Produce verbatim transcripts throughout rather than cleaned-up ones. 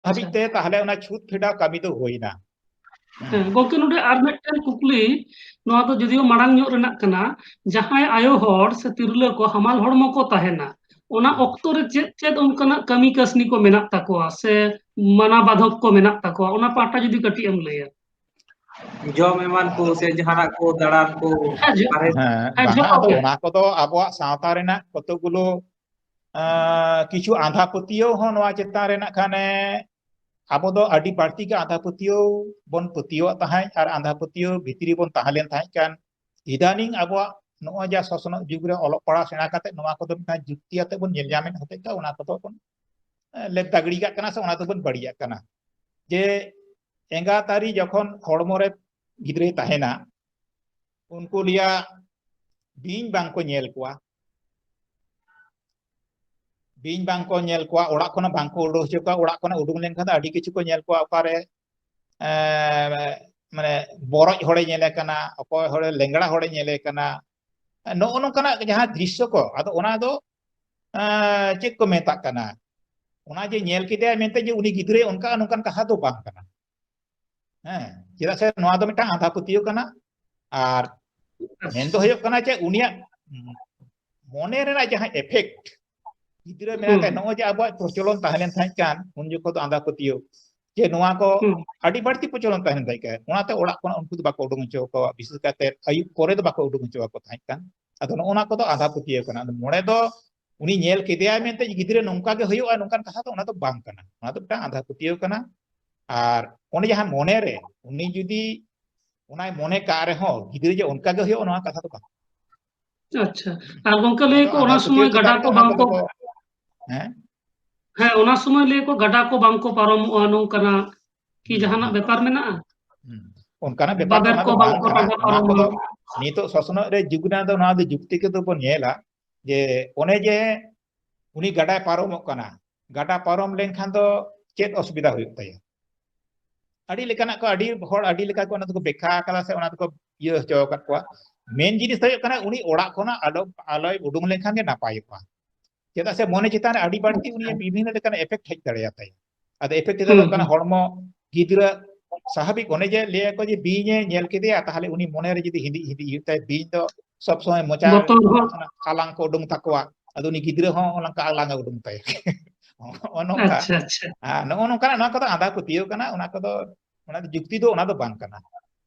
ᱦᱟᱹᱵᱤᱡ ᱛᱮ ᱛᱟᱦᱞᱮ ᱚᱱᱟ ᱪᱷᱩᱛ ᱯᱷᱮᱰᱟᱣ ᱠᱟᱹᱢᱤ ᱫᱚ ᱦᱩᱭᱱᱟ᱾ ᱦᱮᱸ, ᱜᱚᱝᱠᱮ, ᱱᱚᱰᱮ ᱟᱨ ᱢᱤᱫᱴᱮᱱ ᱠᱩᱠᱞᱤ, ᱱᱚᱣᱟ ᱫᱚ ᱡᱩᱫᱤᱭᱳ ᱢᱟᱲᱟᱝ ᱧᱚᱜ ᱨᱮᱱᱟᱜ ᱠᱟᱱᱟ, ᱡᱟᱦᱟᱸᱭ ᱟᱭᱳ ᱦᱚᱲ ᱥᱮ ᱛᱤᱨᱞᱟᱹ ᱠᱚ ᱦᱟᱢᱟᱞ ᱦᱚᱲᱢᱚ ᱠᱚ ᱛᱟᱦᱮᱱᱟ, ᱚᱱᱟ ᱚᱠᱛᱚ ᱨᱮ ᱪᱮᱫ ᱪᱮᱫ ᱚᱱᱠᱟᱱᱟᱜ ᱠᱟᱹᱢᱤ ᱠᱟᱹᱥᱱᱤ ᱠᱚ ᱢᱮᱱᱟᱜ ᱛᱟᱠᱚᱣᱟ ᱥᱮ ᱢᱟᱱᱟ ᱵᱟᱫᱷᱚᱠ ᱠᱚ ᱢᱮᱱᱟᱜ ᱛᱟᱠᱚᱣᱟ, ᱚᱱᱟ ᱯᱟᱦᱴᱟ ᱡᱩᱫᱤ ᱠᱟᱹᱴᱤᱡ ᱮᱢ ᱞᱟᱹᱭᱟ? ᱡᱚᱢ ᱮᱢᱟᱱ ᱠᱚ ᱥᱮ ᱡᱟᱦᱟᱱᱟᱜ ᱠᱚ, ᱫᱟᱬᱟᱱ ᱠᱚ, ᱦᱮᱸ, ᱡᱚ-, ᱵᱟᱨᱦᱮ ᱦᱮᱸ, ᱦᱮᱸ, ᱵᱟᱝᱟ, ᱡᱚᱛᱚ ᱟᱫᱚ ᱜᱮ᱾ ᱚᱱᱟ ᱠᱚᱫᱚ ᱟᱵᱚᱣᱟᱜ ᱥᱟᱶᱛᱟ ᱨᱮᱱᱟᱜ ᱠᱚᱛᱚᱠ ᱜᱩᱞᱳ, ᱟᱸ, ᱠᱤᱪᱷᱩ ᱟᱸᱫᱷᱟ ᱯᱟᱹᱛᱭᱟᱹᱣ ᱦᱚᱸ ᱱᱚᱣᱟ ᱪᱮᱛᱟᱱ ᱨᱮ ᱱᱟᱜ ᱠᱷᱟᱱᱮ ᱟᱵᱚ ᱫᱚ ᱟᱹᱰᱤ ᱵᱟᱹᱲᱛᱤ ᱜᱮ ᱟᱸᱫᱷᱟ ᱯᱟᱹᱛᱭᱟᱹᱣ ᱵᱚᱱ ᱯᱟᱹᱛᱭᱟᱹᱣᱟᱜ ᱛᱟᱦᱮᱸᱫ ᱟᱨ ᱟᱸᱫᱷᱟ ᱯᱟᱹᱛᱭᱟᱹᱣ ᱵᱷᱤᱛᱨᱤ ᱵᱚᱱ ᱛᱟᱦᱮᱸ ᱞᱮᱱ ᱛᱟᱦᱮᱸᱫ ᱠᱷᱟᱱ, ᱤᱫᱟᱱᱤᱝ ᱟᱵᱚᱣᱟᱜ ᱱᱚᱜᱼᱚᱭ ᱡᱟ ᱥᱚᱥᱱᱚᱜ ᱡᱩᱜᱽ ᱨᱮ ᱚᱞᱚᱜ ᱯᱟᱲᱦᱟᱣ ᱥᱮᱬᱟ ᱠᱟᱛᱮ ᱱᱚᱣᱟ ᱠᱚᱫᱚ ᱢᱤᱫᱴᱟᱝ ᱡᱩᱠᱛᱤ ᱟᱛᱮ ᱵᱚᱱ ᱧᱮᱞ ᱧᱟᱢᱮᱫ ᱦᱚᱛᱮᱡ ᱛᱮ ᱚᱱᱟ ᱠᱚᱫᱚ ᱵᱚᱱ, ᱮ, ᱞᱮᱯ ᱫᱟᱜᱲᱤ ᱠᱟᱜ ᱠᱟᱱᱟ ᱥᱮ ᱚᱱᱟ ᱫᱚᱵᱚᱱ ᱵᱟᱹᱲᱤᱡᱟᱜ ᱠᱟᱱᱟ᱾ ᱡᱮ ᱮᱸᱜᱟᱛ ᱟᱹᱨᱤ ᱡᱚᱠᱷᱚᱱ ᱦᱚᱲᱢᱚ ᱨᱮ ᱜᱤᱫᱽᱨᱟᱹᱭ ᱛᱟᱦᱮᱱᱟ, ᱩᱱᱠᱩ ᱞᱟᱹᱭᱟ ᱵᱤᱧ ᱵᱟᱝ ᱠᱚ ᱧᱮᱞ ᱠᱚᱣᱟ, ᱵᱤᱧ ᱵᱟᱝ ᱠᱚ ᱧᱮᱞ ᱠᱚᱣᱟ, ᱚᱲᱟᱜ ᱠᱷᱚᱱᱟᱜ ᱵᱟᱝ ᱠᱚ ᱩᱰᱩᱠ ᱦᱚᱪᱚ ᱠᱚᱣᱟ, ᱚᱲᱟᱜ ᱠᱷᱚᱱᱟᱜ ᱩᱰᱩᱠ ᱞᱮᱱᱠᱷᱟᱱ ᱫᱚ ᱟᱹᱰᱤ ᱠᱤᱪᱷᱩ ᱠᱚ ᱧᱮᱞ ᱠᱚᱣᱟ, ᱚᱠᱟᱨᱮ, ᱮᱸ, ᱢᱟᱱᱮ ᱵᱚᱨᱚᱡ ᱦᱚᱲᱮ ᱧᱮᱞᱮ ᱠᱟᱱᱟ, ᱚᱠᱚᱭ ᱦᱚᱲᱮ ᱞᱮᱝᱲᱟ ᱦᱚᱲᱮ ᱧᱮᱞᱮ ᱠᱟᱱᱟ, ᱱᱚᱜᱼᱚ ᱱᱚᱝᱠᱟᱱᱟᱜ ᱡᱟᱦᱟᱸ ᱫᱨᱤᱥᱥᱚ ᱠᱚ, ᱟᱫᱚ ᱚᱱᱟ ᱫᱚ, ᱮᱸ, ᱪᱮᱫ ᱠᱚ ᱢᱮᱛᱟᱜ ᱠᱟᱱᱟ, ᱚᱱᱟ ᱡᱮ ᱧᱮᱞ ᱠᱮᱫᱮᱭᱟᱭ ᱢᱮᱱᱛᱮ ᱡᱮ ᱩᱱᱤ ᱜᱤᱫᱽᱨᱟᱹᱭ ᱚᱱᱠᱟ ᱱᱚᱝᱠᱟᱱ ᱠᱟᱛᱷᱟ ᱫᱚ ᱵᱟᱝ ᱠᱟᱱᱟ᱾ ᱦᱮᱸ, ᱪᱮᱫᱟᱜ ᱥᱮ ᱱᱚᱣᱟ ᱫᱚ ᱢᱤᱫᱴᱟᱝ ᱟᱸᱫᱷᱟ ᱯᱟᱹᱛᱭᱟᱹᱣ ᱠᱟᱱᱟ᱾ ᱟᱨ ᱢᱮᱱ ᱫᱚ ᱦᱩᱭᱩᱜ ᱠᱟᱱᱟ ᱡᱮ ᱩᱱᱤᱭᱟᱜ ᱢᱚᱱᱮ ᱨᱮᱱᱟᱜ ᱡᱟᱦᱟᱸ effect ᱜᱤᱫᱽᱨᱟᱹ ᱢᱮᱱᱟᱜ ᱛᱟᱭ, ᱦᱩᱸ᱾ ᱱᱚᱜᱼᱚᱭ ᱡᱮ ᱟᱵᱚᱣᱟᱜ ᱯᱨᱚᱪᱚᱞᱚᱱ ᱛᱟᱦᱮᱸ ᱞᱮᱱ ᱛᱟᱦᱮᱸ ᱠᱟᱱ, ᱩᱱ ᱡᱚᱠᱷᱚᱱ ᱫᱚ ᱟᱸᱫᱷᱟ ᱯᱟᱹᱛᱭᱟᱹᱣ, ᱡᱮ ᱱᱚᱣᱟ ᱠᱚ ᱦᱩᱸ᱾ ᱟᱹᱰᱤ ᱵᱟᱹᱲᱛᱤ ᱯᱨᱚᱪᱚᱞᱚᱱ ᱛᱟᱦᱮᱸ ᱞᱮᱱ ᱛᱟᱦᱮᱸ ᱠᱟᱱ, ᱚᱱᱟᱛᱮ ᱚᱲᱟᱜ ᱠᱷᱚᱱᱟᱜ ᱩᱱᱠᱩ ᱫᱚ ᱵᱟᱠᱚ ᱩᱰᱩᱝ ᱦᱚᱪᱚ ᱟᱠᱚᱣᱟ, ᱵᱤᱥᱮᱥ ᱠᱟᱛᱮ ᱟᱹᱭᱩᱵ ᱯᱚᱨᱮ ᱫᱚ ᱵᱟᱠᱚ ᱩᱰᱩᱝ ᱦᱚᱪᱚ ᱟᱠᱚ ᱛᱟᱦᱮᱸ ᱠᱟᱱ᱾ ᱟᱫᱚ ᱱᱚᱜᱼᱚ ᱱᱚᱣᱟ ᱠᱚᱫᱚ ᱟᱸᱫᱷᱟ ᱯᱟᱹᱛᱭᱟᱹᱣ ᱠᱟᱱᱟ᱾ ᱟᱫᱚ ᱢᱚᱬᱮ ᱫᱚ ᱩᱱᱤ ᱧᱮᱞ ᱠᱮᱫᱮᱭᱟᱭ ᱢᱮᱱᱛᱮ ᱜᱤᱫᱽᱨᱟᱹ ᱱᱚᱝᱠᱟ ᱜᱮ ᱦᱩᱭᱩᱜᱼᱟ, ᱱᱚᱝᱠᱟᱱ ᱠᱟᱛᱷᱟ ᱫᱚ ᱚᱱᱟ ᱫᱚ ᱵᱟᱝ ᱠᱟᱱᱟ᱾ ᱚᱱᱟ ᱫᱚ ᱢᱤᱫᱴᱟᱝ ᱟᱸᱫᱷᱟ ᱯᱟᱹᱛᱭᱟᱹᱣ ᱠᱟᱱᱟ᱾ ᱟᱨ ᱚᱱᱮ ᱡᱟᱦᱟᱸ ᱢᱚᱱᱮ ᱨᱮ ᱩᱱᱤ ᱡᱩᱫᱤ ᱚᱱᱟᱭ ᱢᱚᱱᱮ ᱠᱟᱜ ᱨᱮᱦᱚᱸ ᱜᱤᱫᱽᱨᱟᱹ ᱡᱮ ᱚᱱᱠᱟ ᱜᱮ ᱦᱩᱭᱩᱜᱼᱟ, ᱱᱚᱣᱟ ᱠᱟᱛᱷᱟ ᱫᱚ ᱵᱟᱝ᱾ ᱟᱪᱪᱷᱟ, ᱟᱨ ᱜᱚᱝᱠᱮ, ᱞᱟᱹᱭ ᱟᱠᱚ ᱚᱱᱟ ᱟᱸᱫᱷᱟ ᱯᱟᱹᱛᱭᱟᱹᱣ ᱥᱚᱢᱚᱭ ᱪᱮᱛᱟᱱ ᱜᱟᱰᱟ ᱨᱮ ᱠᱚ ᱚᱱᱟ ᱵᱟᱝ ᱠᱚᱫᱚ ᱠᱚ, ᱠᱚ, ᱦᱮᱸ? ᱦᱮᱸ, ᱚᱱᱟ ᱥᱚᱢᱚᱭ ᱞᱟᱹᱭ ᱟᱠᱚ ᱜᱟᱰᱟ ᱠᱚ ᱵᱟᱝ ᱠᱚ ᱯᱟᱨᱚᱢᱚᱜᱼᱟ, ᱱᱚᱝᱠᱟᱱᱟᱜ ᱠᱤ ᱦᱩᱸ, ᱡᱟᱦᱟᱱᱟᱜ ᱦᱩᱸ᱾ ᱵᱮᱯᱟᱨ ᱢᱮᱱᱟᱜᱼᱟ? ᱦᱩᱸ᱾ ᱚᱱᱠᱟᱱᱟᱜ ᱵᱮᱯᱟᱨ ᱫᱚ ᱵᱟᱵᱮᱨ ᱚᱱᱟ ᱠᱚ ᱫᱚ ᱵᱟᱝ ᱵᱟᱝ ᱠᱚ ᱠᱟᱱᱟ᱾ ᱨᱟᱜᱟ ᱱᱚᱣᱟ ᱯᱟᱨᱚᱢᱚᱜᱼᱟ᱾ ᱠᱚᱫᱚ ᱱᱤᱛᱚᱜ ᱥᱚᱥᱱᱚᱜ ᱨᱮ ᱡᱩᱜᱽ ᱨᱮᱱᱟᱜ ᱫᱚ ᱱᱚᱣᱟ ᱫᱚ ᱡᱩᱠᱛᱤ ᱠᱚᱫᱚ ᱵᱚᱱ ᱧᱮᱞᱟ ᱡᱮ ᱚᱱᱮ ᱡᱮ ᱩᱱᱤ ᱜᱟᱰᱟᱭ ᱯᱟᱨᱚᱢᱚᱜ ᱠᱟᱱᱟ, ᱜᱟᱰᱟ ᱯᱟᱨᱚᱢ ᱞᱮᱱᱠᱷᱟᱱ ᱫᱚ ᱪᱮᱫ ᱚᱥᱩᱵᱤᱫᱷᱟ ᱦᱩᱭᱩᱜ ᱛᱟᱭᱟ? ᱟᱹᱰᱤ ᱞᱮᱠᱟᱱᱟᱜ ᱠᱚ, ᱟᱹᱰᱤ ᱦᱚᱲ ᱟᱹᱰᱤ ᱞᱮᱠᱟ ᱠᱚ ᱚᱱᱟ ᱫᱚᱠᱚ ᱵᱮᱠᱷᱟ ᱟᱠᱟᱫᱟ ᱥᱮ ᱚᱱᱟ ᱫᱚᱠᱚ ᱤᱭᱟᱹ ᱦᱚᱪᱚ ᱟᱠᱟᱫ ᱠᱚᱣᱟ᱾ ᱢᱮᱱ ᱡᱤᱱᱤᱥ ᱫᱚ ᱦᱩᱭᱩᱜ ᱠᱟᱱᱟ ᱩᱱᱤ ᱚᱲᱟᱜ ᱠᱷᱚᱱᱟᱜ ᱟᱞᱚ, ᱟᱞᱚᱭ ᱩᱰᱩᱝ ᱞᱮᱱᱠᱷᱟᱱ ᱜᱮ ᱱᱟᱯᱟᱭᱚᱜᱼᱟ᱾ ᱪᱮᱫᱟᱜ ᱥᱮ ᱢᱚᱱᱮ ᱪᱮᱛᱟᱱ ᱨᱮ ᱟᱹᱰᱤ ᱵᱟᱹᱲᱛᱤ ᱩᱱᱤᱭᱟᱜ ᱵᱤᱵᱷᱤᱱᱱᱚ ᱞᱮᱠᱟᱱ effect ᱦᱮᱡ ᱫᱟᱲᱮᱭᱟᱛᱟᱭᱟ᱾ ᱟᱫᱚ ᱮᱯᱷᱮᱠᱴ ᱫᱚ ᱦᱩᱭᱩᱜ ᱠᱟᱱᱟ ᱦᱚᱲᱢᱚ ᱜᱤᱫᱽᱨᱟᱹ ᱥᱟᱵᱷᱟᱵᱤᱠ, ᱚᱱᱮ ᱡᱮ ᱞᱟᱹᱭ ᱟᱠᱚ ᱡᱮ ᱵᱤᱧ ᱮ ᱧᱮᱞ ᱠᱮᱫᱮᱭᱟ, ᱛᱟᱦᱚᱞᱮ ᱩᱱᱤ ᱢᱚᱱᱮ ᱨᱮ ᱡᱩᱫᱤ ᱦᱤᱫᱤᱡ ᱦᱤᱫᱤᱡ ᱦᱩᱭᱩᱜ ᱛᱟᱭᱟ, ᱵᱤᱧ ᱫᱚ ᱥᱚᱵ ᱥᱚᱢᱚᱭ ᱢᱚᱪᱟ ᱵᱚᱛᱚᱨ ᱦᱚᱸ᱾ ᱠᱷᱚᱱᱟᱜ ᱟᱞᱟᱝ ᱠᱚ ᱩᱰᱩᱝ ᱛᱟᱠᱚᱣᱟ, ᱟᱫᱚ ᱩᱱᱤ ᱜᱤᱫᱽᱨᱟᱹ ᱦᱚᱸ ᱚᱱᱠᱟ ᱟᱞᱟᱝ ᱮ ᱩᱰᱩᱝ ᱛᱟᱭᱟ᱾ ᱱᱚᱜᱼᱚ ᱱᱚᱝᱠᱟ᱾ ᱟᱪᱪᱷᱟ, ᱟᱪᱪᱷᱟ᱾ ᱟᱨ ᱱᱚᱜᱼᱚ ᱱᱚᱝᱠᱟᱱᱟᱜ, ᱱᱚᱣᱟ ᱠᱚᱫᱚ ᱟᱸᱫᱷᱟ ᱯᱟᱹᱛᱭᱟᱹᱣ ᱠᱟᱱᱟ, ᱚᱱᱟ ᱠᱚᱫᱚ, ᱚᱱᱟ ᱫᱚ ᱡᱩᱠᱛᱤ ᱫᱚ ᱚᱱᱟ ᱫᱚ ᱵᱟᱝ ᱠᱟᱱᱟ᱾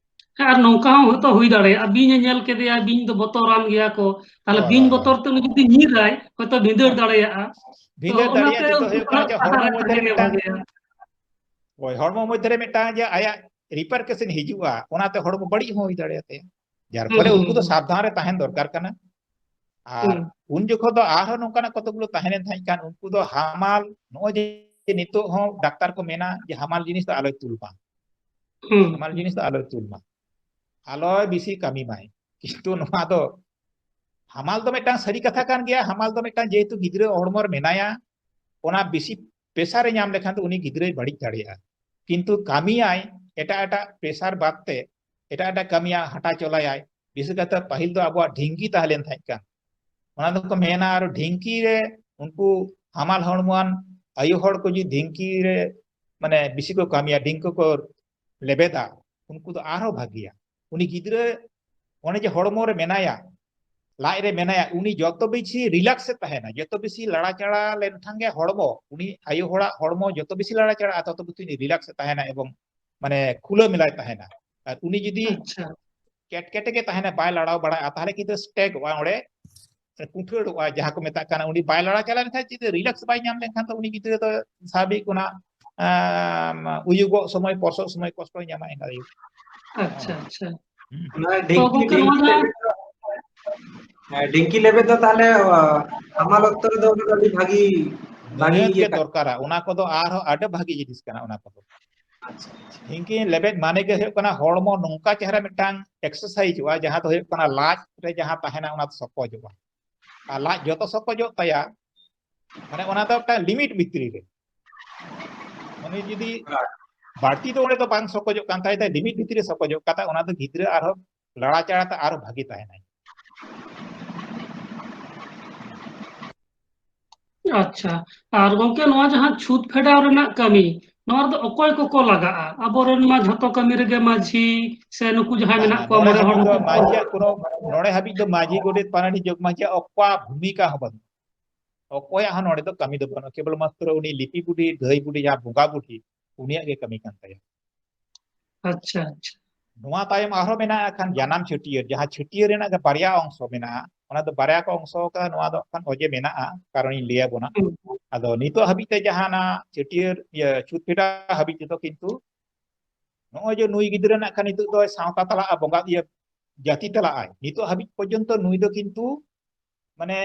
ᱟᱨ ᱱᱚᱝᱠᱟ ᱦᱚᱸ ᱦᱚᱭᱛᱳ ᱦᱩᱭ ᱫᱟᱲᱮᱭᱟᱜᱼᱟ, ᱵᱤᱧ ᱮ ᱧᱮᱞ ᱠᱮᱫᱮᱭᱟ, ᱵᱤᱧ ᱫᱚ ᱵᱚᱛᱚᱨᱟᱱ ᱜᱮᱭᱟ ᱠᱚ, ᱛᱟᱦᱞᱮ ᱦᱳᱭ, ᱵᱤᱧ ᱦᱳᱭ, ᱵᱚᱛᱚᱨ ᱦᱳᱭ᱾ ᱛᱮ ᱩᱱᱤ ᱡᱩᱫᱤ ᱧᱤᱨᱟᱭ, ᱦᱚᱭᱛᱳ ᱵᱷᱤᱸᱫᱟᱹᱲ ᱦᱳᱭ᱾ ᱫᱟᱲᱮᱭᱟᱜᱼᱟ᱾ ᱵᱷᱤᱸᱫᱟᱹᱲ ᱛᱚ ᱫᱟᱲᱮᱭᱟᱜᱼᱟ, ᱚᱱᱟᱛᱮ ᱪᱤᱠᱟᱹ ᱦᱩᱭᱩᱜ ᱠᱟᱱᱟ ᱡᱮ ᱦᱚᱲᱢᱚ ᱥᱟᱦᱟ ᱢᱚᱫᱽᱫᱷᱮ ᱨᱮ ᱞᱮᱠᱷᱟᱱ ᱜᱮ ᱢᱤᱫᱴᱟᱝ, ᱵᱷᱟᱜᱮᱭᱟ᱾ ᱦᱳᱭ, ᱦᱚᱲᱢᱚ ᱢᱚᱫᱽᱫᱷᱮ ᱨᱮ ᱢᱤᱫᱴᱟᱝ ᱡᱮ ᱟᱭᱟᱜ repercussion ᱦᱤᱡᱩᱜᱼᱟ, ᱚᱱᱟᱛᱮ ᱦᱚᱲᱢᱚ ᱵᱟᱹᱲᱤᱡ ᱦᱚᱸ ᱦᱩᱭ ᱫᱟᱲᱮᱭᱟᱛᱟᱭᱟ᱾ ᱡᱟᱨ ᱦᱩᱸ, ᱯᱷᱚᱞᱮ ᱦᱩᱸ, ᱩᱱᱠᱩ ᱫᱚ ᱦᱩᱸ᱾ ᱥᱟᱵᱫᱷᱟᱱ ᱨᱮ ᱛᱟᱦᱮᱱ ᱫᱚᱨᱠᱟᱨ ᱠᱟᱱᱟ᱾ ᱟᱨ ᱦᱩᱸ᱾ ᱩᱱ ᱡᱚᱠᱷᱚᱱ ᱫᱚ ᱟᱨᱦᱚᱸ ᱱᱚᱝᱠᱟᱱᱟᱜ ᱠᱚᱛᱚᱠ ᱜᱩᱞᱳ ᱛᱟᱦᱮᱸ ᱞᱮᱱ ᱛᱟᱦᱮᱸ ᱠᱟᱱ, ᱩᱱᱠᱩ ᱫᱚ ᱦᱟᱢᱟᱞ, ᱱᱚᱜᱼᱚᱭ ᱡᱮ ᱱᱤᱛᱚᱜ ᱦᱚᱸ ᱰᱟᱠᱛᱟᱨ ᱠᱚ ᱢᱮᱱᱟ ᱡᱮ ᱦᱟᱢᱟᱞ ᱡᱤᱱᱤᱥ ᱫᱚ ᱟᱞᱚᱭ ᱛᱩᱞ ᱢᱟ, ᱦᱩᱸ, ᱦᱟᱢᱟᱞ ᱦᱩᱸ᱾ ᱡᱤᱱᱤᱥ ᱫᱚ ᱟᱞᱚᱭ ᱛᱩᱞ ᱢᱟ, ᱟᱞᱚᱭ ᱵᱮᱥᱤ ᱠᱟᱹᱢᱤ ᱢᱟᱭ᱾ ᱠᱤᱱᱛᱩ ᱱᱚᱣᱟ ᱫᱚ, ᱦᱟᱢᱟᱞ ᱫᱚ ᱢᱤᱫᱴᱟᱝ ᱥᱟᱹᱨᱤ ᱠᱟᱛᱷᱟ ᱠᱟᱱ ᱜᱮᱭᱟ, ᱦᱟᱢᱟᱞ ᱫᱚ ᱢᱤᱫᱴᱟᱝ ᱡᱮᱦᱮᱛᱩ ᱜᱤᱫᱽᱨᱟᱹ ᱦᱚᱲᱢᱚ ᱨᱮ ᱢᱮᱱᱟᱭᱟ, ᱚᱱᱟ ᱵᱮᱥᱤ pressure ᱮ ᱧᱟᱢ ᱞᱮᱠᱷᱟᱱ ᱫᱚ ᱩᱱᱤ ᱜᱤᱫᱽᱨᱟᱹᱭ ᱵᱟᱹᱲᱤᱡ ᱫᱟᱲᱮᱭᱟᱜᱼᱟ᱾ ᱠᱤᱱᱛᱩ ᱠᱟᱹᱢᱤᱭᱟᱭ, ᱮᱴᱟᱜ ᱮᱴᱟᱜ pressure ᱵᱟᱫ ᱛᱮ, ᱮᱴᱟᱜ ᱮᱴᱟᱜ ᱠᱟᱹᱢᱤᱭᱟ ᱦᱟᱴᱟ ᱪᱚᱞᱟᱭᱟᱭ᱾ ᱵᱤᱥᱮᱥ ᱠᱟᱛᱮ ᱯᱟᱹᱦᱤᱞ ᱫᱚ ᱟᱵᱚᱣᱟᱜ ᱰᱷᱤᱝᱠᱤ ᱛᱟᱦᱮᱸ ᱞᱮᱱ ᱛᱟᱦᱮᱸᱫ ᱠᱟᱱ, ᱚᱱᱟ ᱫᱚᱠᱚ ᱢᱮᱱᱟ, ᱟᱨ ᱰᱷᱤᱝᱠᱤ ᱨᱮ ᱩᱱᱠᱩ ᱦᱟᱢᱟᱞ ᱦᱚᱲᱢᱚᱣᱟᱱ ᱟᱭᱳ ᱦᱚᱲ ᱠᱚ ᱡᱩᱫᱤ ᱰᱷᱤᱝᱠᱤ ᱨᱮ ᱢᱟᱱᱮ ᱵᱮᱥᱤ ᱠᱚ ᱠᱟᱹᱢᱤᱭᱟ, ᱰᱷᱤᱝᱠᱤ ᱠᱚ ᱞᱮᱵᱮᱫᱟ, ᱩᱱᱠᱩ ᱫᱚ ᱟᱨᱦᱚᱸ ᱵᱷᱟᱹᱜᱤᱭᱟ᱾ ᱩᱱᱤ ᱜᱤᱫᱽᱨᱟᱹ ᱚᱱᱮ ᱡᱮ ᱦᱚᱲᱢᱚ ᱨᱮ ᱢᱮᱱᱟᱭᱟ, ᱞᱟᱡ ᱨᱮ ᱢᱮᱱᱟᱭᱟ, ᱩᱱᱤ ᱡᱚᱛᱚ ᱵᱮᱥᱤ relax ᱮ ᱛᱟᱦᱮᱱᱟ, ᱡᱚᱛᱚ ᱵᱮᱥᱤ ᱞᱟᱲᱟ ᱪᱟᱲᱟ ᱞᱮᱱᱠᱷᱟᱱ ᱜᱮ ᱦᱚᱲᱢᱚ, ᱩᱱᱤ ᱟᱭᱳ ᱦᱚᱲᱟᱜ ᱦᱚᱲᱢᱚ ᱡᱚᱛᱚ ᱵᱮᱥᱤ ᱞᱟᱲᱟ ᱪᱟᱲᱟᱜᱼᱟ, ᱛᱚᱛᱚ ᱵᱮᱥᱤ ᱩᱱᱤ relax ᱮ ᱛᱟᱦᱮᱱᱟ ᱮᱵᱚᱝ ᱢᱟᱱᱮ ᱠᱷᱩᱞᱟᱹ ᱢᱮᱞᱟᱭ ᱛᱟᱦᱮᱱᱟ᱾ ᱟᱨ ᱩᱱᱤ ᱡᱩᱫᱤ ᱟᱪᱪᱷᱟ᱾ ᱠᱮᱴᱠᱮᱴᱮ ᱜᱮ ᱛᱟᱦᱮᱱᱟ, ᱵᱟᱭ ᱞᱟᱲᱟᱣ ᱵᱟᱲᱟᱜᱼᱟ, ᱛᱟᱦᱚᱞᱮ ᱠᱤᱱᱛᱩ ᱥᱴᱮᱠᱚᱜᱼᱟ, ᱚᱸᱰᱮ ᱠᱩᱴᱷᱟᱹᱲᱚᱜᱼᱟ, ᱡᱟᱦᱟᱸ ᱠᱚ ᱢᱮᱛᱟᱜ ᱠᱟᱱᱟ᱾ ᱩᱱᱤ ᱵᱟᱭ ᱞᱟᱲᱟ ᱪᱟᱞᱟᱣ ᱞᱮᱱᱠᱷᱟᱱ, ᱡᱩᱫᱤ relax ᱵᱟᱭ ᱧᱟᱢ ᱞᱮᱱᱠᱷᱟᱱ, ᱛᱚ ᱩᱱᱤ ᱜᱤᱫᱽᱨᱟᱹ ᱫᱚ ᱥᱟᱵᱷᱟᱵᱤᱠ ᱚᱱᱟ, ᱟᱢ, ᱩᱭᱩᱜᱚᱜ ᱥᱚᱢᱚᱭ, ᱯᱚᱥᱚᱜ ᱥᱚᱢᱚᱭ ᱠᱚᱥᱴᱚᱭ ᱧᱟᱢᱟ ᱮᱸᱜᱟᱛ ᱟᱭᱳ᱾ ᱟᱪᱪᱷᱟ, ᱟᱪᱪᱷᱟ᱾ ᱚᱱᱟ ᱰᱷᱤᱝᱠᱤ, ᱰᱷᱤᱝᱠᱤ ᱞᱮᱵᱮᱫ ᱫᱚ, ᱦᱮᱸ, ᱰᱷᱤᱝᱠᱤ ᱞᱮᱵᱮᱫ ᱫᱚ ᱛᱟᱦᱞᱮ, ᱟ, ᱦᱟᱢᱟᱞ ᱚᱠᱛᱚ ᱨᱮᱫᱚ ᱚᱱᱟ ᱫᱚ ᱟᱹᱰᱤ ᱵᱷᱟᱹᱜᱤ, ᱵᱷᱟᱹᱜᱤ ᱱᱤᱦᱟᱹᱛ ᱜᱮ ᱠᱟᱱᱟ᱾ ᱫᱚᱨᱠᱟᱨᱟ, ᱚᱱᱟ ᱠᱚᱫᱚ ᱟᱨᱦᱚᱸ ᱟᱹᱰᱤ ᱵᱷᱟᱹᱜᱤ ᱡᱤᱱᱤᱥ ᱠᱟᱱᱟ ᱚᱱᱟ ᱠᱚᱫᱚ᱾ ᱟᱪᱪᱷᱟ, ᱟᱪᱪᱷᱟ᱾ ᱰᱷᱤᱝᱠᱤ ᱞᱮᱵᱮᱫ ᱢᱟᱱᱮ ᱜᱮ ᱦᱩᱭᱩᱜ ᱠᱟᱱᱟ ᱦᱚᱲᱢᱚ ᱱᱚᱝᱠᱟ ᱪᱮᱦᱨᱟ ᱢᱤᱫᱴᱟᱝ exerciseᱚᱜᱼᱟ, ᱡᱟᱦᱟᱸ ᱫᱚ ᱦᱩᱭᱩᱜ ᱠᱟᱱᱟ ᱞᱟᱡ ᱨᱮ ᱡᱟᱦᱟᱸ ᱛᱟᱦᱮᱱᱟ ᱚᱱᱟ ᱫᱚ ᱥᱚᱠᱚᱡᱚᱜᱼᱟ, ᱟᱨ ᱞᱟᱡ ᱡᱚᱛᱚ ᱥᱚᱠᱚᱡᱚᱜ ᱛᱟᱭᱟ, ᱢᱟᱱᱮ ᱚᱱᱟ ᱫᱚ ᱢᱤᱫᱴᱟᱝ limit ᱵᱷᱤᱛᱨᱤ ᱨᱮ᱾ ᱩᱱᱤ ᱡᱩᱫᱤ ᱵᱟᱹᱲᱛᱤ ᱫᱚ ᱚᱸᱰᱮ ᱫᱚ ᱵᱟᱝ ᱥᱚᱠᱚᱡᱚᱜ ᱠᱟᱱ ᱛᱟᱭ, limit ᱵᱷᱤᱛᱨᱤ ᱨᱮ ᱥᱚᱠᱚᱡᱚᱜ ᱠᱟᱱ ᱛᱟᱭ, ᱚᱱᱟ ᱫᱚ ᱜᱤᱫᱽᱨᱟᱹ ᱟᱨᱦᱚᱸ ᱞᱟᱲᱟ ᱪᱟᱲᱟ ᱛᱮ ᱟᱨᱦᱚᱸ ᱵᱷᱟᱹᱜᱤ ᱛᱟᱦᱮᱱᱟᱭ᱾ ᱟᱪᱪᱷᱟ, ᱟᱨ ᱜᱚᱝᱠᱮ, ᱱᱚᱣᱟ ᱡᱟᱦᱟᱸ ᱪᱷᱩᱛ ᱯᱷᱮᱰᱟᱣ ᱨᱮᱱᱟᱜ ᱠᱟᱹᱢᱤ, ᱱᱚᱣᱟ ᱨᱮᱫᱚ ᱚᱠᱚᱭ ᱠᱚᱠᱚ ᱞᱟᱜᱟᱜᱼᱟ? ᱟᱵᱚᱨᱮᱱ ᱢᱟ ᱡᱷᱚᱛᱚ ᱠᱟᱹᱢᱤ ᱨᱮᱜᱮ ᱢᱟᱹᱡᱷᱤ ᱥᱮ ᱱᱩᱠᱩ ᱡᱟᱦᱟᱸᱭ ᱢᱮᱱᱟᱜ ᱠᱚᱣᱟ, ᱱᱚᱰᱮ ᱢᱚᱬᱮ ᱦᱚᱲ ᱦᱟᱹᱵᱤᱡ ᱫᱚ ᱱᱩᱠᱩ ᱠᱚ ᱢᱟᱹᱡᱷᱤᱭᱟᱜ ᱠᱳᱱᱳ, ᱱᱚᱰᱮ ᱦᱟᱹᱵᱤᱡ ᱫᱚ ᱢᱟᱹᱡᱷᱤ, ᱜᱚᱰᱮᱛ, ᱯᱟᱨᱟᱱᱤᱠ, ᱡᱚᱜᱽ ᱢᱟᱹᱡᱷᱤᱭᱟᱜ ᱚᱠᱚᱣᱟᱜ ᱵᱷᱩᱢᱤᱠᱟ ᱦᱚᱸ ᱵᱟᱹᱱᱩᱜᱼᱟ᱾ ᱚᱠᱚᱭᱟᱜ ᱦᱚᱸ ᱱᱚᱰᱮ ᱫᱚ ᱠᱟᱹᱢᱤ ᱫᱚ ᱵᱟᱹᱱᱩᱜᱼᱟ᱾ ᱠᱮᱵᱚᱞ ᱢᱟᱛᱨᱚ ᱩᱱᱤ ᱞᱤᱯᱤ ᱵᱩᱰᱷᱤ, ᱫᱷᱟᱹᱭ ᱵᱩᱰᱷᱤ, ᱡᱟᱦᱟᱸ ᱵᱚᱸᱜᱟ ᱵᱩᱰᱷᱤ, ᱩᱱᱤᱭᱟᱜ ᱜᱮ ᱠᱟᱹᱢᱤ ᱠᱟᱱ ᱛᱟᱭᱟ᱾ ᱟᱪᱪᱷᱟ, ᱟᱪᱪᱷᱟ᱾ ᱱᱚᱣᱟ ᱛᱟᱭᱚᱢ ᱟᱨᱦᱚᱸ ᱢᱮᱱᱟᱜᱼᱟ ᱠᱷᱟᱱ ᱡᱟᱱᱟᱢ ᱪᱷᱟᱹᱴᱭᱟᱹᱨ, ᱡᱟᱦᱟᱸ ᱪᱷᱟᱹᱴᱭᱟᱹᱨ ᱨᱮᱱᱟᱜ ᱜᱮ ᱵᱟᱨᱭᱟ ᱚᱝᱥᱚ ᱢᱮᱱᱟᱜᱼᱟ᱾ ᱚᱱᱟ ᱫᱚ ᱵᱟᱨᱭᱟ ᱠᱚ ᱚᱝᱥᱚ ᱟᱠᱟᱫᱟ, ᱱᱚᱣᱟ ᱫᱚ ᱠᱷᱟᱱ ᱚᱡᱮ ᱢᱮᱱᱟᱜᱼᱟ, ᱠᱟᱨᱚᱱᱤᱧ ᱞᱟᱹᱭ ᱟᱵᱚᱱᱟ᱾ ᱦᱩᱸ᱾ ᱟᱫᱚ ᱱᱤᱛᱚᱜ ᱦᱟᱹᱵᱤᱡ ᱛᱮ ᱡᱟᱦᱟᱱᱟᱜ ᱪᱷᱟᱹᱴᱭᱟᱹᱨ, ᱤᱭᱟᱹ, ᱪᱷᱩᱛ ᱯᱷᱮᱰᱟᱣ ᱦᱟᱹᱵᱤᱡ ᱛᱮᱫᱚ ᱠᱤᱱᱛᱩ ᱱᱚᱜᱼᱚᱭ ᱡᱮ ᱱᱩᱭ ᱜᱤᱫᱽᱨᱟᱹ ᱱᱟᱜ ᱠᱷᱟᱱ ᱱᱤᱛᱚᱜ ᱫᱚ ᱥᱟᱶᱛᱟ ᱛᱟᱞᱟᱜᱼᱟ, ᱵᱚᱸᱜᱟ, ᱤᱭᱟᱹ, ᱡᱟᱹᱛᱤ ᱛᱟᱞᱟᱜᱼᱟᱭ, ᱱᱤᱛᱚᱜ ᱦᱟᱹᱵᱤᱡ ᱯᱚᱨᱡᱚᱱᱛᱚ ᱱᱩᱭ ᱫᱚ ᱠᱤᱱᱛᱩ ᱢᱟᱱᱮ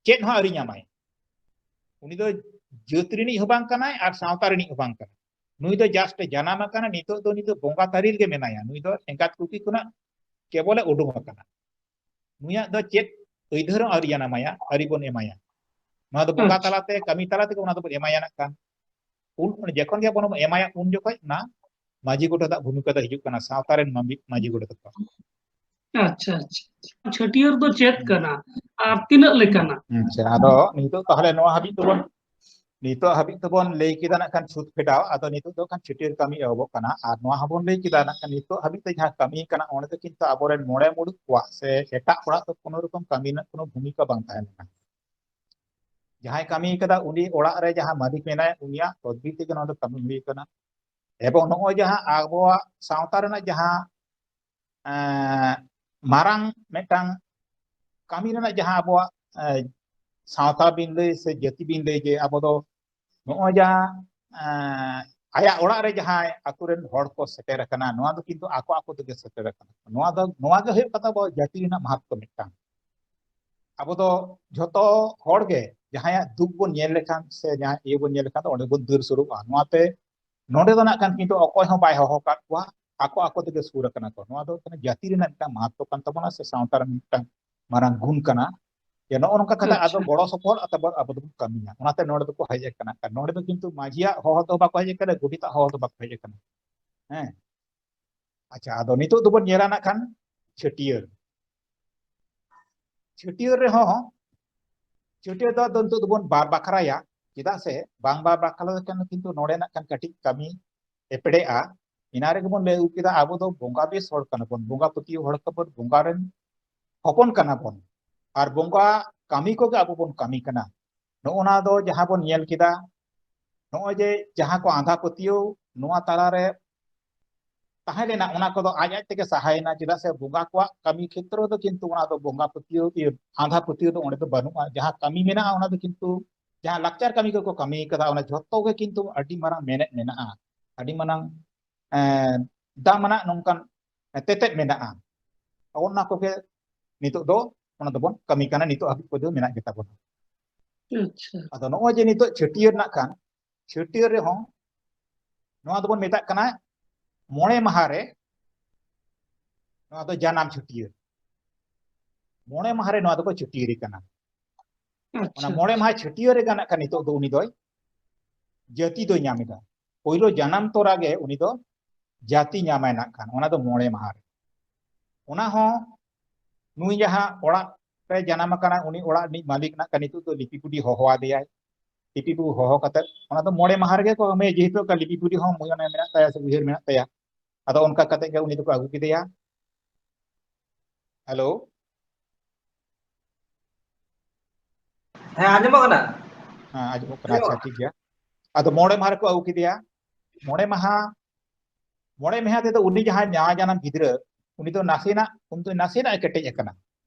ᱪᱮᱫ ᱦᱚᱸ ᱟᱹᱣᱨᱤ ᱧᱟᱢᱟᱭ᱾ ᱩᱱᱤ ᱫᱚ ᱡᱟᱹᱛ ᱨᱤᱱᱤᱡ ᱦᱚᱸ ᱵᱟᱝ ᱠᱟᱱᱟᱭ ᱟᱨ ᱥᱟᱶᱛᱟ ᱨᱤᱱᱤᱡ ᱦᱚᱸ ᱵᱟᱝ ᱠᱟᱱᱟᱭ᱾ ᱱᱩᱭ ᱫᱚ just ᱡᱟᱱᱟᱢ ᱟᱠᱟᱱᱟ, ᱱᱤᱛᱚᱜ ᱫᱚ ᱩᱱᱤ ᱫᱚ ᱵᱚᱸᱜᱟ ᱛᱟᱹᱨᱤ ᱨᱮᱜᱮ ᱢᱮᱱᱟᱭᱟ᱾ ᱱᱩᱭ ᱫᱚ ᱮᱸᱜᱟᱛ ᱠᱩᱠᱷᱤ ᱠᱷᱚᱱᱟᱜ ᱠᱮᱵᱚᱞᱮ ᱩᱰᱩᱝ ᱟᱠᱟᱱᱟ᱾ ᱱᱩᱭᱟᱜ ᱫᱚ ᱪᱮᱫ ᱟᱹᱭᱫᱟᱹᱨ ᱦᱚᱸ ᱟᱹᱣᱨᱤ ᱡᱟᱱᱟᱢᱟᱭᱟ, ᱟᱹᱣᱨᱤ ᱵᱚᱱ ᱮᱢᱟᱭᱟ᱾ ᱱᱚᱣᱟ ᱫᱚ ᱵᱚᱸᱜᱟ ᱟᱪᱪᱷᱟ᱾ ᱛᱟᱞᱟᱛᱮ, ᱠᱟᱹᱢᱤ ᱛᱟᱞᱟ ᱛᱮᱜᱮ ᱚᱱᱟ ᱫᱚᱵᱚᱱ ᱮᱢᱟᱭᱟ ᱱᱟᱜ ᱠᱷᱟᱱ᱾ ᱩᱱ, ᱩᱱ ᱡᱚᱠᱷᱚᱱ ᱜᱮ ᱵᱚᱱ ᱮᱢᱟᱭᱟ, ᱩᱱ ᱡᱚᱠᱷᱚᱡ ᱚᱱᱟ ᱢᱟᱹᱡᱷᱤ ᱜᱚᱰᱮᱛᱟᱜ ᱵᱷᱩᱢᱤᱠᱟ ᱫᱚ ᱦᱤᱡᱩᱜ ᱠᱟᱱᱟ, ᱥᱟᱶᱛᱟ ᱨᱮᱱ ᱢᱟᱹᱡᱷᱤ, ᱢᱟᱹᱡᱷᱤ ᱜᱚᱰᱮᱛ ᱠᱚ᱾ ᱟᱪᱪᱷᱟ, ᱟᱪᱪᱷᱟ᱾ ᱪᱷᱟᱹᱴᱭᱟᱹᱨ ᱫᱚ ᱪᱮᱫ ᱠᱟᱱᱟ ᱟᱨ ᱛᱤᱱᱟᱹᱜ ᱞᱮᱠᱟᱱᱟ? ᱟᱪᱪᱷᱟ, ᱟᱫᱚ ᱱᱤᱛᱚᱜ ᱛᱟᱦᱚᱞᱮ ᱱᱚᱣᱟ ᱦᱟᱹᱵᱤᱡ ᱫᱚᱵᱚᱱ, ᱱᱤᱛᱚᱜ ᱦᱟᱹᱵᱤᱡ ᱫᱚᱵᱚᱱ ᱞᱟᱹᱭ ᱠᱮᱫᱟ ᱱᱟᱜ ᱠᱷᱟᱱ ᱪᱷᱩᱛ ᱯᱷᱮᱰᱟᱣ, ᱟᱫᱚ ᱱᱤᱛᱚᱜ ᱫᱚ ᱠᱷᱟᱱ ᱪᱷᱟᱹᱴᱭᱟᱹᱨ ᱠᱟᱹᱢᱤ ᱮᱦᱚᱵᱚᱜ ᱠᱟᱱᱟ᱾ ᱟᱨ ᱱᱚᱣᱟ ᱦᱚᱸᱵᱚᱱ ᱞᱟᱹᱭ ᱠᱮᱫᱟ ᱱᱟᱜ ᱠᱷᱟᱱ ᱱᱤᱛᱚᱜ ᱦᱟᱹᱵᱤᱡ ᱛᱮ ᱡᱟᱦᱟᱸ ᱠᱟᱹᱢᱤ ᱠᱟᱱᱟ, ᱚᱸᱰᱮ ᱫᱚ ᱠᱤᱱᱛᱩ ᱟᱵᱚᱨᱮᱱ ᱢᱚᱬᱮ ᱢᱩᱬᱩᱫ ᱠᱚᱣᱟᱜ ᱥᱮ ᱮᱴᱟᱜ ᱦᱚᱲᱟᱜ ᱫᱚ ᱠᱳᱱᱳ ᱨᱚᱠᱚᱢ ᱠᱟᱹᱢᱤ ᱨᱮᱱᱟᱜ ᱠᱳᱱᱳ ᱵᱷᱩᱢᱤᱠᱟ ᱵᱟᱝ ᱛᱟᱦᱮᱸ ᱞᱮᱱᱟ᱾ ᱡᱟᱦᱟᱸᱭ ᱠᱟᱹᱢᱤ ᱠᱟᱫᱟ, ᱩᱱᱤ ᱚᱲᱟᱜ ᱨᱮ ᱡᱟᱦᱟᱸ ᱢᱟᱹᱞᱤᱠ ᱢᱮᱱᱟᱭᱟ, ᱩᱱᱤᱭᱟᱜ ᱛᱚᱫᱵᱤᱨ ᱛᱮᱜᱮ ᱱᱚᱣᱟ ᱫᱚ ᱠᱟᱹᱢᱤ ᱦᱩᱭ ᱠᱟᱱᱟ᱾ ᱮᱵᱚᱝ ᱱᱚᱜᱼᱚᱭ ᱡᱟᱦᱟᱸ ᱟᱵᱚᱣᱟᱜ ᱥᱟᱶᱛᱟ ᱨᱮᱱᱟᱜ ᱡᱟᱦᱟᱸ, ᱮᱸ, ᱢᱟᱨᱟᱝ ᱢᱤᱫᱴᱟᱝ ᱠᱟᱹᱢᱤ ᱨᱮᱱᱟᱜ ᱡᱟᱦᱟᱸ ᱟᱵᱚᱣᱟᱜ, ᱮᱸ, ᱥᱟᱶᱛᱟ ᱵᱤᱱ ᱞᱟᱹᱭ ᱥᱮ ᱡᱟᱹᱛᱤ ᱵᱤᱱ ᱞᱟᱹᱭ, ᱡᱮ ᱟᱵᱚ ᱫᱚ ᱱᱚᱜᱼᱚᱭ ᱡᱟᱦᱟᱸ, ᱮᱸ, ᱟᱭᱟᱜ ᱚᱲᱟᱜ ᱨᱮ ᱡᱟᱦᱟᱸᱭ ᱟᱛᱳ ᱨᱮᱱ ᱦᱚᱲ ᱠᱚ ᱥᱮᱴᱮᱨ ᱟᱠᱟᱱᱟ, ᱱᱚᱣᱟ ᱫᱚ ᱠᱤᱱᱛᱩ ᱟᱠᱚ ᱟᱠᱚ ᱛᱮᱜᱮ ᱥᱮᱴᱮᱨ ᱟᱠᱟᱱᱟ᱾ ᱱᱚᱣᱟ ᱫᱚ, ᱱᱚᱣᱟ ᱜᱮ ᱦᱩᱭᱩᱜ ᱠᱟᱱ ᱛᱟᱵᱚ ᱡᱟᱹᱛᱤ ᱨᱮᱱᱟᱜ ᱢᱟᱦᱟᱛᱛᱚ ᱢᱤᱫᱴᱟᱝ᱾ ᱟᱵᱚ ᱫᱚ ᱡᱷᱚᱛᱚ ᱦᱚᱲ ᱜᱮ ᱡᱟᱦᱟᱸᱭᱟᱜ ᱫᱩᱠ ᱵᱚᱱ ᱧᱮᱞ ᱞᱮᱠᱷᱟᱱ ᱥᱮ ᱡᱟᱦᱟᱸᱭ ᱤᱭᱟᱹ ᱵᱚᱱ ᱧᱮᱞ ᱞᱮᱠᱷᱟᱱ ᱫᱚ ᱚᱸᱰᱮ ᱵᱚᱱ ᱫᱟᱹᱲ ᱥᱩᱨᱩᱜᱼᱟ᱾ ᱱᱚᱣᱟᱛᱮ ᱱᱚᱰᱮ ᱫᱚ ᱱᱟᱜ ᱠᱷᱟᱱ ᱠᱤᱱᱛᱩ ᱚᱠᱚᱭ ᱦᱚᱸ ᱵᱟᱭ ᱦᱚᱦᱚ ᱟᱠᱟᱫ ᱠᱚᱣᱟ, ᱟᱠᱚ ᱟᱠᱚ ᱛᱮᱜᱮ ᱥᱩᱨ ᱟᱠᱟᱱᱟ ᱠᱚ᱾ ᱱᱚᱣᱟ ᱫᱚ ᱠᱟᱱᱟ ᱡᱟᱹᱛᱤ ᱨᱮᱱᱟᱜ ᱢᱤᱫᱴᱟᱝ ᱢᱟᱦᱟᱛᱛᱚ ᱠᱟᱱ ᱛᱟᱵᱚᱱᱟ ᱥᱮ ᱥᱟᱶᱛᱟ ᱨᱮᱱᱟᱜ ᱢᱤᱫᱴᱟᱝ ᱢᱟᱨᱟᱝ ᱜᱩᱱ ᱠᱟᱱᱟ᱾ ᱡᱮ ᱱᱚᱜᱼᱚ ᱱᱚᱝᱠᱟ ᱠᱟᱛᱮ ᱟᱫᱚ ᱟᱪᱪᱷᱟ᱾ ᱜᱚᱲᱚ ᱥᱚᱯᱚᱦᱚᱫ ᱟᱛᱮ ᱵᱚ-, ᱟᱵᱚ ᱫᱚᱵᱚᱱ ᱠᱟᱹᱢᱤᱭᱟ᱾ ᱚᱱᱟᱛᱮ ᱱᱚᱰᱮ ᱫᱚᱠᱚ ᱦᱮᱡ ᱟᱠᱟᱱᱟ᱾ ᱟᱨ ᱱᱚᱰᱮ ᱫᱚ ᱠᱤᱱᱛᱩ ᱢᱟᱹᱡᱷᱤᱭᱟᱜ ᱦᱚᱦᱚ ᱫᱚ ᱵᱟᱠᱚ ᱦᱮᱡ ᱟᱠᱟᱱᱟ, ᱜᱚᱰᱮᱛᱟᱜ ᱦᱚᱦᱚ ᱫᱚ ᱵᱟᱠᱚ ᱦᱮᱡ ᱟᱠᱟᱱᱟ᱾ ᱦᱮᱸ᱾ ᱟᱪᱪᱷᱟ, ᱟᱫᱚ ᱱᱤᱛᱚᱜ ᱫᱚᱵᱚᱱ ᱧᱮᱞᱟ ᱱᱟᱜ ᱠᱷᱟᱱ ᱪᱷᱟᱹᱴᱭᱟᱹᱨ᱾ ᱪᱷᱟᱹᱴᱭᱟᱹᱨ ᱨᱮᱦᱚᱸ ᱪᱷᱟᱹᱴᱭᱟᱹᱨ ᱫᱚ ᱟᱫᱚ ᱱᱤᱛᱚᱜ ᱫᱚᱵᱚᱱ ᱵᱟᱨ ᱵᱟᱠᱷᱨᱟᱭᱟ᱾ ᱪᱮᱫᱟᱜ ᱥᱮ ᱵᱟᱝ ᱵᱟᱨ ᱵᱟᱠᱷᱨᱟ ᱞᱮᱠᱷᱟᱱ ᱠᱤᱱᱛᱩ ᱱᱚᱰᱮᱱᱟᱜ ᱠᱷᱟᱱ ᱠᱟᱹᱴᱤᱡ ᱠᱟᱹᱢᱤ ᱮᱯᱮᱲᱮᱜᱼᱟ᱾ ᱮᱱᱟ ᱨᱮᱜᱮ ᱵᱚᱱ ᱞᱟᱹᱭ ᱟᱹᱜᱩ ᱠᱮᱫᱟ, ᱟᱵᱚ ᱫᱚ ᱵᱚᱸᱜᱟ ᱵᱮᱥ ᱦᱚᱲ ᱠᱟᱱᱟ ᱵᱚᱱ, ᱵᱚᱸᱜᱟ ᱯᱟᱹᱛᱭᱟᱹᱣ ᱦᱚᱲ ᱠᱟᱱᱟ ᱵᱚᱱ, ᱵᱚᱸᱜᱟ ᱨᱮᱱ ᱦᱚᱯᱚᱱ ᱠᱟᱱᱟ ᱵᱚᱱ, ᱟᱨ ᱵᱚᱸᱜᱟ ᱠᱟᱹᱢᱤ ᱠᱚᱜᱮ ᱟᱵᱚ ᱵᱚᱱ ᱠᱟᱹᱢᱤ ᱠᱟᱱᱟ᱾ ᱱᱚᱜᱼᱚ ᱱᱟ ᱫᱚ ᱡᱟᱦᱟᱸ ᱵᱚᱱ ᱧᱮᱞ ᱠᱮᱫᱟ, ᱱᱚᱜᱼᱚᱭ ᱡᱮ ᱡᱟᱦᱟᱸ ᱠᱚ ᱟᱸᱫᱷᱟ ᱯᱟᱹᱛᱭᱟᱹᱣ ᱱᱚᱣᱟ ᱛᱟᱞᱟᱨᱮ ᱛᱟᱦᱮᱸ ᱞᱮᱱᱟ, ᱚᱱᱟ ᱠᱚᱫᱚ ᱟᱡ ᱟᱡ ᱛᱮᱜᱮ ᱥᱟᱦᱟᱭᱮᱱᱟ᱾ ᱪᱮᱫᱟᱜ ᱥᱮ ᱵᱚᱸᱜᱟ ᱠᱚᱣᱟᱜ ᱠᱟᱹᱢᱤ ᱠᱷᱮᱛᱨᱚ ᱫᱚ ᱠᱤᱱᱛᱩ ᱚᱱᱟ ᱫᱚ ᱵᱚᱸᱜᱟ ᱯᱟᱹᱛᱭᱟᱹᱣ, ᱤᱭᱟᱹ, ᱟᱸᱫᱷᱟ ᱯᱟᱹᱛᱭᱟᱹᱣ ᱫᱚ ᱚᱸᱰᱮ ᱫᱚ ᱵᱟᱹᱱᱩᱜᱼᱟ᱾ ᱡᱟᱦᱟᱸ ᱠᱟᱹᱢᱤ ᱢᱮᱱᱟᱜᱼᱟ, ᱚᱱᱟ ᱫᱚ ᱠᱤᱱᱛᱩ ᱡᱟᱦᱟᱸ ᱞᱟᱠᱪᱟᱨ ᱠᱟᱹᱢᱤ ᱠᱚᱠᱚ ᱠᱟᱹᱢᱤ ᱠᱟᱫᱟ, ᱚᱱᱟ ᱡᱷᱚᱛᱚ ᱜᱮ ᱠᱤᱱᱛᱩ ᱟᱹᱰᱤ ᱢᱟᱨᱟᱝ ᱢᱮᱱᱮᱫ ᱢᱮᱱᱟᱜᱼᱟ, ᱟᱹᱰᱤ ᱢᱟᱨᱟᱝ, ᱮᱸ, ᱫᱟᱢᱟᱱᱟᱜ ᱱᱚᱝᱠᱟᱱ ᱛᱮᱛᱮᱫ ᱢᱮᱱᱟᱜᱼᱟ᱾ ᱚᱱᱟ ᱠᱚᱜᱮ ᱱᱤᱛᱚᱜ ᱫᱚ ᱚᱱᱟ ᱫᱚᱵᱚᱱ ᱠᱟᱹᱢᱤ ᱠᱟᱱᱟ, ᱱᱤᱛᱚᱜ ᱦᱟᱹᱵᱤᱡ ᱯᱚᱨᱡᱚᱱᱛᱚ ᱢᱮᱱᱟᱜ ᱜᱮᱛᱟ ᱵᱚᱱᱟ᱾ ᱟᱪᱪᱷᱟ᱾ ᱟᱫᱚ ᱱᱚᱜᱼᱚᱭ ᱡᱮ ᱱᱤᱛᱚᱜ ᱪᱷᱟᱹᱴᱭᱟᱹᱨ ᱨᱮᱱᱟᱜ ᱠᱷᱟᱱ, ᱪᱷᱟᱹᱴᱭᱟᱹᱨ ᱨᱮᱦᱚᱸ ᱱᱚᱣᱟ ᱫᱚᱵᱚᱱ ᱢᱮᱛᱟᱜ ᱠᱟᱱᱟ ᱢᱚᱬᱮ ᱢᱟᱦᱟ ᱨᱮ ᱱᱚᱣᱟ ᱫᱚ ᱡᱟᱱᱟᱢ ᱪᱷᱟᱹᱴᱭᱟᱹᱨ᱾ ᱢᱚᱬᱮ ᱢᱟᱦᱟ ᱨᱮ ᱱᱚᱣᱟ ᱫᱚᱠᱚ ᱪᱷᱟᱹᱴᱭᱟᱹᱨᱮ ᱠᱟᱱᱟ᱾ ᱚᱱᱟ ᱟᱪᱪᱷᱟ᱾ ᱢᱚᱬᱮ ᱢᱟᱦᱟ ᱪᱷᱟᱹᱴᱭᱟᱹᱨ ᱨᱮ ᱜᱟᱱᱟᱜ ᱠᱷᱟᱱ ᱱᱤᱛᱚᱜ ᱫᱚ ᱩᱱᱤ ᱫᱚᱭ ᱡᱟᱹᱛᱤ ᱫᱚᱭ ᱧᱟᱢ ᱮᱫᱟ᱾ ᱯᱳᱭᱞᱳ ᱡᱟᱱᱟᱢ ᱛᱚᱨᱟ ᱜᱮ ᱩᱱᱤ ᱫᱚ ᱡᱟᱹᱛᱤ ᱧᱟᱢᱟᱭ ᱱᱟᱜ ᱠᱷᱟᱱ, ᱚᱱᱟ ᱫᱚ ᱢᱚᱬᱮ ᱢᱟᱦᱟ ᱨᱮ᱾ ᱚᱱᱟ ᱦᱚᱸ ᱱᱩᱭ ᱡᱟᱦᱟᱸ ᱚᱲᱟᱜ ᱨᱮ ᱡᱟᱱᱟᱢ ᱟᱠᱟᱱᱟ, ᱩᱱᱤ ᱚᱲᱟᱜ ᱨᱤᱱᱤᱡ ᱢᱟᱹᱞᱤᱠ ᱱᱟᱜ ᱠᱷᱟᱱ ᱱᱤᱛᱚᱜ ᱫᱚ ᱞᱤᱯᱤ ᱵᱩᱰᱷᱤ ᱦᱚᱦᱚ ᱟᱫᱮᱭᱟᱭ᱾ ᱞᱤᱯᱤ ᱵᱩᱰᱷᱤ ᱦᱚᱦᱚ ᱠᱟᱛᱮ ᱚᱱᱟ ᱫᱚ ᱢᱚᱬᱮ ᱢᱟᱦᱟ ᱨᱮᱜᱮ ᱠᱚ ᱮᱢᱮᱭᱟ, ᱡᱮᱦᱮᱛᱩ ᱚᱱᱠᱟ ᱞᱤᱯᱤ ᱵᱩᱰᱷᱤ ᱦᱚᱸ ᱢᱚᱱᱮ ᱢᱮᱱᱟᱜ ᱛᱟᱭᱟ ᱥᱮ ᱩᱭᱦᱟᱹᱨ ᱢᱮᱱᱟᱜ ᱛᱟᱭᱟ᱾ ᱟᱫᱚ ᱚᱱᱠᱟ ᱠᱟᱛᱮ ᱜᱮ ᱩᱱᱤ ᱫᱚᱠᱚ ᱟᱹᱜᱩ ᱠᱮᱫᱮᱭᱟ᱾ ᱦᱮᱞᱳ? ᱦᱮᱸ, ᱟᱸᱡᱚᱢᱚᱜ ᱠᱟᱱᱟ? ᱦᱮᱸ, ᱟᱸᱡᱚᱢᱚᱜ ᱠᱟᱱᱟ᱾ ᱟᱪᱪᱷᱟ, ᱴᱷᱤᱠ ᱜᱮᱭᱟ᱾ ᱟᱫᱚ ᱢᱚᱬᱮ ᱢᱟᱦᱟ ᱨᱮᱠᱚ ᱟᱹᱜᱩ ᱠᱮᱫᱮᱭᱟ᱾ ᱢᱚᱬᱮ ᱢᱟᱦᱟ, ᱢᱚᱬᱮ ᱢᱟᱦᱟ ᱛᱮᱫᱚ ᱩᱱᱤ ᱡᱟᱦᱟᱸᱭ ᱱᱟᱣᱟ ᱡᱟᱱᱟᱢ ᱜᱤᱫᱽᱨᱟᱹ, ᱩᱱᱤ ᱫᱚ ᱱᱟᱥᱮᱱᱟᱜ, ᱩᱱᱤ ᱫᱚ ᱱᱟᱥᱮᱱᱟᱜ ᱮ ᱠᱮᱴᱮᱡ ᱟᱠᱟᱱᱟ᱾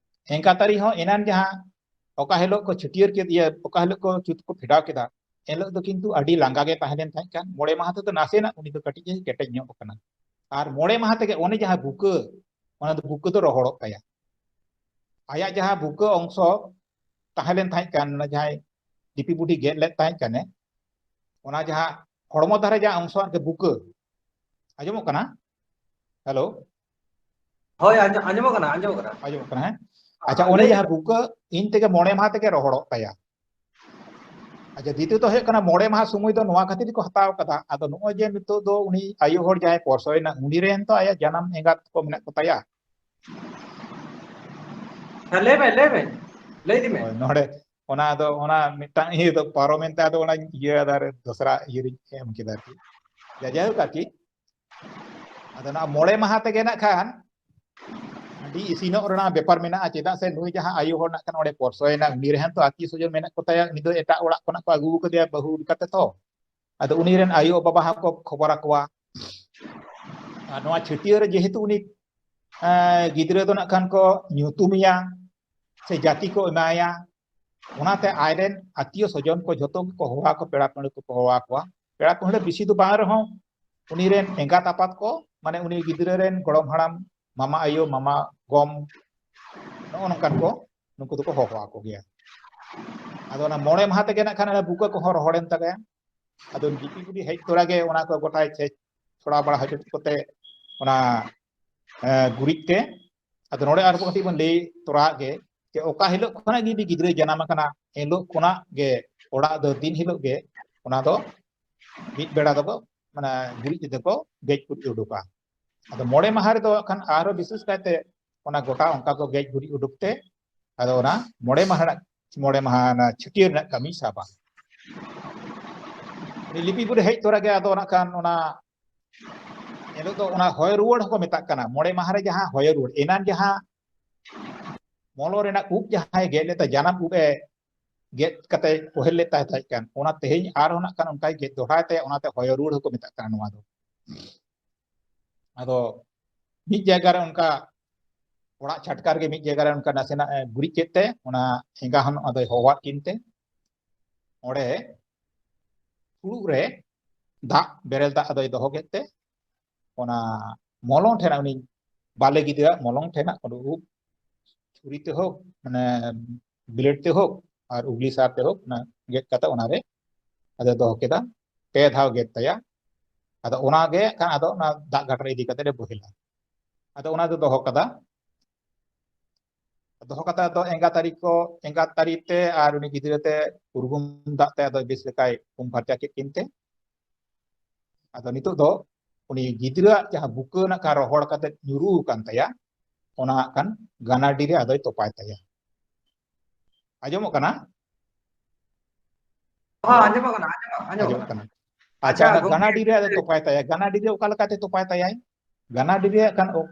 ᱮᱸᱜᱟᱛ ᱟᱹᱨᱤ ᱦᱚᱸ ᱮᱱᱟᱱ ᱡᱟᱦᱟᱸ ᱚᱠᱟ ᱦᱤᱞᱳᱜ ᱠᱚ ᱪᱷᱟᱹᱴᱭᱟᱹᱨ ᱠᱮᱫᱮᱭᱟ, ᱚᱠᱟ ᱦᱤᱞᱳᱜ ᱠᱚ ᱪᱷᱩᱛ ᱠᱚ ᱯᱷᱮᱰᱟᱣ ᱠᱮᱫᱟ, ᱮᱱᱦᱤᱞᱳᱜ ᱫᱚ ᱠᱤᱱᱛᱩ ᱟᱹᱰᱤ ᱞᱟᱸᱜᱟ ᱜᱮ ᱛᱟᱦᱮᱸ ᱞᱮᱱ ᱛᱟᱦᱮᱸ ᱠᱟᱱ᱾ ᱢᱚᱬᱮ ᱢᱟᱦᱟ ᱛᱮᱫᱚ ᱱᱟᱥᱮᱱᱟᱜ ᱩᱱᱤ ᱫᱚ ᱠᱟᱹᱴᱤᱡ ᱮ ᱠᱮᱴᱮᱡ ᱧᱚᱜ ᱟᱠᱟᱱᱟ᱾ ᱟᱨ ᱢᱚᱬᱮ ᱢᱟᱦᱟ ᱛᱮᱜᱮ ᱚᱱᱮ ᱡᱟᱦᱟᱸ ᱵᱩᱠᱟᱹ, ᱚᱱᱟ ᱫᱚ ᱵᱩᱠᱟᱹ ᱫᱚ ᱨᱚᱦᱚᱲᱚᱜ ᱛᱟᱭᱟ᱾ ᱟᱭᱟᱜ ᱡᱟᱦᱟᱸ ᱵᱩᱠᱟᱹ ᱚᱝᱥᱚ ᱛᱟᱦᱮᱸ ᱞᱮᱱ ᱛᱟᱦᱮᱸ ᱠᱟᱱ, ᱚᱱᱟ ᱡᱟᱦᱟᱸᱭ ᱞᱤᱯᱤ ᱵᱩᱰᱷᱤ ᱜᱮᱫ ᱞᱮᱫ ᱛᱟᱦᱮᱸ ᱠᱟᱱᱮ, ᱚᱱᱟ ᱡᱟᱦᱟᱸ ᱦᱚᱲᱢᱚ ᱫᱷᱟᱨᱮ ᱡᱟᱦᱟᱸ ᱚᱝᱥᱚ ᱟᱨᱠᱤ ᱵᱩᱠᱟᱹ, ᱟᱸᱡᱚᱢᱚᱜ ᱠᱟᱱᱟ? ᱦᱮᱞᱳ? ᱦᱳᱭ, ᱟᱸᱡᱚᱢ, ᱟᱸᱡᱚᱢᱚᱜ ᱠᱟᱱᱟ, ᱟᱸᱡᱚᱢᱚᱜ ᱠᱟᱱᱟ᱾ ᱟᱸᱡᱚᱢᱚᱜ ᱠᱟᱱᱟ, ᱦᱮᱸ? ᱟᱪᱪᱷᱟ, ᱚᱱᱮ ᱡᱟᱦᱟᱸ ᱵᱩᱠᱟᱹ ᱤᱱ ᱛᱮᱜᱮ ᱢᱚᱬᱮ ᱢᱟᱦᱟ ᱛᱮᱜᱮ ᱨᱚᱦᱚᱲᱚᱜ ᱛᱟᱭᱟ᱾ ᱟᱪᱪᱷᱟ, ᱫᱤᱛᱤᱭᱚᱛᱚ ᱦᱩᱭᱩᱜ ᱠᱟᱱᱟ, ᱢᱚᱬᱮ ᱢᱟᱦᱟ ᱥᱚᱢᱚᱭ ᱫᱚ ᱱᱚᱣᱟ ᱠᱷᱟᱹᱛᱤᱨ ᱜᱮᱠᱚ ᱦᱟᱛᱟᱣ ᱠᱟᱫᱟ᱾ ᱟᱫᱚ ᱱᱚᱜᱼᱚᱭ ᱡᱮ ᱱᱤᱛᱚᱜ ᱫᱚ ᱩᱱᱤ ᱟᱭᱳ ᱦᱚᱲ ᱡᱟᱦᱟᱸᱭ ᱯᱚᱨᱥᱚᱭᱮᱱᱟ, ᱩᱱᱤ ᱨᱮᱱ ᱛᱚ ᱟᱭᱟᱜ ᱡᱟᱱᱟᱢ ᱮᱸᱜᱟᱛ ᱠᱚ ᱢᱮᱱᱟᱜ ᱠᱚ ᱛᱟᱭᱟ᱾ ᱦᱮᱸ, ᱞᱟᱹᱭ ᱢᱮ, ᱞᱟᱹᱭ ᱢᱮ, ᱞᱟᱹᱭ ᱤᱫᱤ ᱢᱮ᱾ ᱦᱳᱭ, ᱱᱚᱰᱮ ᱚᱱᱟ ᱫᱚ, ᱚᱱᱟ ᱢᱤᱫᱴᱟᱝ ᱤᱭᱟᱹ ᱫᱚ ᱯᱟᱨᱚᱢᱮᱱ ᱛᱟᱭ, ᱟᱫᱚ ᱚᱱᱟᱧ ᱤᱭᱟᱹ ᱟᱫᱟ ᱨᱮ, ᱫᱚᱥᱨᱟ ᱤᱭᱟᱹ ᱨᱤᱧ ᱮᱢ ᱠᱮᱫᱟ ᱟᱨᱠᱤ᱾ ᱡᱟ-, ᱡᱟᱭᱦᱳᱠ ᱟᱨᱠᱤ, ᱟᱫᱚ ᱱᱚᱣᱟ ᱢᱚᱬᱮ ᱢᱟᱦᱟ ᱛᱮᱜᱮ ᱱᱟᱜ ᱠᱷᱟᱱ ᱟᱹᱰᱤ ᱤᱥᱤᱱᱚᱜ ᱨᱮᱱᱟᱜ ᱵᱮᱯᱟᱨ ᱢᱮᱱᱟᱜᱼᱟ᱾ ᱪᱮᱫᱟᱜ ᱥᱮ ᱱᱩᱭ ᱡᱟᱦᱟᱸ ᱟᱭᱳ ᱦᱚᱲ ᱱᱟᱜ ᱠᱷᱟᱱ ᱚᱸᱰᱮ ᱯᱚᱨᱥᱚᱭᱮᱱᱟ, ᱩᱱᱤ ᱨᱮᱦᱚᱸ ᱛᱚ ᱟᱹᱛᱤᱭᱚ ᱥᱚᱡᱚᱱ ᱢᱮᱱᱟᱜ ᱠᱚ ᱛᱟᱭᱟ, ᱩᱱᱤ ᱫᱚ ᱮᱴᱟᱜ ᱚᱲᱟᱜ ᱠᱷᱚᱱᱟᱜ ᱠᱚ ᱟᱹᱜᱩ ᱟᱠᱟᱫᱮᱭᱟ ᱵᱟᱹᱦᱩ ᱞᱮᱠᱟᱛᱮ ᱛᱚ᱾ ᱟᱫᱚ ᱩᱱᱤ ᱨᱮᱱ ᱟᱭᱳ ᱵᱟᱵᱟ ᱦᱚᱸᱠᱚ ᱠᱷᱚᱵᱚᱨ ᱟᱠᱚᱣᱟ᱾ ᱟᱨ ᱱᱚᱣᱟ ᱪᱷᱟᱹᱴᱭᱟᱹᱨ ᱨᱮ ᱡᱮᱦᱮᱛᱩ ᱩᱱᱤ, ᱮᱸ, ᱜᱤᱫᱽᱨᱟᱹ ᱫᱚ ᱱᱟᱜ ᱠᱷᱟᱱ ᱠᱚ ᱧᱩᱛᱩᱢᱮᱭᱟ ᱥᱮ ᱡᱟᱹᱛᱤ ᱠᱚ ᱮᱢᱟᱭᱟ, ᱚᱱᱟᱛᱮ ᱟᱡᱨᱮᱱ ᱟᱹᱛᱤᱭᱚ ᱥᱚᱡᱚᱱ ᱠᱚ ᱡᱷᱚᱛᱚ ᱜᱮᱠᱚ ᱦᱚᱦᱚ ᱟᱠᱚ, ᱯᱮᱲᱟ ᱯᱟᱹᱲᱦᱟᱹ ᱠᱚᱠᱚ ᱦᱚᱦᱚ ᱟᱠᱚᱣᱟ᱾ ᱯᱮᱲᱟ ᱯᱟᱹᱲᱦᱟᱹ ᱵᱮᱥᱤ ᱫᱚ ᱵᱟᱝ ᱨᱮᱦᱚᱸ, ᱩᱱᱤ ᱨᱮᱱ ᱮᱸᱜᱟᱛ ᱟᱯᱟᱛ ᱠᱚ, ᱢᱟᱱᱮ ᱩᱱᱤ ᱜᱤᱫᱽᱨᱟᱹ ᱨᱮᱱ ᱜᱚᱲᱚᱢ ᱦᱟᱲᱟᱢ, ᱢᱟᱢᱟ ᱟᱭᱳ, ᱢᱟᱢᱟ ᱜᱚᱢ, ᱱᱚᱜᱼᱚ ᱱᱚᱝᱠᱟᱱ ᱠᱚ, ᱱᱩᱠᱩ ᱫᱚᱠᱚ ᱦᱚᱦᱚ ᱟᱠᱚ ᱜᱮᱭᱟ᱾ ᱟᱫᱚ ᱚᱱᱟ ᱢᱚᱬᱮ ᱢᱟᱦᱟ ᱛᱮᱜᱮ ᱱᱟᱜ ᱠᱷᱟᱱ ᱚᱱᱟ ᱵᱩᱠᱟᱹ ᱠᱚᱦᱚᱸ ᱨᱚᱦᱚᱲᱮᱱ ᱛᱟᱠᱚᱣᱟ᱾ ᱟᱫᱚ ᱜᱤᱯᱤ ᱜᱩᱰᱤ ᱦᱮᱡ ᱛᱚᱨᱟ ᱜᱮ ᱚᱱᱟ ᱠᱚ ᱜᱚᱴᱟᱭ ᱪᱷᱮᱡ ᱪᱷᱚᱲᱟ ᱵᱟᱲᱟ ᱦᱚᱪᱚ ᱠᱟᱛᱮ ᱚᱱᱟ, ᱮ, ᱜᱩᱨᱤᱡ ᱛᱮ᱾ ᱟᱫᱚ ᱱᱚᱰᱮ ᱟᱨᱦᱚᱸ ᱠᱟᱹᱴᱤᱡ ᱵᱚᱱ ᱞᱟᱹᱭ ᱛᱚᱨᱟ ᱜᱮ, ᱡᱮ ᱚᱠᱟ ᱦᱤᱞᱳᱜ ᱠᱷᱚᱱᱟᱜ ᱜᱮ ᱡᱩᱫᱤ ᱜᱤᱫᱽᱨᱟᱹᱭ ᱡᱟᱱᱟᱢ ᱟᱠᱟᱱᱟ, ᱮᱱ ᱦᱤᱞᱳᱜ ᱠᱷᱚᱱᱟᱜ ᱜᱮ ᱚᱲᱟᱜ ᱫᱚ ᱫᱤᱱ ᱦᱤᱞᱳᱜ ᱜᱮ ᱚᱱᱟ ᱫᱚ ᱢᱤᱫ ᱵᱮᱲᱟ ᱫᱚᱠᱚ, ᱢᱟᱱᱮ, ᱜᱩᱨᱤᱡ ᱛᱮᱫᱚ ᱠᱚ ᱜᱮᱡ ᱜᱩᱨᱤᱡ ᱩᱰᱩᱠᱟ᱾ ᱟᱫᱚ ᱢᱚᱬᱮ ᱢᱟᱦᱟ ᱨᱮᱫᱚ ᱠᱷᱟᱱ ᱟᱨᱦᱚᱸ ᱵᱤᱥᱮᱥ ᱠᱟᱭᱛᱮ ᱚᱱᱟ ᱜᱚᱴᱟ ᱚᱱᱠᱟ ᱠᱚ ᱜᱮᱡ ᱜᱩᱨᱤᱡ ᱩᱰᱩᱠ ᱛᱮ, ᱟᱫᱚ ᱚᱱᱟ ᱢᱚᱬᱮ ᱢᱟᱦᱟ ᱨᱮᱱᱟᱜ, ᱢᱚᱬᱮ ᱢᱟᱦᱟ ᱚᱱᱟ ᱪᱷᱟᱹᱴᱭᱟᱹᱨ ᱨᱮᱱᱟᱜ ᱠᱟᱹᱢᱤ ᱥᱟᱵᱟ᱾ ᱩᱱᱤ ᱞᱤᱯᱤ ᱵᱩᱨᱩ ᱦᱮᱡ ᱛᱚᱨᱟ ᱜᱮ ᱟᱫᱚ ᱚᱱᱟ ᱠᱷᱟᱱ ᱚᱱᱟ ᱮᱱᱦᱤᱞᱳᱜ ᱫᱚ ᱚᱱᱟ ᱦᱚᱭᱚ ᱨᱩᱣᱟᱹᱲ ᱦᱚᱸᱠᱚ ᱢᱮᱛᱟᱜ ᱠᱟᱱᱟ᱾ ᱢᱚᱬᱮ ᱢᱟᱦᱟ ᱨᱮ ᱡᱟᱦᱟᱸ ᱦᱚᱭᱚ ᱨᱩᱣᱟᱹᱲ, ᱮᱱᱟᱱ ᱡᱟᱦᱟᱸ ᱢᱚᱞᱚ ᱨᱮᱱᱟᱜ ᱩᱵ ᱡᱟᱦᱟᱸᱭ ᱜᱮᱫ ᱞᱮᱫᱟ, ᱡᱟᱱᱟᱢ ᱩᱵ ᱮ ᱜᱮᱫ ᱠᱟᱛᱮ ᱯᱚᱦᱮᱞ ᱞᱮᱫ ᱛᱟᱦᱮᱸ, ᱛᱟᱦᱮᱸ ᱠᱟᱱ, ᱚᱱᱟ ᱛᱮᱦᱮᱧ ᱟᱨᱦᱚᱸ ᱱᱟᱜ ᱠᱷᱟᱱ ᱚᱱᱠᱟᱭ ᱜᱮᱫ ᱫᱚᱦᱲᱟᱭ ᱛᱮ, ᱚᱱᱟᱛᱮ ᱦᱚᱭᱚ ᱨᱩᱣᱟᱹᱲ ᱦᱚᱸᱠᱚ ᱢᱮᱛᱟᱜ ᱠᱟᱱᱟ ᱱᱚᱣᱟ ᱫᱚ᱾ ᱟᱫᱚ ᱢᱤᱫ ᱡᱟᱭᱜᱟ ᱨᱮ ᱚᱱᱠᱟ ᱚᱲᱟᱜ ᱪᱷᱟᱴᱠᱟ ᱨᱮᱜᱮ ᱢᱤᱫ ᱡᱟᱭᱜᱟ ᱨᱮ ᱚᱱᱠᱟ ᱱᱟᱥᱮᱱᱟᱜ ᱮ ᱜᱩᱨᱤᱡ ᱠᱮᱫ ᱛᱮ, ᱚᱱᱟ ᱮᱸᱜᱟ ᱦᱚᱸ ᱟᱫᱚᱭ ᱦᱚᱦᱚᱣᱟᱫ ᱠᱤᱱ ᱛᱮ, ᱚᱸᱰᱮ ᱯᱷᱩᱲᱩᱜ ᱨᱮ ᱫᱟᱜ, ᱵᱮᱨᱮᱞ ᱫᱟᱜ ᱟᱫᱚᱭ ᱫᱚᱦᱚ ᱠᱮᱫ ᱛᱮ, ᱚᱱᱟ ᱢᱚᱞᱚᱝ ᱴᱷᱮᱱᱟᱜ, ᱩᱱᱤ ᱵᱟᱞᱮ ᱜᱤᱫᱽᱨᱟᱹᱣᱟᱜ ᱢᱚᱞᱚᱝ ᱴᱷᱮᱱᱟᱜ ᱩᱱᱤ ᱩᱵ ᱪᱷᱩᱨᱤ ᱛᱮ ᱦᱳᱠ, ᱢᱟᱱᱮ ᱵᱞᱮᱰ ᱛᱮ ᱦᱳᱠ, ᱟᱨ ᱩᱜᱽᱞᱤ ᱥᱟᱨ ᱛᱮ ᱦᱳᱠ, ᱚᱱᱟ ᱜᱮᱫ ᱠᱟᱛᱮ ᱚᱱᱟᱨᱮ ᱟᱫᱚ ᱫᱚᱦᱚ ᱠᱮᱫᱟ᱾ ᱯᱮ ᱫᱷᱟᱣ ᱜᱮᱫ ᱛᱟᱭᱟ᱾ ᱟᱫᱚ ᱚᱱᱟ ᱜᱮ ᱠᱷᱟᱱ ᱟᱫᱚ ᱚᱱᱟ ᱫᱟᱜ ᱜᱟᱰᱟᱨ ᱤᱫᱤ ᱠᱟᱛᱮ ᱮ ᱵᱚᱦᱮᱞᱟ᱾ ᱟᱫᱚ ᱚᱱᱟ ᱫᱚ ᱫᱚᱦᱚ ᱠᱟᱫᱟ᱾ ᱫᱚᱦᱚ ᱠᱟᱛᱮ ᱟᱫᱚ ᱮᱸᱜᱟᱛ ᱟᱹᱨᱤ ᱠᱚ, ᱮᱸᱜᱟᱛ ᱟᱹᱨᱤ ᱛᱮ ᱟᱨ ᱩᱱᱤ ᱜᱤᱫᱽᱨᱟᱹ ᱛᱮ ᱩᱨᱜᱩᱢ ᱫᱟᱜ ᱛᱮ ᱟᱫᱚ ᱵᱮᱥ ᱞᱮᱠᱟᱭ ᱩᱢ ᱯᱷᱟᱨᱪᱟ ᱠᱮᱫ ᱠᱤᱱ ᱛᱮ, ᱟᱫᱚ ᱱᱤᱛᱚᱜ ᱫᱚ ᱩᱱᱤ ᱜᱤᱫᱽᱨᱟᱹᱣᱟᱜ ᱡᱟᱦᱟᱸ ᱵᱩᱠᱟᱹ ᱱᱟᱜ ᱠᱷᱟᱱ ᱨᱚᱦᱚᱲ ᱠᱟᱛᱮ ᱧᱩᱨᱩ ᱟᱠᱟᱱ ᱛᱟᱭᱟ, ᱚᱱᱟ ᱦᱟᱸᱜ ᱠᱷᱟᱱ ᱜᱟᱱᱟᱰᱤ ᱨᱮ ᱟᱫᱚᱭ ᱛᱚᱯᱟᱭ ᱛᱟᱭᱟ᱾ ᱟᱸᱡᱚᱢᱚᱜ ᱠᱟᱱᱟ? ᱦᱚᱸ, ᱟᱸᱡᱚᱢᱚᱜ ᱠᱟᱱᱟ, ᱟᱸᱡᱚᱢᱚᱜ, ᱟᱸᱡᱚᱢᱚᱜ ᱟᱸᱡᱚᱢᱚᱜ ᱠᱟᱱᱟ᱾ ᱠᱟᱱᱟ᱾ ᱟᱪᱪᱷᱟ, ᱟᱪᱪᱷᱟ, ᱚᱱᱟ ᱜᱚᱢᱠᱮ᱾ ᱜᱟᱱᱟᱰᱤ ᱨᱮ ᱟᱫᱚ ᱛᱚᱯᱟᱭ ᱛᱟᱭᱟ᱾ ᱜᱟᱱᱟᱰᱤ ᱨᱮ ᱚᱠᱟ ᱞᱮᱠᱟᱛᱮ ᱛᱚᱯᱟᱭ ᱛᱟᱭᱟᱭ? ᱜᱟᱱᱟᱰᱤ ᱨᱮᱭᱟᱜ ᱠᱷᱟᱱ ᱚ-,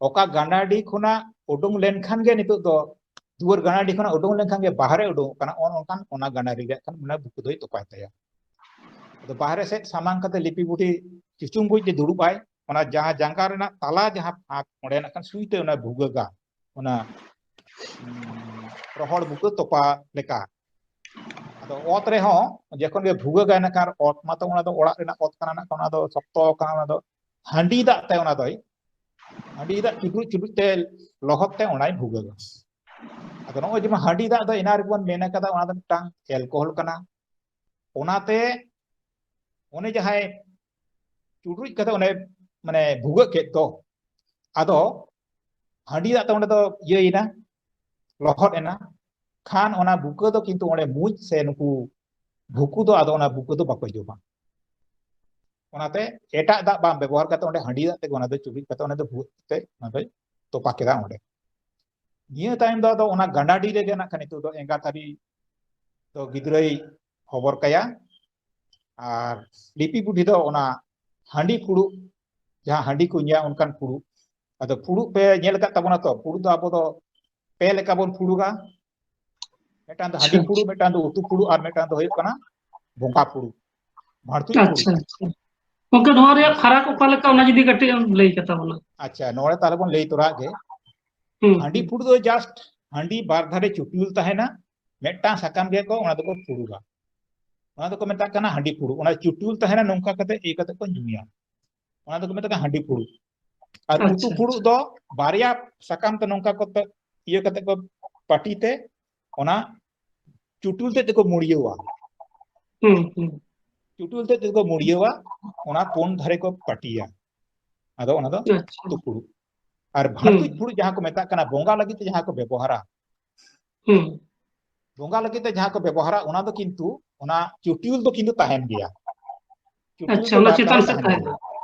ᱚᱠᱟ ᱜᱟᱱᱟᱰᱤ ᱠᱷᱚᱱᱟᱜ ᱩᱰᱩᱝ ᱞᱮᱱᱠᱷᱟᱱ ᱜᱮ ᱱᱤᱛᱚᱜ ᱫᱚ ᱫᱩᱣᱟᱹᱨ ᱜᱟᱱᱟᱰᱤ ᱠᱷᱚᱱᱟᱜ ᱩᱰᱩᱝ ᱞᱮᱱᱠᱷᱟᱱ ᱜᱮ ᱵᱟᱦᱨᱮ ᱩᱰᱩᱝᱚᱜ ᱠᱟᱱᱟ, ᱚᱱ-, ᱚᱱᱠᱟᱱ ᱚᱱᱟ ᱜᱟᱱᱟᱰᱤ ᱨᱮᱭᱟᱜ ᱠᱷᱟᱱ ᱚᱱᱟ ᱵᱩᱠᱟᱹ ᱫᱚᱭ ᱛᱚᱯᱟᱭ ᱛᱟᱭᱟ᱾ ᱟᱫᱚ ᱵᱟᱦᱨᱮ ᱥᱮᱫ ᱥᱟᱢᱟᱝ ᱠᱟᱛᱮ ᱞᱤᱯᱤ ᱵᱩᱰᱷᱤ ᱪᱩᱪᱩᱝ ᱵᱩᱡ ᱛᱮ ᱫᱩᱲᱩᱵ ᱟᱭ, ᱚᱱᱟ ᱡᱟᱦᱟᱸ ᱡᱟᱸᱜᱟ ᱨᱮᱱᱟᱜ ᱛᱟᱞᱟ ᱡᱟᱦᱟᱸ ᱯᱷᱟᱸᱠ ᱚᱸᱰᱮ ᱱᱟᱜ ᱠᱷᱟᱱ ᱥᱩᱭ ᱛᱮ ᱚᱱᱟ ᱵᱷᱩᱜᱟᱹᱜᱟ, ᱚᱱᱟ, ᱩᱸ, ᱨᱚᱦᱚᱲ ᱵᱩᱠᱟᱹ ᱛᱚᱯᱟ ᱞᱮᱠᱟ᱾ ᱟᱫᱚ ᱚᱛ ᱨᱮᱦᱚᱸ ᱡᱚᱠᱷᱚᱱ ᱜᱮ ᱵᱷᱩᱜᱟᱹᱜᱟᱭ ᱱᱟᱜ ᱠᱷᱟᱱ ᱚᱛ ᱢᱟᱛᱚ ᱚᱱᱟ ᱫᱚ ᱚᱲᱟᱜ ᱨᱮᱱᱟᱜ ᱚᱛ ᱠᱟᱱᱟ, ᱱᱟᱜ ᱠᱷᱟᱱ ᱚᱱᱟ ᱫᱚ ᱥᱚᱠᱛᱚ ᱠᱟᱱᱟ, ᱚᱱᱟ ᱫᱚ ᱦᱟᱺᱰᱤ ᱫᱟᱜ ᱛᱮ ᱚᱱᱟ ᱫᱚᱭ, ᱦᱟᱺᱰᱤ ᱫᱟᱜ ᱪᱩᱰᱨᱩᱡ ᱪᱩᱰᱨᱩᱡ ᱛᱮ ᱞᱚᱦᱚᱫ ᱛᱮ ᱚᱱᱟᱭ ᱵᱷᱩᱜᱟᱹᱜᱟ᱾ ᱟᱫᱚ ᱱᱚᱜᱼᱚᱭ ᱡᱮᱢᱚᱱ ᱦᱟᱺᱰᱤ ᱫᱟᱜ ᱫᱚ ᱮᱱᱟ ᱨᱮᱵᱚᱱ ᱢᱮᱱ ᱠᱟᱫᱟ, ᱚᱱᱟ ᱫᱚ ᱢᱤᱫᱴᱟᱝ ᱮᱞᱠᱳᱦᱚᱞ ᱠᱟᱱᱟ᱾ ᱚᱱᱟᱛᱮ ᱚᱱᱮ ᱡᱟᱦᱟᱸᱭ ᱪᱩᱰᱨᱩᱡ ᱠᱟᱛᱮ ᱚᱱᱮ ᱢᱟᱱᱮ ᱵᱷᱩᱜᱟᱹᱜ ᱠᱮᱫ ᱫᱚ, ᱟᱫᱚ ᱦᱟᱺᱰᱤ ᱫᱟᱜ ᱛᱮ ᱚᱸᱰᱮ ᱫᱚ ᱤᱭᱟᱹᱭᱮᱱᱟ, ᱞᱚᱦᱚᱫ ᱮᱱᱟ, ᱠᱷᱟᱱ ᱚᱱᱟ ᱵᱩᱠᱟᱹ ᱫᱚ ᱠᱤᱱᱛᱩ ᱚᱸᱰᱮ ᱢᱩᱡ ᱥᱮ ᱱᱩᱠᱩ ᱵᱷᱩᱠᱩ ᱫᱚ ᱟᱫᱚ ᱚᱱᱟ ᱵᱩᱠᱟᱹ ᱫᱚ ᱵᱟᱠᱚ ᱡᱚᱢᱟ᱾ ᱚᱱᱟᱛᱮ ᱮᱴᱟᱜ ᱫᱟᱜ ᱵᱟᱝ ᱵᱮᱵᱚᱦᱟᱨ ᱠᱟᱛᱮ ᱚᱸᱰᱮ ᱦᱟᱺᱰᱤ ᱫᱟᱜ ᱛᱮᱜᱮ ᱚᱱᱟ ᱫᱚ ᱪᱩᱰᱨᱩᱡ ᱠᱟᱛᱮ ᱚᱸᱰᱮ ᱫᱚ ᱵᱷᱩᱜᱟᱹᱜ ᱠᱟᱛᱮ ᱚᱱᱟ ᱫᱚᱭ ᱛᱚᱯᱟ ᱠᱮᱫᱟ ᱚᱸᱰᱮ᱾ ᱱᱤᱭᱟᱹ ᱛᱟᱭᱚᱢ ᱫᱚ ᱟᱫᱚ ᱚᱱᱟ ᱜᱟᱸᱰᱟᱰᱤ ᱨᱮᱜᱮ ᱱᱟᱜ ᱠᱷᱟᱱ ᱱᱤᱛᱚᱜ ᱫᱚ ᱮᱸᱜᱟᱛ ᱟᱹᱨᱤ ᱫᱚ ᱜᱤᱫᱽᱨᱟᱹᱭ ᱦᱚᱵᱚᱨ ᱠᱟᱭᱟ᱾ ᱟᱨ ᱞᱤᱯᱤ ᱵᱩᱰᱷᱤ ᱫᱚ ᱚᱱᱟ ᱦᱟᱺᱰᱤ ᱯᱷᱩᱲᱩᱜ, ᱡᱟᱦᱟᱸ ᱦᱟᱺᱰᱤ ᱠᱚ ᱧᱩᱭᱟ ᱚᱱᱠᱟᱱ ᱯᱷᱩᱲᱩᱜ᱾ ᱟᱫᱚ ᱯᱷᱩᱲᱩᱜ ᱯᱮ ᱧᱮᱞ ᱟᱠᱟᱫ ᱛᱟᱵᱚᱱᱟ ᱛᱚ? ᱯᱷᱩᱲᱩᱜ ᱫᱚ ᱟᱵᱚ ᱫᱚ ᱯᱮ ᱞᱮᱠᱟ ᱵᱚᱱ ᱯᱷᱩᱲᱩᱜᱟ᱾ ᱢᱤᱫᱴᱟᱝ ᱫᱚ ᱦᱟᱺᱰᱤ ᱟᱪᱪᱷᱟ᱾ ᱯᱷᱩᱲᱩᱜ, ᱢᱤᱫᱴᱟᱝ ᱫᱚ ᱩᱛᱩ ᱯᱷᱩᱲᱩᱜ, ᱟᱨ ᱢᱤᱫᱴᱟᱝ ᱫᱚ ᱦᱩᱭᱩᱜ ᱠᱟᱱᱟ ᱵᱚᱸᱜᱟ ᱯᱷᱩᱲᱩᱜ, ᱵᱷᱟᱬᱛᱩᱡ ᱯᱷᱩᱲᱩᱜ᱾ ᱟᱪᱪᱷᱟ, ᱟᱪᱪᱷᱟ᱾ ᱜᱚᱝᱠᱮ, ᱱᱚᱣᱟ ᱨᱮᱭᱟᱜ ᱟᱪᱪᱷᱟ᱾ ᱯᱷᱟᱨᱟᱠ ᱚᱠᱟ ᱞᱮᱠᱟ, ᱚᱱᱟ ᱡᱩᱫᱤ ᱠᱟᱹᱴᱤᱡ ᱮᱢ ᱞᱟᱹᱭ ᱠᱟᱛᱟ ᱵᱚᱱᱟ᱾ ᱟᱪᱪᱷᱟ, ᱱᱚᱰᱮ ᱛᱟᱦᱞᱮ ᱵᱚᱱ ᱞᱟᱹᱭ ᱛᱚᱨᱟ ᱜᱮ᱾ ᱦᱩᱸ, ᱦᱟᱺᱰᱤ ᱦᱩᱸ᱾ ᱯᱷᱩᱲᱩᱜ ᱫᱚ just ᱦᱟᱺᱰᱤ ᱵᱟᱨ ᱫᱷᱟᱨᱮ ᱪᱩᱴᱭᱩᱞ ᱛᱟᱦᱮᱱᱟ, ᱢᱤᱫᱴᱟᱝ ᱥᱟᱠᱟᱢ ᱜᱮᱠᱚ, ᱚᱱᱟ ᱫᱚᱠᱚ ᱯᱷᱩᱲᱩᱜᱟ᱾ ᱚᱱᱟ ᱫᱚᱠᱚ ᱢᱮᱛᱟᱜ ᱠᱟᱱᱟ ᱦᱟᱺᱰᱤ ᱯᱷᱩᱲᱩᱜ᱾ ᱚᱱᱟ ᱪᱩᱴᱭᱩᱞ ᱛᱟᱦᱮᱱᱟ, ᱱᱚᱝᱠᱟ ᱠᱟᱛᱮ ᱤᱭᱟᱹ ᱠᱟᱛᱮ ᱠᱚ ᱧᱩᱭᱟ, ᱚᱱᱟ ᱫᱚᱠᱚ ᱢᱮᱛᱟᱜ ᱠᱟᱱᱟ ᱦᱟᱺᱰᱤ ᱯᱷᱩᱲᱩᱜ᱾ ᱟᱨ ᱩᱛᱩ ᱟᱪᱪᱷᱟ, ᱯᱷᱩᱲᱩᱜ ᱟᱪᱪᱷᱟ᱾ ᱫᱚ ᱵᱟᱨᱭᱟ ᱥᱟᱠᱟᱢ ᱛᱮ ᱱᱚᱝᱠᱟ ᱠᱚ ᱛᱮ-, ᱤᱭᱟᱹ ᱠᱟᱛᱮ ᱠᱚ ᱯᱟᱹᱴᱤ ᱛᱮ ᱚᱱᱟ ᱪᱩᱴᱩᱞ ᱛᱮᱫ ᱛᱮᱠᱚ ᱢᱩᱲᱭᱟᱹᱣᱟ᱾ ᱦᱩᱸ, ᱦᱩᱸ᱾ ᱪᱩᱴᱩᱞ ᱛᱮᱫ ᱛᱮᱠᱚ ᱢᱩᱲᱭᱟᱹᱣᱟ, ᱚᱱᱟ ᱯᱩᱱ ᱫᱷᱟᱨᱮ ᱠᱚ ᱯᱟᱹᱴᱤᱭᱟ᱾ ᱟᱫᱚ ᱚᱱᱟ ᱫᱚ ᱟᱪᱪᱷᱟ᱾ ᱩᱛᱩ ᱯᱷᱩᱲᱩᱜ᱾ ᱟᱨ ᱦᱩᱸ᱾ ᱵᱷᱟᱬᱛᱩᱡ ᱯᱷᱩᱲᱩᱜ ᱡᱟᱦᱟᱸ ᱠᱚ ᱢᱮᱛᱟᱜ ᱠᱟᱱᱟ, ᱵᱚᱸᱜᱟ ᱞᱟᱹᱜᱤᱫ ᱛᱮ ᱡᱟᱦᱟᱸ ᱠᱚ ᱵᱮᱵᱚᱦᱟᱨᱟ, ᱦᱩᱸ᱾ ᱵᱚᱸᱜᱟ ᱞᱟᱹᱜᱤᱫ ᱛᱮ ᱡᱟᱦᱟᱸ ᱠᱚ ᱵᱮᱵᱚᱦᱟᱨᱟ, ᱚᱱᱟ ᱫᱚ ᱠᱤᱱᱛᱩ ᱚᱱᱟ ᱪᱩᱴᱤᱭᱩᱞ ᱫᱚ ᱠᱤᱱᱛᱩ ᱛᱟᱦᱮᱱ ᱜᱮᱭᱟ᱾ ᱪᱩᱴᱤᱭᱩᱞ ᱟᱪᱪᱷᱟ, ᱫᱚ ᱚᱱᱟ ᱵᱟᱨ ᱪᱮᱛᱟᱱ ᱫᱷᱟᱨᱮ ᱥᱮᱫ ᱛᱟᱦᱮᱱ ᱛᱟᱦᱮᱱᱟ᱾ ᱜᱮᱭᱟ,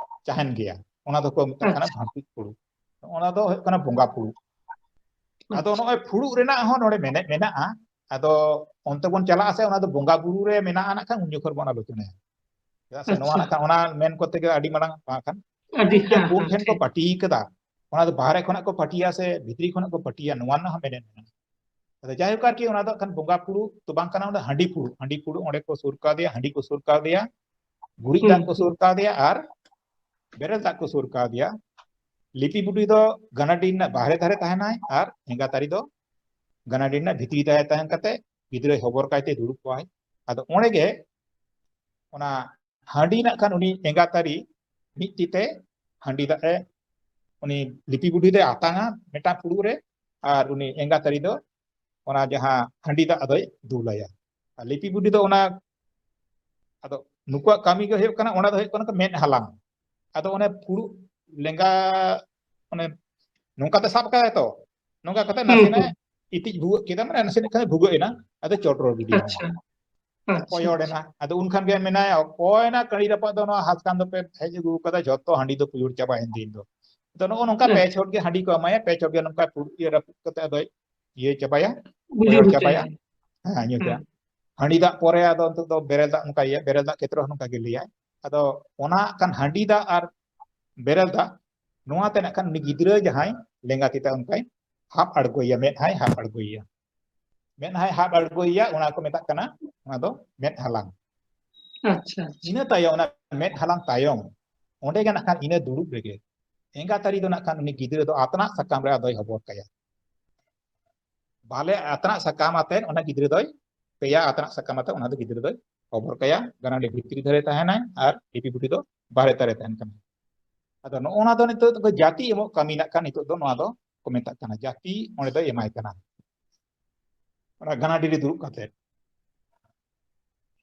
ᱛᱟᱦᱮᱱ ᱜᱮᱭᱟ᱾ ᱚᱱᱟ ᱫᱚᱠᱚ ᱢᱮᱛᱟᱜ ᱠᱟᱱᱟ ᱟᱪᱪᱷᱟ᱾ ᱵᱷᱟᱬᱛᱩᱡ ᱯᱷᱩᱲᱩᱜ᱾ ᱚᱱᱟ ᱫᱚ ᱦᱩᱭᱩᱜ ᱠᱟᱱᱟ ᱵᱚᱸᱜᱟ ᱯᱷᱩᱲᱩᱜ᱾ ᱟᱫᱚ ᱟᱪᱪᱷᱟ᱾ ᱱᱚᱜᱼᱚᱭ ᱯᱷᱩᱲᱩᱜ ᱨᱮᱱᱟᱜ ᱦᱚᱸ ᱱᱚᱰᱮ ᱢᱮᱱᱮᱫ ᱢᱮᱱᱟᱜᱼᱟ, ᱟᱫᱚ ᱚᱱᱛᱮ ᱵᱚᱱ ᱪᱟᱞᱟᱜᱼᱟ ᱥᱮ, ᱚᱱᱟ ᱫᱚ ᱵᱚᱸᱜᱟ ᱵᱩᱨᱩ ᱨᱮ ᱢᱮᱱᱟᱜᱼᱟ, ᱱᱟᱜ ᱠᱷᱟᱱ ᱩᱱ ᱡᱚᱠᱷᱚᱱ ᱵᱚᱱ ᱟᱞᱳᱪᱚᱱᱟᱭᱟ᱾ ᱪᱮᱫᱟᱜ ᱥᱮ ᱱᱚᱣᱟ ᱟᱪᱪᱷᱟ᱾ ᱱᱟᱜ ᱠᱷᱟᱱ ᱚᱱᱟ ᱢᱮᱱ ᱠᱚᱛᱮ ᱜᱮ ᱟᱹᱰᱤ ᱢᱟᱨᱟᱝ ᱵᱟᱝ ᱠᱷᱟᱱ ᱟᱹᱰᱤ, ᱢᱤᱫᱴᱮᱱ ᱦᱮᱸ, ᱵᱚᱱ ᱦᱮᱸ, ᱴᱷᱮᱱ ᱠᱚ ᱴᱷᱤᱠ᱾ ᱯᱟᱹᱴᱤ ᱠᱟᱫᱟ, ᱚᱱᱟ ᱫᱚ ᱵᱟᱦᱨᱮ ᱠᱷᱚᱱᱟᱜ ᱠᱚ ᱯᱟᱹᱴᱤᱭᱟ ᱥᱮ ᱵᱷᱤᱛᱨᱤ ᱠᱷᱚᱱᱟᱜ ᱠᱚ ᱯᱟᱹᱴᱤᱭᱟ, ᱱᱚᱣᱟ ᱨᱮᱱᱟᱜ ᱦᱚᱸ ᱢᱮᱱᱮᱫ ᱢᱮᱱᱟᱜᱼᱟ᱾ ᱟᱫᱚ ᱡᱟᱭᱦᱳᱠ ᱟᱨᱠᱤ, ᱚᱱᱟ ᱫᱚ ᱠᱷᱟᱱ ᱵᱚᱸᱜᱟ ᱯᱷᱩᱲᱩᱜ ᱫᱚ ᱵᱟᱝ ᱠᱟᱱᱟ, ᱚᱸᱰᱮ ᱦᱟᱺᱰᱤ ᱯᱷᱩᱲᱩᱜ, ᱦᱟᱺᱰᱤ ᱯᱷᱩᱲᱩᱜ ᱚᱸᱰᱮ ᱠᱚ ᱥᱩᱨ ᱠᱟᱣᱫᱮᱭᱟ, ᱦᱟᱺᱰᱤ ᱠᱚ ᱥᱩᱨ ᱠᱟᱣᱫᱮᱭᱟ, ᱜᱩᱨᱤᱡ ᱦᱩᱸ, ᱫᱟᱜ ᱠᱚ ᱦᱩᱸ᱾ ᱥᱩᱨ ᱠᱟᱣᱫᱮᱭᱟ ᱟᱨ ᱵᱮᱨᱮᱞ ᱫᱟᱜ ᱠᱚ ᱥᱩᱨ ᱠᱟᱣᱫᱮᱭᱟ᱾ ᱞᱤᱯᱤ ᱵᱩᱰᱷᱤ ᱫᱚ ᱜᱟᱱᱟᱰᱤ ᱨᱮᱱᱟᱜ ᱵᱟᱦᱨᱮ ᱫᱷᱟᱨᱮ ᱛᱟᱦᱮᱱᱟᱭ ᱟᱨ ᱮᱸᱜᱟᱛ ᱟᱹᱨᱤ ᱫᱚ ᱜᱟᱱᱟᱰᱤ ᱨᱮᱱᱟᱜ ᱵᱷᱤᱛᱨᱤ ᱫᱷᱟᱨᱮ ᱛᱟᱦᱮᱱ ᱠᱟᱛᱮ ᱜᱤᱫᱽᱨᱟᱹᱭ ᱦᱚᱵᱚᱨ ᱠᱟᱭᱛᱮ ᱫᱩᱲᱩᱵ ᱠᱚᱣᱟᱭ᱾ ᱟᱫᱚ ᱚᱸᱰᱮ ᱜᱮ ᱚᱱᱟ ᱦᱟᱺᱰᱤ ᱱᱟᱜ ᱠᱷᱟᱱ ᱩᱱᱤ ᱮᱸᱜᱟᱛ ᱟᱹᱨᱤ ᱢᱤᱫ ᱛᱤ ᱛᱮ ᱦᱟᱺᱰᱤ ᱫᱟᱜ ᱮ, ᱩᱱᱤ ᱞᱤᱯᱤ ᱵᱩᱰᱷᱤ ᱫᱚᱭ ᱟᱛᱟᱝᱟ ᱢᱤᱫᱴᱟᱝ ᱯᱷᱩᱲᱩᱜ ᱨᱮ, ᱟᱨ ᱩᱱᱤ ᱮᱸᱜᱟᱛ ᱟᱹᱨᱤ ᱫᱚ ᱚᱱᱟ ᱡᱟᱦᱟᱸ ᱦᱟᱺᱰᱤ ᱫᱟᱜ ᱟᱫᱚᱭ ᱫᱩᱞᱟᱭᱟ᱾ ᱟᱨ ᱞᱤᱯᱤ ᱵᱩᱰᱷᱤ ᱫᱚ ᱚᱱᱟ, ᱟᱫᱚ ᱱᱩᱠᱩᱣᱟᱜ ᱠᱟᱹᱢᱤ ᱜᱮ ᱦᱩᱭᱩᱜ ᱠᱟᱱᱟ, ᱚᱱᱟ ᱫᱚ ᱦᱩᱭᱩᱜ ᱠᱟᱱᱟ ᱢᱮᱫ ᱦᱟᱞᱟᱝ᱾ ᱟᱫᱚ ᱚᱱᱮ ᱯᱷᱩᱲᱩᱜ ᱞᱮᱸᱜᱟ, ᱚᱱᱮ ᱱᱚᱝᱠᱟᱛᱮ ᱥᱟᱵ ᱠᱟᱫᱟᱭ ᱛᱚ, ᱱᱚᱝᱠᱟ ᱠᱟᱛᱮ ᱦᱩᱸ, ᱱᱟᱥᱮᱱᱟᱜ ᱦᱩᱸ᱾ ᱤᱛᱤᱡ ᱵᱷᱩᱜᱟᱹᱜ ᱠᱮᱫᱟ, ᱢᱟᱱᱮ ᱱᱟᱥᱮᱱᱟᱜ ᱠᱷᱟᱱ ᱵᱷᱩᱜᱟᱹᱜ ᱮᱱᱟ, ᱟᱫᱚ ᱪᱚᱰᱚᱨ ᱜᱤᱰᱤ ᱦᱚᱸ᱾ ᱟᱪᱪᱷᱟ᱾ ᱟᱪᱪᱷᱟ, ᱯᱚᱭᱚᱲ ᱟᱪᱪᱷᱟ᱾ ᱮᱱᱟ᱾ ᱟᱫᱚ ᱩᱱ ᱠᱷᱟᱱ ᱜᱮ ᱢᱮᱱᱟᱭᱟ, "ᱚᱠᱚᱭ ᱱᱟ ᱠᱟᱹᱲᱤ ᱨᱟᱯᱟᱜ ᱫᱚ ᱱᱚᱣᱟ ᱦᱟᱥᱠᱟᱢ ᱫᱚᱯᱮ ᱦᱮᱡ ᱟᱹᱜᱩ ᱠᱟᱫᱟ, ᱡᱷᱚᱛᱚ ᱦᱟᱺᱰᱤ ᱫᱚ ᱯᱩᱭᱩᱲ ᱪᱟᱵᱟᱭᱮᱱ ᱫᱤᱱ ᱫᱚ?" ᱟᱫᱚ ᱱᱚᱜᱼᱚ ᱱᱚᱝᱠᱟ ᱯᱮ ᱟᱪᱪᱷᱟ᱾ ᱪᱷᱚᱴ ᱜᱮ ᱦᱟᱺᱰᱤ ᱠᱚ ᱮᱢᱟᱭᱟ, ᱯᱮ ᱪᱷᱚᱴ ᱜᱮ ᱱᱚᱝᱠᱟ ᱯᱩᱲ-, ᱤᱭᱟᱹ ᱨᱟᱹᱯᱩᱫ ᱠᱟᱛᱮ ᱟᱫᱚᱭ ᱤᱭᱟᱹ ᱪᱟᱵᱟᱭᱟ, ᱵᱩᱡᱷᱟᱹᱣ ᱯᱚᱭᱚᱲ ᱵᱩᱡᱷᱟᱹᱣ᱾ ᱪᱟᱵᱟᱭᱟ᱾ ᱦᱮᱸ, ᱧᱩ ᱪᱟᱵᱟᱭᱟ᱾ ᱦᱟᱺᱰᱤ ᱫᱟᱜ ᱯᱚᱨᱮ ᱟᱫᱚ ᱱᱤᱛᱚᱜ ᱫᱚ ᱵᱮᱨᱮᱞ ᱫᱟᱜ ᱱᱚᱝᱠᱟ ᱤᱭᱟᱹ, ᱵᱮᱨᱮᱞ ᱫᱟᱜ ᱠᱷᱮᱛᱨᱚ ᱦᱚᱸ ᱱᱚᱝᱠᱟ ᱜᱮ ᱞᱟᱹᱭᱟᱭ᱾ ᱟᱫᱚ ᱚᱱᱟ ᱠᱷᱟᱱ ᱦᱟᱺᱰᱤ ᱫᱟᱜ ᱟᱨ ᱵᱮᱨᱮᱞ ᱫᱟᱜ, ᱱᱚᱣᱟ ᱛᱮ ᱱᱟᱜ ᱠᱷᱟᱱ ᱩᱱᱤ ᱜᱤᱫᱽᱨᱟᱹ ᱡᱟᱦᱟᱸᱭ ᱞᱮᱸᱜᱟ ᱛᱤ ᱛᱮ ᱚᱱᱠᱟᱭ ᱦᱟᱵ ᱟᱬᱜᱚᱭᱮᱭᱟ, ᱢᱮᱫᱦᱟᱭ ᱦᱟᱵ ᱟᱬᱜᱚᱭᱮᱭᱟ᱾ ᱢᱮᱫᱦᱟᱭ ᱦᱟᱵ ᱟᱬᱜᱚᱭᱮᱭᱟ, ᱚᱱᱟ ᱠᱚ ᱢᱮᱛᱟᱜ ᱠᱟᱱᱟ, ᱚᱱᱟ ᱫᱚ ᱢᱮᱫ ᱦᱟᱞᱟᱝ᱾ ᱟᱪᱪᱷᱟ, ᱟᱪᱪᱷᱟ᱾ ᱤᱱᱟᱹ ᱛᱟᱭᱚᱢ, ᱚᱱᱟ ᱢᱮᱫ ᱦᱟᱞᱟᱝ ᱛᱟᱭᱚᱢ, ᱚᱸᱰᱮ ᱜᱮ ᱱᱟᱜ ᱠᱷᱟᱱ ᱤᱱᱟᱹ ᱫᱩᱲᱩᱵ ᱨᱮᱜᱮ ᱮᱸᱜᱟᱛ ᱟᱹᱨᱤ ᱫᱚ ᱱᱟᱜ ᱠᱷᱟᱱ ᱩᱱᱤ ᱜᱤᱫᱽᱨᱟᱹ ᱫᱚ ᱟᱛᱱᱟᱜ ᱥᱟᱠᱟᱢ ᱨᱮ ᱟᱫᱚᱭ ᱦᱚᱵᱚᱨ ᱠᱟᱭᱟ᱾ ᱵᱟᱞᱮ ᱟᱛᱱᱟᱜ ᱥᱟᱠᱟᱢ ᱟᱛᱮ ᱚᱱᱟ ᱜᱤᱫᱽᱨᱟᱹ ᱫᱚᱭ, ᱯᱮᱭᱟ ᱟᱛᱱᱟᱜ ᱥᱟᱠᱟᱢ ᱟᱛᱮ ᱚᱱᱟ ᱫᱚ ᱜᱤᱫᱽᱨᱟᱹ ᱫᱚᱭ ᱦᱚᱵᱚᱨ ᱠᱟᱭᱟ᱾ ᱜᱟᱱᱟᱰᱤ ᱵᱷᱤᱛᱨᱤ ᱫᱷᱟᱨᱮ ᱛᱟᱦᱮᱱᱟᱭ ᱟᱨ ᱞᱤᱯᱤ ᱵᱩᱰᱷᱤ ᱫᱚ ᱵᱟᱦᱨᱮ ᱫᱷᱟᱨᱮ ᱛᱟᱦᱮᱱ ᱠᱟᱱᱟ᱾ ᱟᱫᱚ ᱱᱚᱜᱼᱚ ᱱᱟ ᱫᱚ ᱱᱤᱛᱚᱜ ᱫᱚ ᱡᱟᱹᱛᱤ ᱮᱢᱚᱜ ᱠᱟᱹᱢᱤ ᱱᱟᱜ ᱠᱷᱟᱱ ᱱᱤᱛᱚᱜ ᱫᱚ ᱱᱚᱣᱟ ᱫᱚ ᱠᱚ ᱢᱮᱛᱟᱜ ᱠᱟᱱᱟ, ᱡᱟᱹᱛᱤ ᱚᱸᱰᱮ ᱫᱚᱭ ᱮᱢᱟᱭ ᱠᱟᱱᱟ᱾ ᱚᱱᱟ ᱜᱟᱱᱟᱰᱤ ᱨᱮ ᱫᱩᱲᱩᱵ ᱠᱟᱛᱮ᱾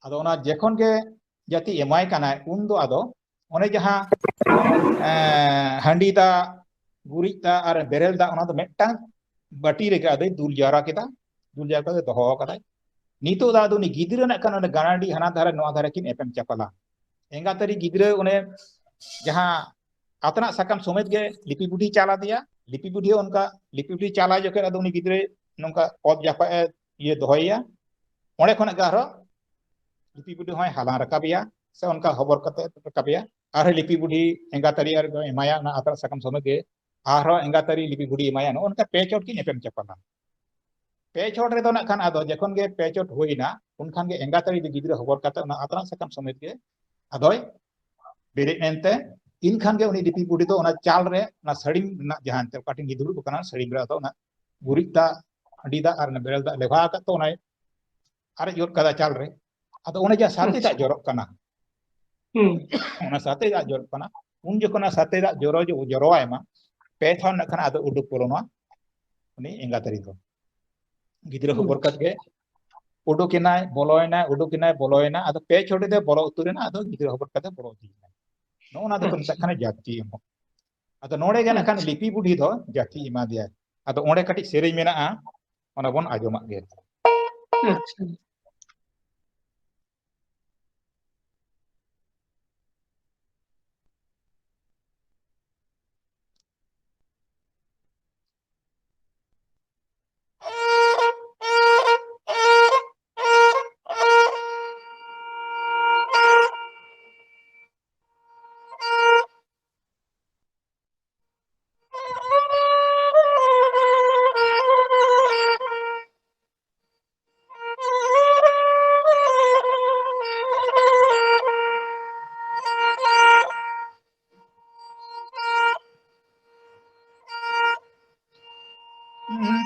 ᱟᱫᱚ ᱚᱱᱟ ᱡᱚᱠᱷᱚᱱ ᱜᱮ ᱡᱟᱹᱛᱤ ᱮᱢᱟᱭ ᱠᱟᱱᱟᱭ, ᱩᱱ ᱫᱚ ᱟᱫᱚ ᱚᱱᱮ ᱡᱟᱦᱟᱸ, ᱮᱸ, ᱦᱟᱺᱰᱤ ᱫᱟᱜ, ᱜᱩᱨᱤᱡ ᱫᱟᱜ ᱟᱨ ᱵᱮᱨᱮᱞ ᱫᱟᱜ, ᱚᱱᱟ ᱫᱚ ᱢᱤᱫᱴᱟᱝ ᱵᱟᱹᱴᱤ ᱨᱮᱜᱮ ᱟᱫᱚᱭ ᱫᱩᱞ ᱡᱟᱣᱨᱟ ᱠᱮᱫᱟ, ᱫᱩᱞ ᱡᱟᱣᱨᱟ ᱠᱟᱛᱮ ᱫᱚᱦᱚ ᱟᱠᱟᱫᱟᱭ᱾ ᱱᱤᱛᱚᱜ ᱫᱚ ᱟᱫᱚ ᱩᱱᱤ ᱜᱤᱫᱽᱨᱟᱹ ᱱᱟᱜ ᱠᱷᱟᱱ ᱚᱱᱟ ᱜᱟᱱᱟᱰᱤ ᱦᱟᱱᱟ ᱫᱷᱟᱨᱮ ᱱᱚᱣᱟ ᱫᱷᱟᱨᱮ ᱠᱤᱱ ᱮᱯᱮᱢ ᱪᱟᱯᱟᱞᱟ᱾ ᱮᱸᱜᱟᱛ ᱟᱹᱨᱤ ᱜᱤᱫᱽᱨᱟᱹ ᱚᱱᱮ ᱡᱟᱦᱟᱸ ᱟᱛᱱᱟᱜ ᱥᱟᱠᱟᱢ ᱥᱚᱢᱮᱛ ᱜᱮ ᱞᱤᱯᱤ ᱵᱩᱰᱷᱤ ᱪᱟᱞ ᱟᱫᱮᱭᱟ, ᱞᱤᱯᱤ ᱵᱩᱰᱷᱤ ᱦᱚᱸ ᱚᱱᱠᱟ ᱞᱤᱯᱤ ᱵᱩᱰᱷᱤ ᱪᱟᱞᱟᱣ ᱡᱚᱠᱷᱚᱱ ᱟᱫᱚ ᱩᱱᱤ ᱜᱤᱫᱽᱨᱟᱹ ᱱᱚᱝᱠᱟ ᱚᱛ ᱡᱟᱯᱟᱜ ᱮ ᱤᱭᱟᱹ ᱫᱚᱦᱚᱭᱮᱭᱟ, ᱚᱸᱰᱮ ᱠᱷᱚᱱᱟᱜ ᱜᱮ ᱟᱨᱦᱚᱸ ᱞᱤᱯᱤ ᱵᱩᱰᱷᱤ ᱦᱚᱸᱭ ᱦᱟᱞᱟᱝ ᱨᱟᱠᱟᱵᱮᱭᱟ, ᱥᱮ ᱚᱱᱠᱟ ᱦᱚᱵᱚᱨ ᱠᱟᱛᱮ ᱨᱟᱠᱟᱵᱮᱭᱟ᱾ ᱟᱨᱦᱚᱸ ᱞᱤᱯᱤ ᱵᱩᱰᱷᱤ ᱮᱸᱜᱟᱛ ᱟᱹᱨᱤ ᱟᱨ ᱮᱢᱟᱭᱟ ᱚᱱᱟ ᱟᱛᱨᱟ ᱥᱟᱠᱟᱢ ᱥᱚᱢᱮᱛ ᱜᱮ, ᱟᱨᱦᱚᱸ ᱮᱸᱜᱟᱛ ᱟᱹᱨᱤ ᱞᱤᱯᱤ ᱵᱩᱰᱷᱤ ᱮᱢᱟᱭᱟ᱾ ᱱᱚᱜᱼᱚ ᱱᱚᱝᱠᱟ ᱯᱮ ᱪᱚᱴ ᱠᱤᱱ ᱮᱯᱮᱢ ᱪᱟᱯᱟᱞᱟ᱾ ᱯᱮ ᱪᱚᱴ ᱨᱮᱫᱚ ᱱᱟᱜ ᱠᱷᱟᱱ ᱟᱫᱚ ᱡᱚᱠᱷᱚᱱ ᱜᱮ ᱯᱮ ᱪᱚᱴ ᱦᱩᱭᱱᱟ, ᱩᱱᱠᱷᱟᱱ ᱜᱮ ᱮᱸᱜᱟᱛ ᱟᱹᱨᱤ ᱫᱚ ᱜᱤᱫᱽᱨᱟᱹ ᱦᱚᱵᱚᱨ ᱠᱟᱛᱮ ᱚᱱᱟ ᱟᱛᱨᱟ ᱥᱟᱠᱟᱢ ᱥᱚᱢᱮᱛ ᱜᱮ ᱟᱫᱚᱭ ᱵᱮᱨᱮᱫ ᱮᱱᱛᱮ, ᱤᱱᱠᱷᱟᱱ ᱜᱮ ᱩᱱᱤ ᱞᱤᱯᱤ ᱵᱩᱰᱷᱤ ᱫᱚ ᱚᱱᱟ ᱪᱟᱞ ᱨᱮ, ᱚᱱᱟ ᱥᱟᱹᱲᱤᱢ ᱨᱮᱱᱟᱜ ᱡᱟᱦᱟᱸ ᱮᱱᱛᱮ ᱚᱠᱟ ᱴᱷᱮᱱ ᱜᱮ ᱫᱩᱲᱩᱵ ᱟᱠᱟᱱᱟ, ᱥᱟᱹᱲᱤᱢ ᱨᱮ ᱟᱫᱚ ᱚᱱᱟ ᱜᱩᱨᱤᱡ ᱫᱟᱜ, ᱦᱟᱺᱰᱤ ᱫᱟᱜ ᱟᱨ ᱚᱱᱟ ᱵᱮᱨᱮᱞ ᱫᱟᱜ ᱞᱮᱣᱦᱟ ᱟᱠᱟᱫ ᱛᱚ ᱚᱱᱟᱭ ᱟᱨᱮᱡ ᱜᱚᱫ ᱠᱟᱫᱟ ᱪᱟᱞ ᱨᱮ᱾ ᱟᱫᱚ ᱚᱱᱮ ᱡᱟᱦᱟᱸ ᱥᱟᱛᱮ ᱟᱪᱪᱷᱟ᱾ ᱫᱟᱜ ᱡᱚᱨᱚᱜ ᱠᱟᱱᱟ, ᱦᱩᱸ᱾ ᱚᱱᱟ ᱥᱟᱛᱮ ᱫᱟᱜ ᱡᱚᱨᱚᱜ ᱠᱟᱱᱟ, ᱩᱱ ᱡᱚᱠᱷᱚᱱ ᱚᱱᱟ ᱥᱟᱛᱮ ᱫᱟᱜ ᱡᱚᱨᱚ, ᱡᱚᱨᱚᱣᱟᱭ ᱢᱟ, ᱯᱮ ᱫᱷᱟᱣ ᱱᱟᱜ ᱠᱷᱟᱱ ᱟᱫᱚ ᱩᱰᱩᱠ ᱵᱚᱞᱚᱱᱟ ᱩᱱᱤ ᱮᱸᱜᱟᱛ ᱟᱹᱨᱤ ᱫᱚ᱾ ᱜᱤᱫᱽᱨᱟᱹ ᱦᱩᱸ᱾ ᱦᱚᱵᱚᱨ ᱠᱟᱛᱮ ᱜᱮ ᱩᱰᱩᱠ ᱮᱱᱟᱭ, ᱵᱚᱞᱚᱭᱮᱱᱟᱭ, ᱩᱰᱩᱠ ᱮᱱᱟᱭ, ᱵᱚᱞᱚᱭᱮᱱᱟ᱾ ᱟᱫᱚ ᱯᱮ ᱪᱷᱚᱴᱤ ᱛᱮ ᱵᱚᱞᱚ ᱩᱛᱟᱹᱨ ᱮᱱᱟ, ᱟᱫᱚ ᱜᱤᱫᱽᱨᱟᱹ ᱦᱚᱵᱚᱨ ᱠᱟᱛᱮ ᱵᱚᱞᱚ ᱤᱫᱤᱭᱮᱱᱟᱭ᱾ ᱱᱚᱜᱼᱚ ᱱᱟ ᱫᱚᱠᱚ ᱢᱮᱛᱟᱜ ᱟᱪᱪᱷᱟ᱾ ᱠᱟᱱᱟ ᱡᱟᱹᱛᱤ ᱮᱢᱚᱜ᱾ ᱟᱫᱚ ᱱᱚᱰᱮ ᱜᱮ ᱱᱟᱜ ᱠᱷᱟᱱ ᱟᱪᱪᱷᱟ᱾ ᱞᱤᱯᱤ ᱵᱩᱰᱷᱤ ᱫᱚ ᱡᱟᱹᱛᱤ ᱮᱢᱟ ᱫᱮᱭᱟᱭ᱾ ᱟᱫᱚ ᱚᱸᱰᱮ ᱠᱟᱹᱴᱤᱡ ᱥᱮᱨᱮᱧ ᱢᱮᱱᱟᱜᱼᱟ, ᱚᱱᱟ ᱵᱚᱱ ᱟᱸᱡᱚᱢᱟᱜ ᱜᱮ᱾ ᱟᱪᱪᱷᱟ᱾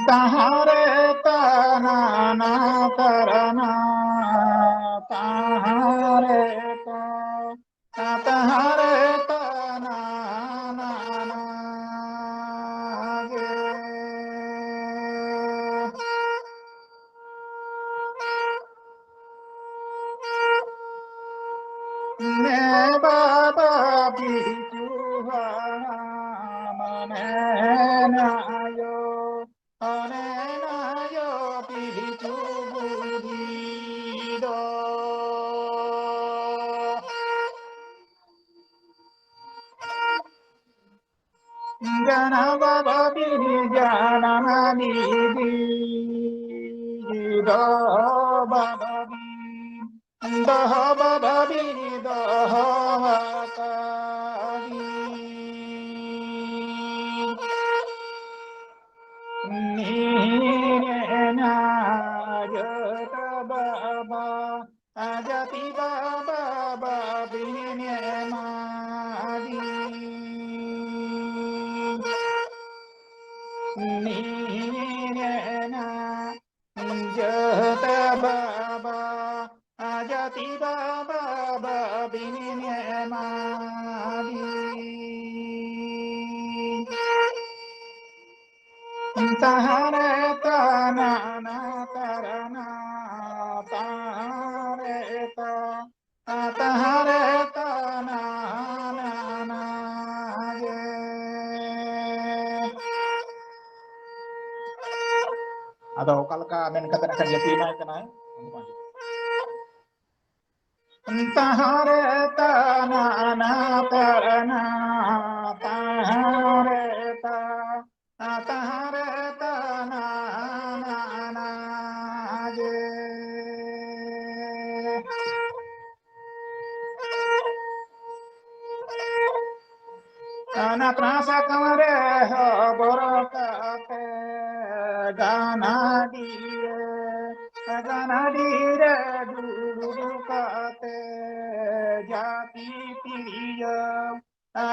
ᱛᱟᱦᱟᱨᱮ ᱛᱟᱱᱟᱱᱟ ᱛᱟᱨᱟᱱᱟ, ᱛᱟᱦᱟᱨᱮ ᱛᱟ, ᱛᱟᱦᱟᱨᱮ ᱛᱟᱱᱟᱱᱟ ᱜᱮ᱾ ᱱᱮ ᱵᱟᱵᱟ ᱯᱤᱞᱪᱩ ᱦᱟᱲᱟᱢ, ᱱᱮ ᱱᱟᱭᱳ, ᱱᱮ ᱱᱟᱭᱳ ᱯᱤᱞᱪᱩ ᱵᱩᱰᱷᱤ ᱫᱚ᱾ ᱡᱟᱱᱟ ᱵᱟᱵᱟ ᱵᱤᱱ ᱡᱟᱱᱟ ᱫᱤᱫᱤ᱾ ᱫᱚᱦᱚ ᱵᱟᱵᱟᱵᱤ, ᱫᱚᱦᱚ ᱵᱟᱵᱟᱵᱤ, ᱫᱚᱦᱚ ᱟᱠᱟᱫᱤ᱾ ᱱᱤᱨᱮᱱᱟ ᱡᱟᱹᱛ ᱵᱟᱵᱟ, ᱡᱟᱹᱛᱤ ᱵᱟᱵᱟ, ᱵᱟᱵᱤᱱ ᱮᱢᱟᱫᱤ᱾ ᱱᱤᱨᱮᱱᱟ ᱡᱟᱹᱛ ᱵᱟᱵᱟ, ᱡᱟᱹᱛᱤ ᱵᱟᱵᱟ, ᱵᱟᱵᱤᱱ ᱮᱢᱟᱫᱤ᱾ ᱛᱟᱦᱟᱨᱮ ᱛᱟᱱᱟ ᱱᱟ ᱛᱟᱨᱟᱱᱟ, ᱛᱟᱦᱟᱨᱮ ᱛᱟ, ᱛᱟᱦᱟᱨᱮ ᱛᱟᱱᱟ ᱱᱟ ᱱᱟ ᱜᱮ᱾ ᱟᱫᱚ ᱚᱠᱟ ᱞᱮᱠᱟ ᱢᱮᱱ ᱠᱟᱛᱮ ᱱᱟᱜ ᱠᱷᱟᱱ ᱡᱟᱹᱯᱤᱫ ᱮᱢᱟᱭ ᱠᱟᱱᱟᱭ? ᱛᱟᱦᱟᱨᱮ ᱛᱟᱱᱟ ᱱᱟ ᱛᱟᱨᱟᱱᱟ, ᱛᱟᱦᱟᱨᱮ ᱛᱟ, ᱛᱟᱦᱟᱨᱮ ᱛᱟᱱᱟ ᱱᱟ ᱱᱟ ᱜᱮ᱾ ᱚᱱᱟ ᱛᱨᱟ ᱥᱟᱠᱟᱢ ᱨᱮ ᱦᱚᱵᱚᱨ ᱠᱟᱛᱮ ᱜᱟᱱᱟᱰᱤ ᱨᱮ, ᱜᱟᱱᱟᱰᱤ ᱨᱮ ᱫᱩᱲᱩᱵ ᱠᱟᱛᱮ ᱡᱟᱹᱛᱤ ᱛᱤᱨᱭᱳ,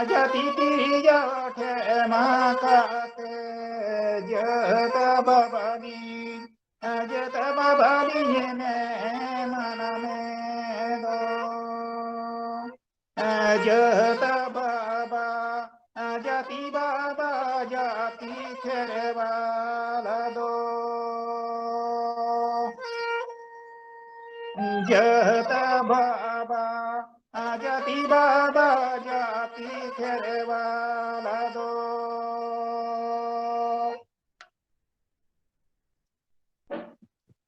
ᱡᱟᱹᱛᱤ ᱛᱤᱨᱭᱳ ᱴᱷᱮᱢᱟ ᱠᱟᱛᱮ ᱡᱟᱹᱛ ᱵᱟᱵᱟᱞᱤ, ᱡᱟᱹᱛ ᱵᱟᱵᱟᱞᱤ ᱢᱮ ᱢᱟᱱᱟ ᱢᱮ ᱫᱚ᱾ ᱡᱟᱹᱛ ᱵᱟᱵᱟ, ᱡᱟᱹᱛᱤ ᱵᱟᱵᱟ, ᱡᱟᱹᱛᱤ ᱠᱷᱮᱨᱣᱟᱞ ᱫᱚ᱾ ᱡᱟᱹᱛ ᱵᱟᱵᱟ, ᱡᱟᱹᱛᱤ ᱵᱟᱵᱟ, ᱡᱟᱹᱛᱤ ᱠᱷᱮᱨᱣᱟᱞ ᱫᱚ᱾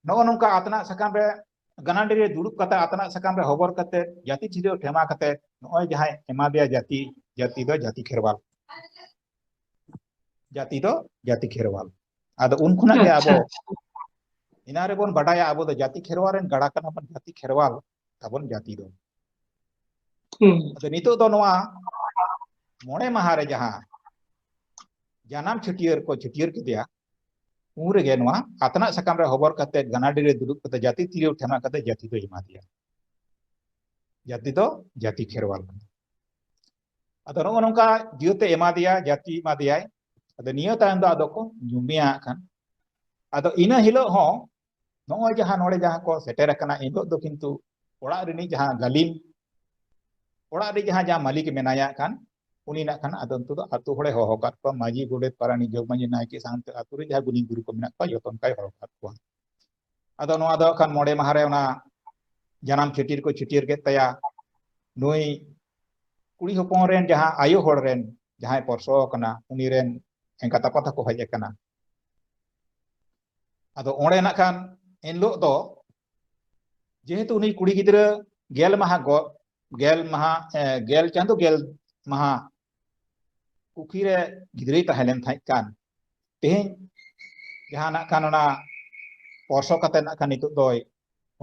ᱱᱚᱜᱼᱚ ᱱᱚᱝᱠᱟ ᱟᱛᱱᱟᱜ ᱥᱟᱠᱟᱢ ᱨᱮ, ᱜᱟᱱᱟᱰᱤ ᱨᱮ ᱫᱩᱲᱩᱵ ᱠᱟᱛᱮ ᱟᱛᱱᱟᱜ ᱥᱟᱠᱟᱢ ᱨᱮ ᱦᱚᱵᱚᱨ ᱠᱟᱛᱮ ᱡᱟᱹᱛᱤ ᱛᱤᱨᱭᱳ ᱴᱷᱮᱢᱟ ᱠᱟᱛᱮ ᱱᱚᱜᱼᱚᱭ ᱡᱟᱦᱟᱸᱭ ᱮᱢᱟ ᱫᱮᱭᱟ ᱡᱟᱹᱛᱤ, ᱡᱟᱹᱛᱤ ᱫᱚ ᱡᱟᱹᱛᱤ ᱠᱷᱮᱨᱣᱟᱞ᱾ ᱡᱟᱹᱛᱤ ᱫᱚ ᱡᱟᱹᱛᱤ ᱠᱷᱮᱨᱣᱟᱞ᱾ ᱟᱫᱚ ᱩᱱ ᱠᱷᱚᱱᱟᱜ ᱜᱮ ᱟᱪᱪᱷᱟ, ᱟᱵᱚ ᱟᱪᱪᱷᱟ᱾ ᱮᱱᱟ ᱨᱮᱵᱚᱱ ᱵᱟᱰᱟᱭᱟ ᱟᱵᱚ ᱫᱚ ᱡᱟᱹᱛᱤ ᱠᱷᱮᱨᱣᱟᱞ ᱨᱮᱱ ᱜᱟᱲᱟ ᱠᱟᱱᱟ ᱵᱚᱱ, ᱡᱟᱹᱛᱤ ᱠᱷᱮᱨᱣᱟᱞ ᱛᱟᱵᱚᱱ ᱡᱟᱹᱛᱤ ᱫᱚ᱾ ᱦᱩᱸ᱾ ᱟᱫᱚ ᱱᱤᱛᱚᱜ ᱫᱚ ᱱᱚᱣᱟ ᱢᱚᱬᱮ ᱢᱟᱦᱟ ᱨᱮ ᱡᱟᱦᱟᱸ ᱡᱟᱱᱟᱢ ᱪᱷᱟᱹᱴᱭᱟᱹᱨ ᱠᱚ ᱪᱷᱟᱹᱴᱭᱟᱹᱨ ᱠᱮᱫᱮᱭᱟ, ᱩᱱ ᱨᱮᱜᱮ ᱱᱚᱣᱟ ᱟᱛᱱᱟᱜ ᱥᱟᱠᱟᱢ ᱨᱮ ᱦᱚᱵᱚᱨ ᱠᱟᱛᱮ ᱜᱟᱱᱟᱰᱤ ᱨᱮ ᱫᱩᱲᱩᱵ ᱠᱟᱛᱮ ᱡᱟᱹᱛᱤ ᱛᱤᱨᱭᱳ ᱴᱷᱮᱱᱟ ᱠᱟᱛᱮ ᱡᱟᱹᱛᱤ ᱫᱚᱭ ᱮᱢᱟ ᱫᱮᱭᱟ᱾ ᱡᱟᱹᱛᱤ ᱫᱚ ᱡᱟᱹᱛᱤ ᱠᱷᱮᱨᱣᱟᱞ ᱠᱟᱱᱟ᱾ ᱟᱫᱚ ᱱᱚᱜᱼᱚ ᱱᱚᱝᱠᱟ ᱡᱟᱹᱛ ᱮ ᱮᱢᱟ ᱫᱮᱭᱟ, ᱡᱟᱹᱛᱤ ᱮᱢᱟ ᱫᱮᱭᱟᱭ᱾ ᱟᱫᱚ ᱱᱤᱭᱟᱹ ᱛᱟᱭᱚᱢ ᱫᱚ ᱟᱫᱚ ᱠᱚ ᱧᱩᱢᱮᱭᱟ ᱦᱟᱸᱜ ᱠᱷᱟᱱ᱾ ᱟᱫᱚ ᱤᱱᱟᱹ ᱦᱤᱞᱳᱜ ᱦᱚᱸ ᱱᱚᱜᱼᱚᱭ ᱡᱟᱦᱟᱸ ᱱᱚᱰᱮ ᱡᱟᱦᱟᱸ ᱠᱚ ᱥᱮᱴᱮᱨ ᱟᱠᱟᱱᱟ, ᱮᱱ ᱦᱤᱞᱳᱜ ᱫᱚ ᱠᱤᱱᱛᱩ ᱚᱲᱟᱜ ᱨᱤᱱᱤᱡ ᱡᱟᱦᱟᱸ ᱜᱟᱹᱞᱤᱢ, ᱚᱲᱟᱜ ᱨᱮ ᱡᱟᱦᱟᱸ, ᱡᱟᱦᱟᱸ ᱢᱟᱹᱞᱤᱠ ᱢᱮᱱᱟᱭᱟ ᱠᱷᱟᱱ, ᱩᱱᱤ ᱱᱟᱜ ᱠᱷᱟᱱ ᱟᱫᱚ ᱱᱤᱛᱚᱜ ᱫᱚ ᱟᱛᱳ ᱦᱚᱲᱮ ᱦᱚᱦᱚ ᱟᱠᱟᱫ ᱠᱚᱣᱟ, ᱢᱟᱹᱡᱷᱤ, ᱜᱚᱰᱮᱛ, ᱯᱟᱨᱟᱱᱤᱠ, ᱡᱚᱜᱽ ᱢᱟᱹᱡᱷᱤ, ᱱᱟᱭᱠᱮ ᱥᱟᱶᱛᱮ ᱟᱛᱳ ᱨᱮ ᱡᱟᱦᱟᱸ ᱜᱩᱱᱤ ᱜᱩᱨᱩ ᱠᱚ ᱢᱮᱱᱟᱜ ᱠᱚᱣᱟ, ᱡᱚᱛᱚ ᱚᱱᱠᱟᱭ ᱦᱚᱦᱚ ᱟᱠᱟᱫ ᱠᱚᱣᱟ᱾ ᱟᱫᱚ ᱱᱚᱣᱟ ᱫᱚ ᱠᱷᱟᱱ ᱢᱚᱬᱮ ᱢᱟᱦᱟ ᱨᱮ ᱚᱱᱟ ᱡᱟᱱᱟᱢ ᱪᱷᱟᱹᱴᱭᱟᱹᱨ ᱠᱚ ᱪᱷᱟᱹᱴᱭᱟᱹᱨ ᱠᱮᱫ ᱛᱟᱭᱟ᱾ ᱱᱩᱭ ᱠᱩᱲᱤ ᱦᱚᱯᱚᱱ ᱨᱮᱱ ᱡᱟᱦᱟᱸ ᱟᱭᱳ ᱦᱚᱲ ᱨᱮᱱ ᱡᱟᱦᱟᱸᱭ ᱯᱚᱨᱥᱚ ᱟᱠᱟᱱᱟ, ᱩᱱᱤ ᱨᱮᱱ ᱮᱸᱜᱟᱛ ᱟᱯᱟᱛ ᱦᱚᱸᱠᱚ ᱦᱮᱡ ᱟᱠᱟᱱᱟ᱾ ᱟᱫᱚ ᱚᱸᱰᱮ ᱱᱟᱜ ᱠᱷᱟᱱ ᱮᱱᱦᱤᱞᱳᱜ ᱫᱚ ᱡᱮᱦᱮᱛᱩ ᱩᱱᱤ ᱠᱩᱲᱤ ᱜᱤᱫᱽᱨᱟᱹ ᱜᱮᱞ ᱢᱟᱦᱟ ᱜᱚ-, ᱜᱮᱞ ᱢᱟᱦᱟ, ᱮ, ᱜᱮᱞ ᱪᱟᱸᱫᱳ ᱜᱮᱞ ᱢᱟᱦᱟ ᱠᱩᱠᱷᱤ ᱨᱮ ᱜᱤᱫᱽᱨᱟᱹᱭ ᱛᱟᱦᱮᱸ ᱞᱮᱱ ᱛᱟᱦᱮᱸ ᱠᱟᱱ, ᱛᱮᱦᱮᱧ ᱡᱟᱦᱟᱸ ᱱᱟᱜ ᱠᱷᱟᱱ ᱚᱱᱟ ᱯᱚᱨᱥᱚ ᱠᱟᱛᱮ ᱱᱟᱜ ᱠᱷᱟᱱ ᱱᱤᱛᱚᱜ ᱫᱚᱭ,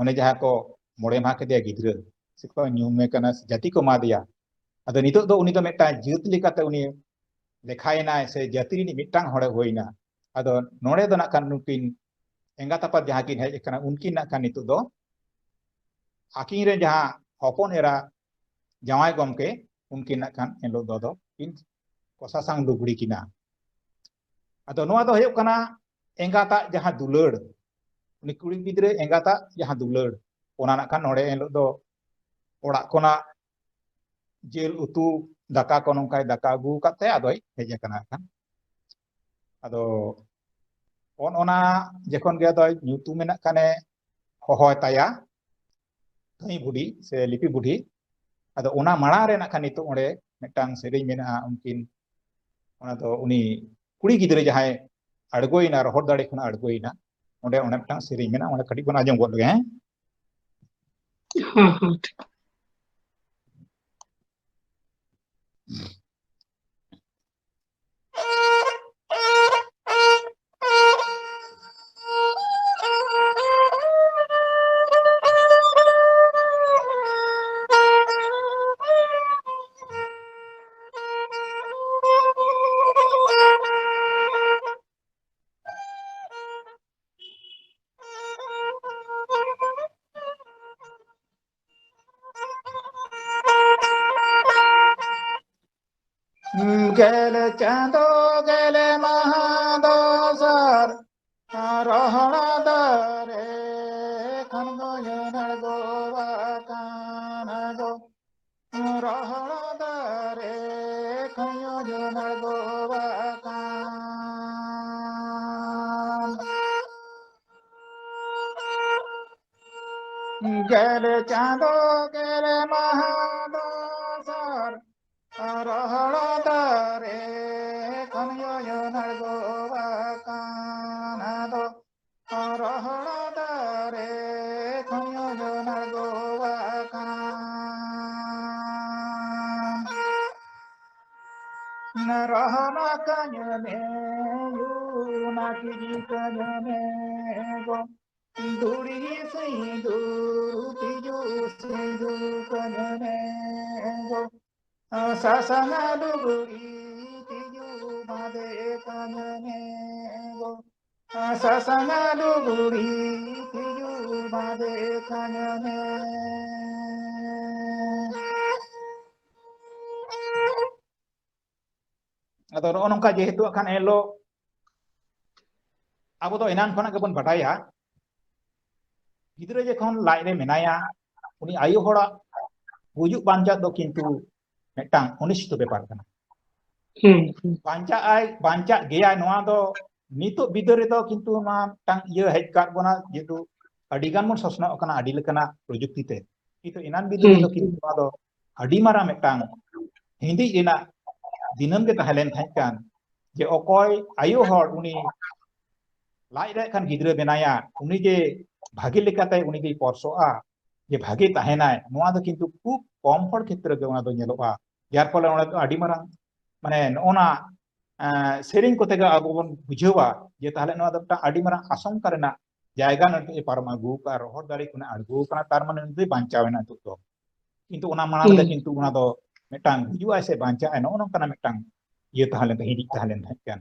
ᱚᱱᱮ ᱡᱟᱦᱟᱸ ᱠᱚ ᱢᱚᱬᱮ ᱢᱟᱦᱟ ᱠᱮᱫᱮᱭᱟ ᱜᱤᱫᱽᱨᱟᱹ, ᱥᱮ ᱠᱚ ᱧᱩᱢᱮ ᱠᱟᱱᱟ, ᱥᱮ ᱡᱟᱹᱛᱤ ᱠᱚ ᱮᱢᱟ ᱫᱮᱭᱟ᱾ ᱟᱫᱚ ᱱᱤᱛᱚᱜ ᱫᱚ ᱩᱱᱤ ᱫᱚ ᱢᱤᱫᱴᱟᱝ ᱡᱟᱹᱛ ᱞᱮᱠᱟᱛᱮ ᱩᱱᱤ ᱞᱮᱠᱷᱟᱭᱮᱱᱟᱭ, ᱥᱮ ᱡᱟᱹᱛᱤ ᱨᱤᱱᱤᱡ ᱢᱤᱫᱴᱟᱝ ᱦᱚᱲᱮ ᱦᱩᱭᱱᱟ᱾ ᱟᱫᱚ ᱱᱚᱰᱮ ᱫᱚ ᱱᱟᱜ ᱠᱷᱟᱱ ᱱᱩᱠᱤᱱ ᱮᱸᱜᱟᱛ ᱟᱯᱟᱛ ᱡᱟᱦᱟᱸ ᱠᱤᱱ ᱦᱮᱡ ᱟᱠᱟᱱᱟ, ᱩᱱᱠᱤᱱ ᱱᱟᱜ ᱠᱷᱟᱱ ᱱᱤᱛᱚᱜ ᱫᱚ ᱟᱹᱠᱤᱱ ᱨᱮᱱ ᱡᱟᱦᱟᱸ ᱦᱚᱯᱚᱱ ᱮᱨᱟ ᱡᱟᱶᱟᱭ ᱜᱚᱢᱠᱮ, ᱩᱱᱠᱤᱱ ᱱᱟᱜ ᱠᱷᱟᱱ ᱮᱱᱦᱤᱞᱳᱜ ᱫᱚ ᱟᱫᱚ ᱠᱤᱱ ᱠᱚᱥᱟᱥᱟᱝ ᱞᱩᱜᱽᱲᱤ ᱠᱤᱱᱟ᱾ ᱟᱫᱚ ᱱᱚᱣᱟ ᱫᱚ ᱦᱩᱭᱩᱜ ᱠᱟᱱᱟ ᱮᱸᱜᱟᱛᱟᱜ ᱡᱟᱦᱟᱸ ᱫᱩᱞᱟᱹᱲ, ᱩᱱᱤ ᱠᱩᱲᱤ ᱜᱤᱫᱽᱨᱟᱹ ᱮᱸᱜᱟᱛᱟᱜ ᱡᱟᱦᱟᱸ ᱫᱩᱞᱟᱹᱲ, ᱚᱱᱟ ᱱᱟᱜ ᱠᱷᱟᱱ ᱱᱚᱰᱮ ᱮᱱᱦᱤᱞᱳᱜ ᱫᱚ ᱚᱲᱟᱜ ᱠᱷᱚᱱᱟᱜ ᱡᱤᱞ ᱩᱛᱩ ᱫᱟᱠᱟ ᱠᱚ ᱱᱚᱝᱠᱟᱭ ᱫᱟᱠᱟ ᱟᱹᱜᱩ ᱟᱠᱟᱫ ᱛᱮ ᱟᱫᱚᱭ ᱦᱮᱡ ᱟᱠᱟᱱᱟ ᱦᱟᱸᱜ ᱠᱷᱟᱱ᱾ ᱟᱫᱚ ᱚᱱ ᱚᱱᱟ ᱡᱚᱠᱷᱚᱱ ᱜᱮ ᱟᱫᱚᱭ ᱧᱩᱛᱩᱢ ᱢᱮᱱᱟᱜ ᱠᱷᱟᱱᱮ ᱦᱚᱦᱚᱭ ᱛᱟᱭᱟ ᱫᱷᱟᱹᱭ ᱵᱩᱰᱷᱤ ᱥᱮ ᱞᱤᱯᱤ ᱵᱩᱰᱷᱤ᱾ ᱟᱫᱚ ᱚᱱᱟ ᱢᱟᱲᱟᱝ ᱨᱮ ᱱᱟᱜ ᱠᱷᱟᱱ ᱱᱤᱛᱚᱜ ᱚᱸᱰᱮ ᱢᱤᱫᱴᱟᱝ ᱥᱮᱨᱮᱧ ᱢᱮᱱᱟᱜᱼᱟ, ᱩᱱᱠᱤᱱ, ᱚᱱᱟ ᱫᱚ ᱩᱱᱤ ᱠᱩᱲᱤ ᱜᱤᱫᱽᱨᱟᱹ ᱡᱟᱦᱟᱸᱭ ᱟᱬᱜᱚᱭᱮᱱᱟ, ᱨᱚᱦᱚᱫ ᱫᱟᱲᱮ ᱠᱷᱚᱱᱟᱜ ᱟᱬᱜᱚᱭᱮᱱᱟ, ᱚᱸᱰᱮ, ᱚᱸᱰᱮ ᱢᱤᱫᱴᱟᱝ ᱥᱮᱨᱮᱧ ᱢᱮᱱᱟᱜᱼᱟ, ᱚᱸᱰᱮ ᱠᱟᱹᱴᱤᱡ ᱵᱚᱱ ᱟᱸᱡᱚᱢ ᱜᱚᱫ ᱞᱮᱜᱮ, ᱦᱮᱸ? ᱦᱮᱸ, ᱦᱮᱸ, ᱴᱷᱤᱠ᱾ ᱜᱮᱞ ᱪᱟᱸᱫᱚ ᱜᱮᱞ ᱢᱟᱦᱟ ᱫᱚᱥᱟᱨ ᱨᱚᱦᱚᱲ ᱫᱟᱨᱮ ᱠᱷᱚᱱ ᱜᱚᱭᱚᱱ ᱟᱬᱜᱚ ᱟᱠᱟᱱ ᱜᱚ᱾ ᱨᱚᱦᱚᱲ ᱫᱟᱨᱮ ᱠᱷᱚᱱ ᱜᱚᱭᱚᱱ ᱟᱬᱜᱚ ᱟᱠᱟᱱ᱾ ᱜᱮᱞ ᱪᱟᱸᱫᱚ ᱜᱮᱞ ᱢᱟᱦᱟ ᱫᱚᱥᱟᱨ ᱨᱚᱦᱚᱲ ᱫᱟᱨᱮ ᱠᱷᱚᱱ ᱜᱚᱭᱚᱱ ᱟᱬᱜᱚ ᱟᱠᱟᱱ ᱫᱚ᱾ ᱨᱚᱦᱚᱲ ᱫᱟᱨᱮ ᱠᱷᱚᱱ ᱜᱚᱭᱚᱱ ᱟᱬᱜᱚ ᱟᱠᱟᱱ᱾ ᱨᱚᱦᱚᱱ ᱠᱟᱹᱧ ᱢᱮ, ᱭᱩ ᱱᱟᱠᱤ ᱠᱟᱹᱧ ᱢᱮ ᱜᱚ᱾ ᱫᱩᱲᱤ ᱥᱤᱸᱫᱩᱨ ᱛᱤᱡᱩ ᱥᱤᱸᱫᱩᱨ ᱠᱟᱹᱧ ᱢᱮ ᱜᱚ᱾ ᱥᱟᱥᱟᱝ ᱞᱩᱜᱽᱲᱤ ᱛᱤᱡᱩ ᱵᱟᱸᱫᱮ ᱠᱟᱹᱧ ᱢᱮ ᱜᱚ᱾ ᱥᱟᱥᱟᱝ ᱞᱩᱜᱽᱲᱤ ᱛᱤᱡᱩ ᱵᱟᱸᱫᱮ ᱠᱟᱹᱧ ᱢᱮ᱾ ᱟᱫᱚ ᱱᱚᱜᱼᱚ ᱱᱚᱝᱠᱟ ᱡᱮᱦᱮᱛᱩ ᱦᱟᱸᱜ ᱠᱷᱟᱱ ᱮᱱᱦᱤᱞᱳᱜ ᱟᱵᱚ ᱫᱚ ᱮᱱᱟᱱ ᱠᱷᱚᱱᱟᱜ ᱜᱮᱵᱚᱱ ᱵᱟᱰᱟᱭᱟ, ᱜᱤᱫᱽᱨᱟᱹ ᱡᱚᱠᱷᱚᱱ ᱞᱟᱡ ᱨᱮ ᱢᱮᱱᱟᱭᱟ, ᱩᱱᱤ ᱟᱭᱳ ᱦᱚᱲᱟᱜ ᱜᱩᱡᱩᱜ ᱵᱟᱧᱪᱟᱜ ᱫᱚ ᱠᱤᱱᱛᱩ ᱢᱤᱫᱴᱟᱝ ᱚᱱᱤᱥᱪᱤᱛᱚ ᱵᱮᱯᱟᱨ ᱠᱟᱱᱟ᱾ ᱦᱩᱸ, ᱦᱩᱸ᱾ ᱵᱟᱧᱪᱟᱜ ᱟᱭ, ᱵᱟᱧᱪᱟᱜ ᱜᱮᱭᱟᱭ, ᱱᱚᱣᱟ ᱫᱚ ᱱᱤᱛᱚᱜ ᱵᱤᱫᱟᱹᱞ ᱨᱮᱫᱚ ᱠᱤᱱᱛᱩ ᱱᱚᱣᱟ ᱢᱤᱫᱴᱟᱝ ᱤᱭᱟᱹ ᱦᱮᱡ ᱟᱠᱟᱫ ᱵᱚᱱᱟ, ᱡᱮᱦᱮᱛᱩ ᱟᱹᱰᱤ ᱜᱟᱱ ᱵᱚᱱ ᱥᱚᱥᱱᱚᱜ ᱠᱟᱱᱟ ᱟᱹᱰᱤ ᱞᱮᱠᱟᱱᱟᱜ ᱯᱨᱚᱡᱩᱠᱛᱤ ᱛᱮ᱾ ᱠᱤᱱᱛᱩ ᱮᱱᱟᱱ ᱵᱤᱫᱟᱹᱞ ᱦᱩᱸ᱾ ᱨᱮᱫᱚ ᱠᱤᱱᱛᱩ ᱱᱚᱣᱟ ᱫᱚ ᱟᱹᱰᱤ ᱢᱟᱨᱟᱝ ᱢᱤᱫᱴᱟᱝ ᱦᱤᱸᱫᱤᱡ ᱨᱮᱱᱟᱜ ᱫᱤᱱᱟᱹᱢ ᱜᱮ ᱛᱟᱦᱮᱸ ᱞᱮᱱ ᱛᱟᱦᱮᱸ ᱠᱟᱱ, ᱡᱮ ᱚᱠᱚᱭ ᱟᱭᱳ ᱦᱚᱲ ᱩᱱᱤ ᱞᱟᱡ ᱨᱮ ᱠᱷᱟᱱ ᱜᱤᱫᱽᱨᱟᱹ ᱢᱮᱱᱟᱭᱟ, ᱩᱱᱤ ᱡᱮ ᱵᱷᱟᱜᱮ ᱞᱮᱠᱟᱛᱮ ᱩᱱᱤ ᱡᱮ ᱯᱚᱨᱥᱚᱜᱼᱟ, ᱡᱮ ᱵᱷᱟᱜᱮ ᱛᱟᱦᱮᱱᱟᱭ, ᱱᱚᱣᱟ ᱫᱚ ᱠᱤᱱᱛᱩ ᱠᱷᱩᱵ ᱠᱚᱢ ᱦᱚᱲ ᱠᱷᱮᱛᱨᱮ ᱜᱮ ᱚᱱᱟ ᱫᱚ ᱧᱮᱞᱚᱜᱼᱟ᱾ ᱡᱟᱨ ᱯᱷᱚᱞᱮ ᱚᱸᱰᱮ ᱫᱚ ᱟᱹᱰᱤ ᱢᱟᱨᱟᱝ, ᱢᱟᱱᱮ, ᱱᱚᱜᱼᱚ ᱱᱟ, ᱮᱸ, ᱥᱮᱨᱮᱧ ᱠᱚᱛᱮ ᱜᱮ ᱟᱵᱚ ᱵᱚᱱ ᱵᱩᱡᱷᱟᱹᱣᱟ ᱡᱮ ᱛᱟᱦᱞᱮ ᱱᱚᱣᱟ ᱫᱚ ᱢᱤᱫᱴᱟᱝ ᱟᱹᱰᱤ ᱢᱟᱨᱟᱝ ᱟᱥᱚᱝᱠᱟ ᱨᱮᱱᱟᱜ ᱡᱟᱭᱜᱟ ᱱᱤᱛᱚᱜ ᱮ ᱯᱟᱨᱚᱢ ᱟᱹᱜᱩ ᱟᱠᱟᱫᱼᱟ, ᱨᱚᱦᱚᱲ ᱫᱟᱨᱮ ᱠᱷᱚᱱᱟᱜ ᱟᱬᱜᱚ ᱟᱠᱟᱱᱟ, ᱛᱟᱨ ᱢᱟᱱᱮ ᱩᱱᱤ ᱫᱚᱭ ᱵᱟᱧᱪᱟᱣ ᱮᱱᱟ ᱱᱤᱛᱚᱜ ᱫᱚ᱾ ᱠᱤᱱᱛᱩ ᱚᱱᱟ ᱢᱟᱲᱟᱝ ᱨᱮ ᱦᱩᱸ᱾ ᱠᱤᱱᱛᱩ ᱚᱱᱟ ᱫᱚ ᱢᱤᱫᱴᱟᱝ ᱜᱩᱡᱩᱜ ᱟᱭ ᱥᱮ ᱵᱟᱧᱪᱟᱜ ᱟᱭ, ᱱᱚᱜᱼᱚ ᱱᱚᱝᱠᱟᱱᱟᱜ ᱢᱤᱫᱴᱟᱝ ᱤᱭᱟᱹ ᱛᱟᱦᱮᱸ ᱞᱮᱱ ᱛᱟᱦᱮᱸ, ᱦᱤᱸᱫᱤᱡ ᱛᱟᱦᱮᱸ ᱞᱮᱱ ᱛᱟᱦᱮᱸ ᱠᱟᱱ᱾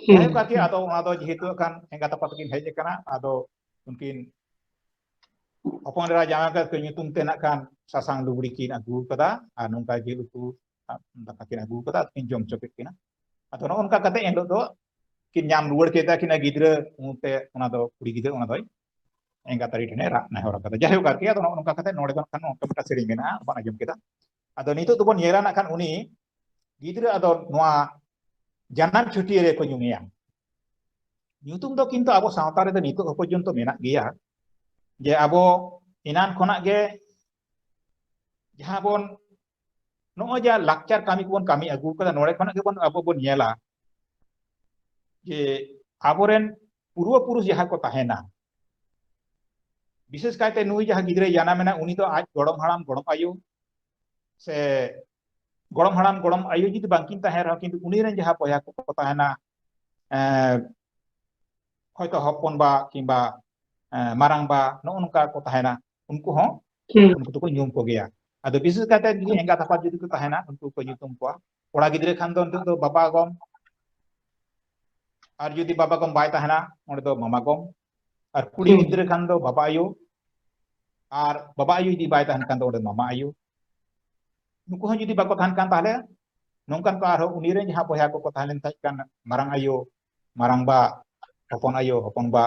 ᱦᱩᱸ, ᱡᱟᱭᱦᱳᱠ ᱟᱨᱠᱤ, ᱦᱩᱸ᱾ ᱟᱫᱚ ᱚᱱᱟ ᱫᱚ ᱡᱮᱦᱮᱛᱩ ᱦᱟᱸᱜ ᱠᱷᱟᱱ ᱮᱸᱜᱟᱛ ᱟᱯᱟᱛ ᱛᱟᱹᱠᱤᱱ ᱦᱮᱡ ᱟᱠᱟᱱᱟ, ᱟᱫᱚ ᱩᱱᱠᱤᱱ ᱦᱚᱯᱚᱱ ᱮᱨᱟ ᱡᱟᱶᱟᱭ ᱠᱚᱲᱟ ᱧᱩᱛᱩᱢ ᱛᱮ ᱱᱟᱜ ᱠᱷᱟᱱ ᱥᱟᱥᱟᱝ ᱞᱩᱜᱽᱲᱤ ᱠᱤᱱ ᱟᱹᱜᱩ ᱠᱟᱫᱟ ᱟᱨ ᱱᱚᱝᱠᱟ ᱡᱤᱞ ᱩᱛᱩ ᱫᱟᱠᱟ ᱠᱤᱱ ᱟᱹᱜᱩ ᱠᱟᱫᱟ, ᱟᱫᱚ ᱠᱤᱱ ᱡᱚᱢ ᱦᱚᱪᱚ ᱠᱮᱫ ᱠᱤᱱᱟ᱾ ᱟᱫᱚ ᱱᱚᱜᱼᱚ ᱱᱚᱝᱠᱟ ᱠᱟᱛᱮ ᱮᱱᱦᱤᱞᱳᱜ ᱫᱚ ᱠᱤᱱ ᱧᱟᱢ ᱨᱩᱣᱟᱹᱲ ᱠᱮᱫᱟ ᱠᱤᱱᱟ ᱜᱤᱫᱽᱨᱟᱹ, ᱩᱱᱛᱮ ᱚᱱᱟ ᱫᱚ ᱠᱩᱲᱤ ᱜᱤᱫᱽᱨᱟᱹ ᱚᱱᱟ ᱫᱚᱭ ᱮᱸᱜᱟᱛ ᱟᱹᱨᱤ ᱴᱷᱮᱱᱮ ᱨᱟᱜ ᱱᱮᱦᱚᱨ ᱟᱠᱟᱫᱟ᱾ ᱡᱟᱭᱦᱳᱠ ᱟᱨᱠᱤ, ᱟᱫᱚ ᱱᱚᱜᱼᱚ ᱱᱚᱝᱠᱟ ᱠᱟᱛᱮ ᱱᱚᱰᱮ ᱫᱚ ᱱᱟᱜ ᱠᱷᱟᱱ ᱱᱚᱝᱠᱟ ᱢᱤᱫᱴᱟᱝ ᱥᱮᱨᱮᱧ ᱢᱮᱱᱟᱜᱼᱟ, ᱵᱚᱱ ᱟᱸᱡᱚᱢ ᱠᱮᱫᱟ᱾ ᱟᱫᱚ ᱱᱤᱛᱚᱜ ᱫᱚᱵᱚᱱ ᱧᱮᱞᱟ ᱱᱟᱜ ᱠᱷᱟᱱ ᱩᱱᱤ ᱜᱤᱫᱽᱨᱟᱹ ᱟᱫᱚ ᱱᱚᱣᱟ ᱡᱟᱱᱟᱢ ᱪᱷᱟᱹᱴᱭᱟᱹᱨ ᱨᱮᱠᱚ ᱧᱩᱢᱮᱭᱟ᱾ ᱧᱩᱛᱩᱢ ᱫᱚ ᱠᱤᱱᱛᱩ ᱟᱵᱚ ᱥᱟᱶᱛᱟ ᱨᱮᱫᱚ ᱱᱤᱛᱚᱜ ᱦᱚᱸ ᱯᱚᱨᱡᱚᱱᱛᱚ ᱢᱮᱱᱟᱜ ᱜᱮᱭᱟ, ᱡᱮ ᱟᱵᱚ ᱮᱱᱟᱱ ᱠᱷᱚᱱᱟᱜ ᱜᱮ ᱡᱟᱦᱟᱸ ᱵᱚᱱ ᱱᱚᱜᱼᱚᱭ ᱡᱟ ᱞᱟᱠᱪᱟᱨ ᱠᱟᱹᱢᱤ ᱠᱚᱵᱚᱱ ᱠᱟᱹᱢᱤ ᱟᱹᱜᱩ ᱠᱟᱫᱟ, ᱱᱚᱰᱮ ᱠᱷᱚᱱᱟᱜ ᱜᱮᱵᱚᱱ ᱟᱵᱚ ᱵᱚᱱ ᱧᱮᱞᱟ ᱡᱮ ᱟᱵᱚᱨᱮᱱ ᱯᱩᱨᱣᱚ ᱯᱩᱨᱩᱥ ᱡᱟᱦᱟᱸ ᱠᱚ ᱛᱟᱦᱮᱱᱟ, ᱵᱤᱥᱮᱥ ᱠᱟᱭᱛᱮ ᱱᱩᱭ ᱡᱟᱦᱟᱸ ᱜᱤᱫᱽᱨᱟᱹᱭ ᱡᱟᱱᱟᱢ ᱮᱱᱟ, ᱩᱱᱤ ᱫᱚ ᱟᱡ ᱜᱚᱲᱚᱢ ᱦᱟᱲᱟᱢ ᱜᱚᱲᱚᱢ ᱟᱭᱳ ᱥᱮ ᱜᱚᱲᱚᱢ ᱦᱟᱲᱟᱢ ᱜᱚᱲᱚᱢ ᱟᱭᱳ ᱡᱩᱫᱤ ᱵᱟᱝᱠᱤᱱ ᱛᱟᱦᱮᱸ ᱨᱮᱦᱚᱸ, ᱠᱤᱱᱛᱩ ᱩᱱᱤ ᱨᱮᱱ ᱡᱟᱦᱟᱸ ᱵᱚᱭᱦᱟ ᱠᱚᱠᱚ ᱛᱟᱦᱮᱱᱟ, ᱮᱸ, ᱦᱚᱭᱛᱚ ᱦᱚᱯᱚᱱ ᱵᱟ ᱠᱤᱝᱵᱟ, ᱮᱸ, ᱢᱟᱨᱟᱝ ᱵᱟ, ᱱᱚᱜᱼᱚ ᱱᱚᱝᱠᱟ ᱠᱚ ᱛᱟᱦᱮᱱᱟ, ᱩᱱᱠᱩ ᱦᱚᱸ ᱦᱩᱸ᱾ ᱩᱱᱠᱩ ᱫᱚᱠᱚ ᱧᱩᱢ ᱠᱚᱜᱮᱭᱟ᱾ ᱟᱫᱚ ᱵᱤᱥᱮᱥ ᱠᱟᱭᱛᱮ ᱡᱩᱫᱤ ᱮᱸᱜᱟᱛ ᱟᱯᱟᱛ ᱡᱩᱫᱤ ᱠᱚ ᱛᱟᱦᱮᱱᱟ, ᱩᱱᱠᱩ ᱠᱚ ᱧᱩᱛᱩᱢ ᱠᱚᱣᱟ᱾ ᱠᱚᱲᱟ ᱜᱤᱫᱽᱨᱟᱹ ᱠᱷᱟᱱ ᱫᱚ ᱱᱤᱛᱚᱜ ᱫᱚ ᱵᱟᱵᱟ ᱜᱚᱢ, ᱟᱨ ᱡᱩᱫᱤ ᱵᱟᱵᱟ ᱜᱚᱢ ᱵᱟᱭ ᱛᱟᱦᱮᱱᱟ, ᱚᱸᱰᱮ ᱫᱚ ᱢᱟᱢᱟ ᱜᱚᱢ, ᱟᱨ ᱠᱩᱲᱤ ᱦᱩᱸ᱾ ᱜᱤᱫᱽᱨᱟᱹ ᱠᱷᱟᱱ ᱫᱚ ᱵᱟᱵᱟ ᱟᱭᱳ, ᱟᱨ ᱵᱟᱵᱟ ᱟᱭᱳ ᱡᱩᱫᱤ ᱵᱟᱭ ᱛᱟᱦᱮᱱ ᱠᱷᱟᱱ ᱫᱚ ᱚᱸᱰᱮ ᱢᱟᱢᱟ ᱟᱭᱳ᱾ ᱱᱩᱠᱩ ᱦᱚᱸ ᱡᱩᱫᱤ ᱵᱟᱠᱚ ᱛᱟᱦᱮᱱ ᱠᱷᱟᱱ, ᱛᱟᱦᱚᱞᱮ ᱱᱚᱝᱠᱟᱱ ᱠᱚ ᱟᱨᱦᱚᱸ ᱩᱱᱤ ᱨᱮᱱ ᱡᱟᱦᱟᱸ ᱵᱚᱭᱦᱟ ᱠᱚᱠᱚ ᱛᱟᱦᱮᱸ ᱞᱮᱱ ᱛᱟᱦᱮᱸ ᱠᱟᱱ, ᱢᱟᱨᱟᱝ ᱟᱭᱳ, ᱢᱟᱨᱟᱝ ᱵᱟ, ᱦᱚᱯᱚᱱ ᱟᱭᱳ, ᱦᱚᱯᱚᱱ ᱵᱟ,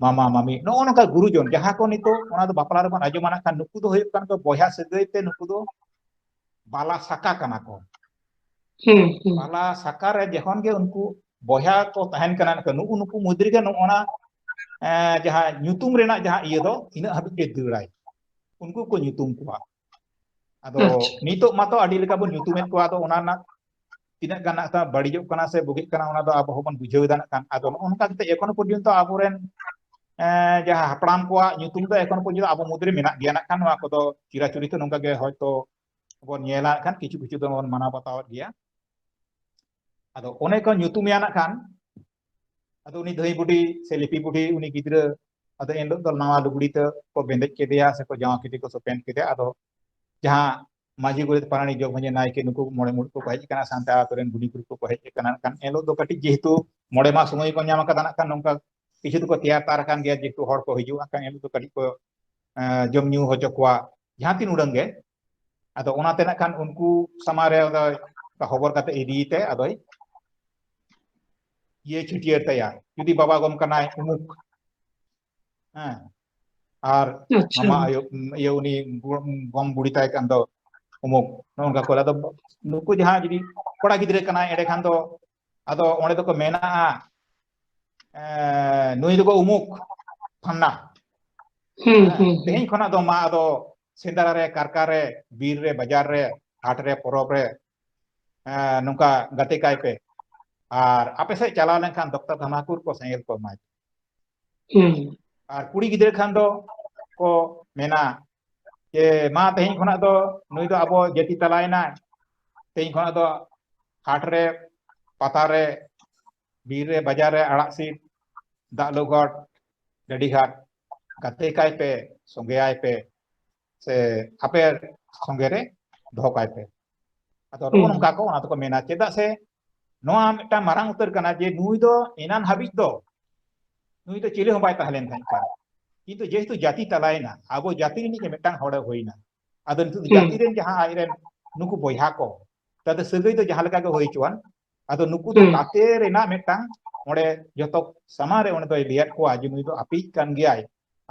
ᱢᱟᱢᱟ, ᱢᱟᱢᱤ, ᱱᱚᱜᱼᱚ ᱱᱚᱝᱠᱟ ᱜᱩᱨᱩᱡᱚᱱ, ᱡᱟᱦᱟᱸ ᱠᱚ ᱱᱤᱛᱚᱜ ᱚᱱᱟ ᱫᱚ ᱵᱟᱯᱞᱟ ᱨᱮᱵᱚᱱ ᱟᱸᱡᱚᱢᱟ ᱱᱟᱜ ᱠᱷᱟᱱ, ᱱᱩᱠᱩ ᱫᱚ ᱦᱩᱭᱩᱜ ᱠᱟᱱ ᱠᱚ ᱵᱚᱭᱦᱟ ᱥᱟᱹᱜᱟᱹᱭ ᱛᱮ, ᱱᱩᱠᱩ ᱫᱚ ᱵᱟᱞᱟ ᱥᱟᱠᱟ ᱠᱟᱱᱟ ᱠᱚ᱾ ᱦᱩᱸ, ᱦᱩᱸ᱾ ᱵᱟᱞᱟ ᱥᱟᱠᱟ ᱨᱮ ᱡᱚᱠᱷᱚᱱ ᱜᱮ ᱩᱱᱠᱩ ᱵᱚᱭᱦᱟ ᱠᱚ ᱛᱟᱦᱮᱱ ᱠᱟᱱᱟ, ᱱᱩᱠᱩ ᱱᱩᱠᱩ ᱢᱩᱫᱽ ᱨᱮᱜᱮ ᱱᱚᱜᱼᱚ ᱱᱟ, ᱮᱸ, ᱡᱟᱦᱟᱸ ᱧᱩᱛᱩᱢ ᱨᱮᱱᱟᱜ ᱡᱟᱦᱟᱸ ᱤᱭᱟᱹ ᱫᱚ ᱤᱱᱟᱹᱜ ᱦᱟᱹᱵᱤᱡ ᱜᱮ ᱫᱟᱹᱲᱟᱭ, ᱩᱱᱠᱩ ᱠᱚ ᱧᱩᱛᱩᱢ ᱠᱚᱣᱟ᱾ ᱟᱫᱚ ᱟᱪᱪᱷᱟ᱾ ᱱᱤᱛᱚᱜ ᱢᱟᱛᱚ ᱟᱹᱰᱤ ᱞᱮᱠᱟ ᱵᱚᱱ ᱧᱩᱛᱩᱢᱮᱫ ᱠᱚᱣᱟ, ᱟᱫᱚ ᱚᱱᱟ ᱨᱮᱱᱟᱜ ᱛᱤᱱᱟᱹᱜ ᱜᱟᱱ ᱱᱟᱜ ᱠᱷᱟᱱ ᱵᱟᱹᱲᱤᱡᱚᱜ ᱠᱟᱱᱟ ᱥᱮ ᱵᱩᱜᱤᱜ ᱠᱟᱱᱟ, ᱚᱱᱟ ᱫᱚ ᱟᱵᱚ ᱦᱚᱸᱵᱚᱱ ᱵᱩᱡᱷᱟᱹᱣ ᱮᱫᱟ ᱱᱟᱜ ᱠᱷᱟᱱ᱾ ᱟᱫᱚ ᱱᱚᱜᱼᱚ ᱱᱚᱝᱠᱟ ᱠᱟᱛᱮ ᱮᱠᱷᱚᱱᱳ ᱯᱚᱨᱡᱚᱱᱛᱚ ᱟᱵᱚᱨᱮᱱ, ᱮᱸ, ᱡᱟᱦᱟᱸ ᱦᱟᱯᱲᱟᱢ ᱠᱚᱣᱟᱜ ᱧᱩᱛᱩᱢ ᱫᱚ ᱮᱠᱷᱚᱱᱳ ᱯᱚᱨᱡᱚᱱᱛᱚ ᱟᱵᱚ ᱢᱩᱫᱽᱨᱮ ᱢᱮᱱᱟᱜ ᱜᱮᱭᱟ ᱱᱟᱜ ᱠᱷᱟᱱ᱾ ᱱᱚᱣᱟ ᱠᱚᱫᱚ ᱪᱤᱨᱟᱪᱩᱨᱤᱛ ᱱᱚᱝᱠᱟ ᱜᱮ ᱦᱚᱭᱛᱚ ᱵᱚᱱ ᱧᱮᱞᱟ ᱱᱟᱜ ᱠᱷᱟᱱ, ᱠᱤᱪᱷᱩ ᱠᱤᱪᱷᱩ ᱫᱚᱵᱚᱱ ᱢᱟᱱᱟᱣ ᱵᱟᱛᱟᱣᱮᱫ ᱜᱮᱭᱟ᱾ ᱟᱫᱚ ᱚᱱᱮ ᱠᱚ ᱧᱩᱛᱩᱢᱮᱭᱟ ᱱᱟᱜ ᱠᱷᱟᱱ, ᱟᱫᱚ ᱩᱱᱤ ᱫᱷᱟᱹᱭ ᱵᱩᱰᱷᱤ ᱥᱮ ᱞᱤᱯᱤ ᱵᱩᱰᱷᱤ, ᱩᱱᱤ ᱜᱤᱫᱽᱨᱟᱹ, ᱟᱫᱚ ᱮᱱᱦᱤᱞᱳᱜ ᱫᱚ ᱱᱟᱣᱟ ᱞᱩᱜᱽᱲᱤ ᱛᱮ ᱠᱚ ᱵᱮᱸᱫᱮᱡ ᱠᱮᱫᱮᱭᱟ ᱥᱮ ᱠᱚ ᱡᱟᱢᱟ ᱠᱮᱫᱮ ᱠᱚ ᱥᱮ ᱯᱮᱱᱴ ᱠᱮᱫᱮᱭᱟ᱾ ᱟᱫᱚ ᱡᱟᱦᱟᱸ ᱢᱟᱹᱡᱷᱤ, ᱜᱚᱰᱮᱛ, ᱯᱟᱨᱟᱱᱤᱠ, ᱡᱚᱜᱽ ᱢᱟᱹᱡᱷᱤ, ᱱᱟᱭᱠᱮ, ᱱᱩᱠᱩ ᱢᱚᱬᱮ ᱢᱩᱬᱩᱫ ᱠᱚᱠᱚ ᱦᱮᱡ ᱟᱠᱟᱱᱟ, ᱥᱟᱶᱛᱮ ᱟᱛᱳ ᱨᱮᱱ ᱜᱩᱱᱤ ᱜᱩᱨᱩ ᱠᱚᱠᱚ ᱦᱮᱡ ᱟᱠᱟᱱᱟ᱾ ᱠᱷᱟᱱ ᱮᱱᱦᱤᱞᱳᱜ ᱫᱚ ᱠᱟᱹᱴᱤᱡ ᱡᱮᱦᱮᱛᱩ ᱢᱚᱬᱮ ᱢᱟᱦᱟ ᱥᱚᱢᱚᱭ ᱠᱚ ᱧᱟᱢ ᱟᱠᱟᱫᱟ, ᱱᱟᱜ ᱠᱷᱟᱱ ᱱᱚᱝᱠᱟ ᱠᱤᱪᱷᱩ ᱫᱚᱠᱚ ᱛᱮᱭᱟᱨ ᱛᱟᱨ ᱟᱠᱟᱱ ᱜᱮᱭᱟ, ᱡᱮᱦᱮᱛᱩ ᱦᱚᱲ ᱠᱚ ᱦᱤᱡᱩᱜᱼᱟ, ᱠᱷᱟᱱ ᱮᱱᱦᱤᱞᱳᱜ ᱫᱚ ᱠᱟᱹᱴᱤᱡ ᱠᱚ, ᱮᱸ, ᱡᱚᱢ ᱧᱩ ᱦᱚᱪᱚ ᱠᱚᱣᱟ ᱡᱟᱦᱟᱸ ᱛᱤᱱ ᱩᱰᱟᱹᱝ ᱜᱮ᱾ ᱟᱫᱚ ᱚᱱᱟᱛᱮ ᱱᱟᱜ ᱠᱷᱟᱱ ᱩᱱᱠᱩ ᱥᱟᱢᱟᱝ ᱨᱮ ᱟᱫᱚ ᱦᱚᱵᱚᱨ ᱠᱟᱛᱮ ᱤᱫᱤᱭᱮᱛᱮ ᱟᱫᱚᱭ ᱤᱭᱟᱹ ᱪᱷᱟᱹᱴᱭᱟᱹᱨ ᱛᱟᱭᱟ᱾ ᱡᱩᱫᱤ ᱵᱟᱵᱟ ᱜᱚᱢ ᱠᱟᱱᱟᱭ ᱩᱢᱩᱠ, ᱦᱮᱸ, ᱟᱨ ᱟᱪᱪᱷᱟ᱾ ᱢᱟᱢᱟ ᱟᱭᱳ, ᱤᱭᱟᱹ, ᱩᱱᱤ ᱜᱚ-, ᱜᱚᱢ ᱵᱩᱲᱤ ᱛᱟᱭ ᱠᱷᱟᱱ ᱫᱚ ᱩᱢᱩᱠ, ᱱᱚᱜᱼᱚ ᱱᱚᱝᱠᱟ ᱠᱚ᱾ ᱟᱫᱚ ᱱᱩᱠᱩ ᱡᱟᱦᱟᱸ ᱡᱩᱫᱤ ᱠᱚᱲᱟ ᱜᱤᱫᱽᱨᱟᱹ ᱠᱟᱱᱟᱭ, ᱮᱸᱰᱮ ᱠᱷᱟᱱ ᱫᱚ ᱟᱫᱚ ᱚᱸᱰᱮ ᱫᱚᱠᱚ ᱢᱮᱱᱟᱜᱼᱟ, ᱮ, ᱱᱩᱭ ᱫᱚᱠᱚ ᱩᱢᱩᱠ ᱯᱷᱟᱱᱱᱟ᱾ ᱦᱩᱸ, ᱦᱮᱸ, ᱦᱩᱸ, ᱦᱩᱸ᱾ ᱛᱮᱦᱮᱧ ᱠᱷᱚᱱᱟᱜ ᱫᱚ ᱢᱟ ᱟᱫᱚ ᱥᱮᱸᱫᱽᱨᱟ ᱨᱮ, ᱠᱟᱨᱠᱟ ᱨᱮ, ᱵᱤᱨ ᱨᱮ, ᱵᱟᱡᱟᱨ ᱨᱮ, ᱦᱟᱴ ᱨᱮ, ᱯᱚᱨᱚᱵᱽ ᱨᱮ, ᱮ, ᱱᱚᱝᱠᱟ ᱜᱟᱛᱮ ᱠᱟᱭ ᱯᱮ᱾ ᱟᱨ ᱟᱯᱮ ᱥᱮᱫ ᱪᱟᱞᱟᱣ ᱞᱮᱱᱠᱷᱟᱱ ᱫᱚᱠᱛᱟ ᱫᱷᱟᱢᱟᱠᱩᱨ ᱠᱚ ᱥᱮᱸᱜᱮᱞ ᱠᱚ ᱮᱢᱟᱭ ᱯᱮ᱾ ᱦᱩᱸ᱾ ᱟᱨ ᱠᱩᱲᱤ ᱜᱤᱫᱽᱨᱟᱹ ᱠᱷᱟᱱ ᱫᱚ ᱠᱚ ᱢᱮᱱᱟ ᱡᱮ, "ᱢᱟ, ᱛᱮᱦᱮᱧ ᱠᱷᱚᱱᱟᱜ ᱫᱚ ᱱᱩᱭ ᱫᱚ ᱟᱵᱚ ᱡᱟᱹᱛᱤ ᱛᱟᱞᱟᱭᱮᱱᱟᱭ, ᱛᱮᱦᱮᱧ ᱠᱷᱚᱱᱟᱜ ᱫᱚ ᱦᱟᱴ ᱨᱮ, ᱯᱟᱛᱟ ᱨᱮ, ᱵᱤᱨ ᱨᱮ, ᱵᱟᱡᱟᱨ ᱨᱮ, ᱟᱲᱟᱜ ᱥᱤᱫ, ᱫᱟᱜ ᱞᱩ ᱜᱷᱟᱴ, ᱰᱟᱹᱰᱤ ᱜᱷᱟᱴ, ᱜᱟᱛᱮ ᱠᱟᱭ ᱯᱮ, ᱥᱚᱸᱜᱮ ᱟᱭ ᱯᱮ, ᱥᱮ ᱟᱯᱮ ᱥᱚᱸᱜᱮ ᱨᱮ ᱫᱚᱦᱚ ᱠᱟᱭ ᱯᱮ᱾" ᱟᱫᱚ ᱱᱚᱜᱼᱚ ᱦᱩᱸ᱾ ᱱᱚᱝᱠᱟ ᱠᱚ ᱚᱱᱟ ᱫᱚᱠᱚ ᱢᱮᱱᱟ, ᱪᱮᱫᱟᱜ ᱥᱮ ᱱᱚᱣᱟ ᱢᱤᱫᱴᱟᱝ ᱢᱟᱨᱟᱝ ᱩᱛᱟᱹᱨ ᱠᱟᱱᱟ ᱡᱮ ᱱᱩᱭ ᱫᱚ ᱮᱱᱟᱱ ᱦᱟᱹᱵᱤᱡ ᱫᱚ ᱱᱩᱭ ᱫᱚ ᱪᱤᱞᱤ ᱦᱚᱸ ᱵᱟᱭ ᱛᱟᱦᱮᱸ ᱞᱮᱱ ᱛᱟᱦᱮᱸ ᱠᱟᱱᱟ, ᱠᱤᱱᱛᱩ ᱡᱮᱦᱮᱛᱩ ᱡᱟᱹᱛᱤ ᱛᱟᱞᱟᱭᱮᱱᱟ, ᱟᱵᱚ ᱡᱟᱹᱛᱤ ᱨᱤᱱᱤᱡ ᱜᱮ ᱢᱤᱫᱴᱟᱝ ᱦᱚᱲᱮ ᱦᱩᱭᱱᱟ᱾ ᱟᱫᱚ ᱱᱤᱛᱚᱜ ᱫᱚ ᱦᱩᱸ᱾ ᱡᱟᱹᱛᱤ ᱨᱮᱱ ᱡᱟᱦᱟᱸ ᱟᱡ ᱨᱮᱱ ᱱᱩᱠᱩ ᱵᱚᱭᱦᱟ ᱠᱚ, ᱛᱟᱫᱚ ᱥᱟᱹᱜᱟᱹᱭ ᱫᱚ ᱡᱟᱦᱟᱸ ᱞᱮᱠᱟ ᱜᱮ ᱦᱩᱭ ᱦᱚᱪᱚᱣᱟᱱ, ᱟᱫᱚ ᱱᱩᱠᱩ ᱫᱚ ᱦᱩᱸ᱾ ᱜᱟᱛᱮ ᱨᱮᱱᱟᱜ ᱢᱤᱫᱴᱟᱝ ᱚᱸᱰᱮ ᱡᱚᱛᱚ ᱥᱟᱢᱟᱝ ᱨᱮ ᱚᱸᱰᱮ ᱫᱚᱭ ᱞᱟᱹᱭᱟᱫ ᱠᱚᱣᱟ ᱡᱮ ᱱᱩᱭ ᱫᱚ ᱟᱯᱮᱭᱤᱡ ᱠᱟᱱ ᱜᱮᱭᱟᱭ,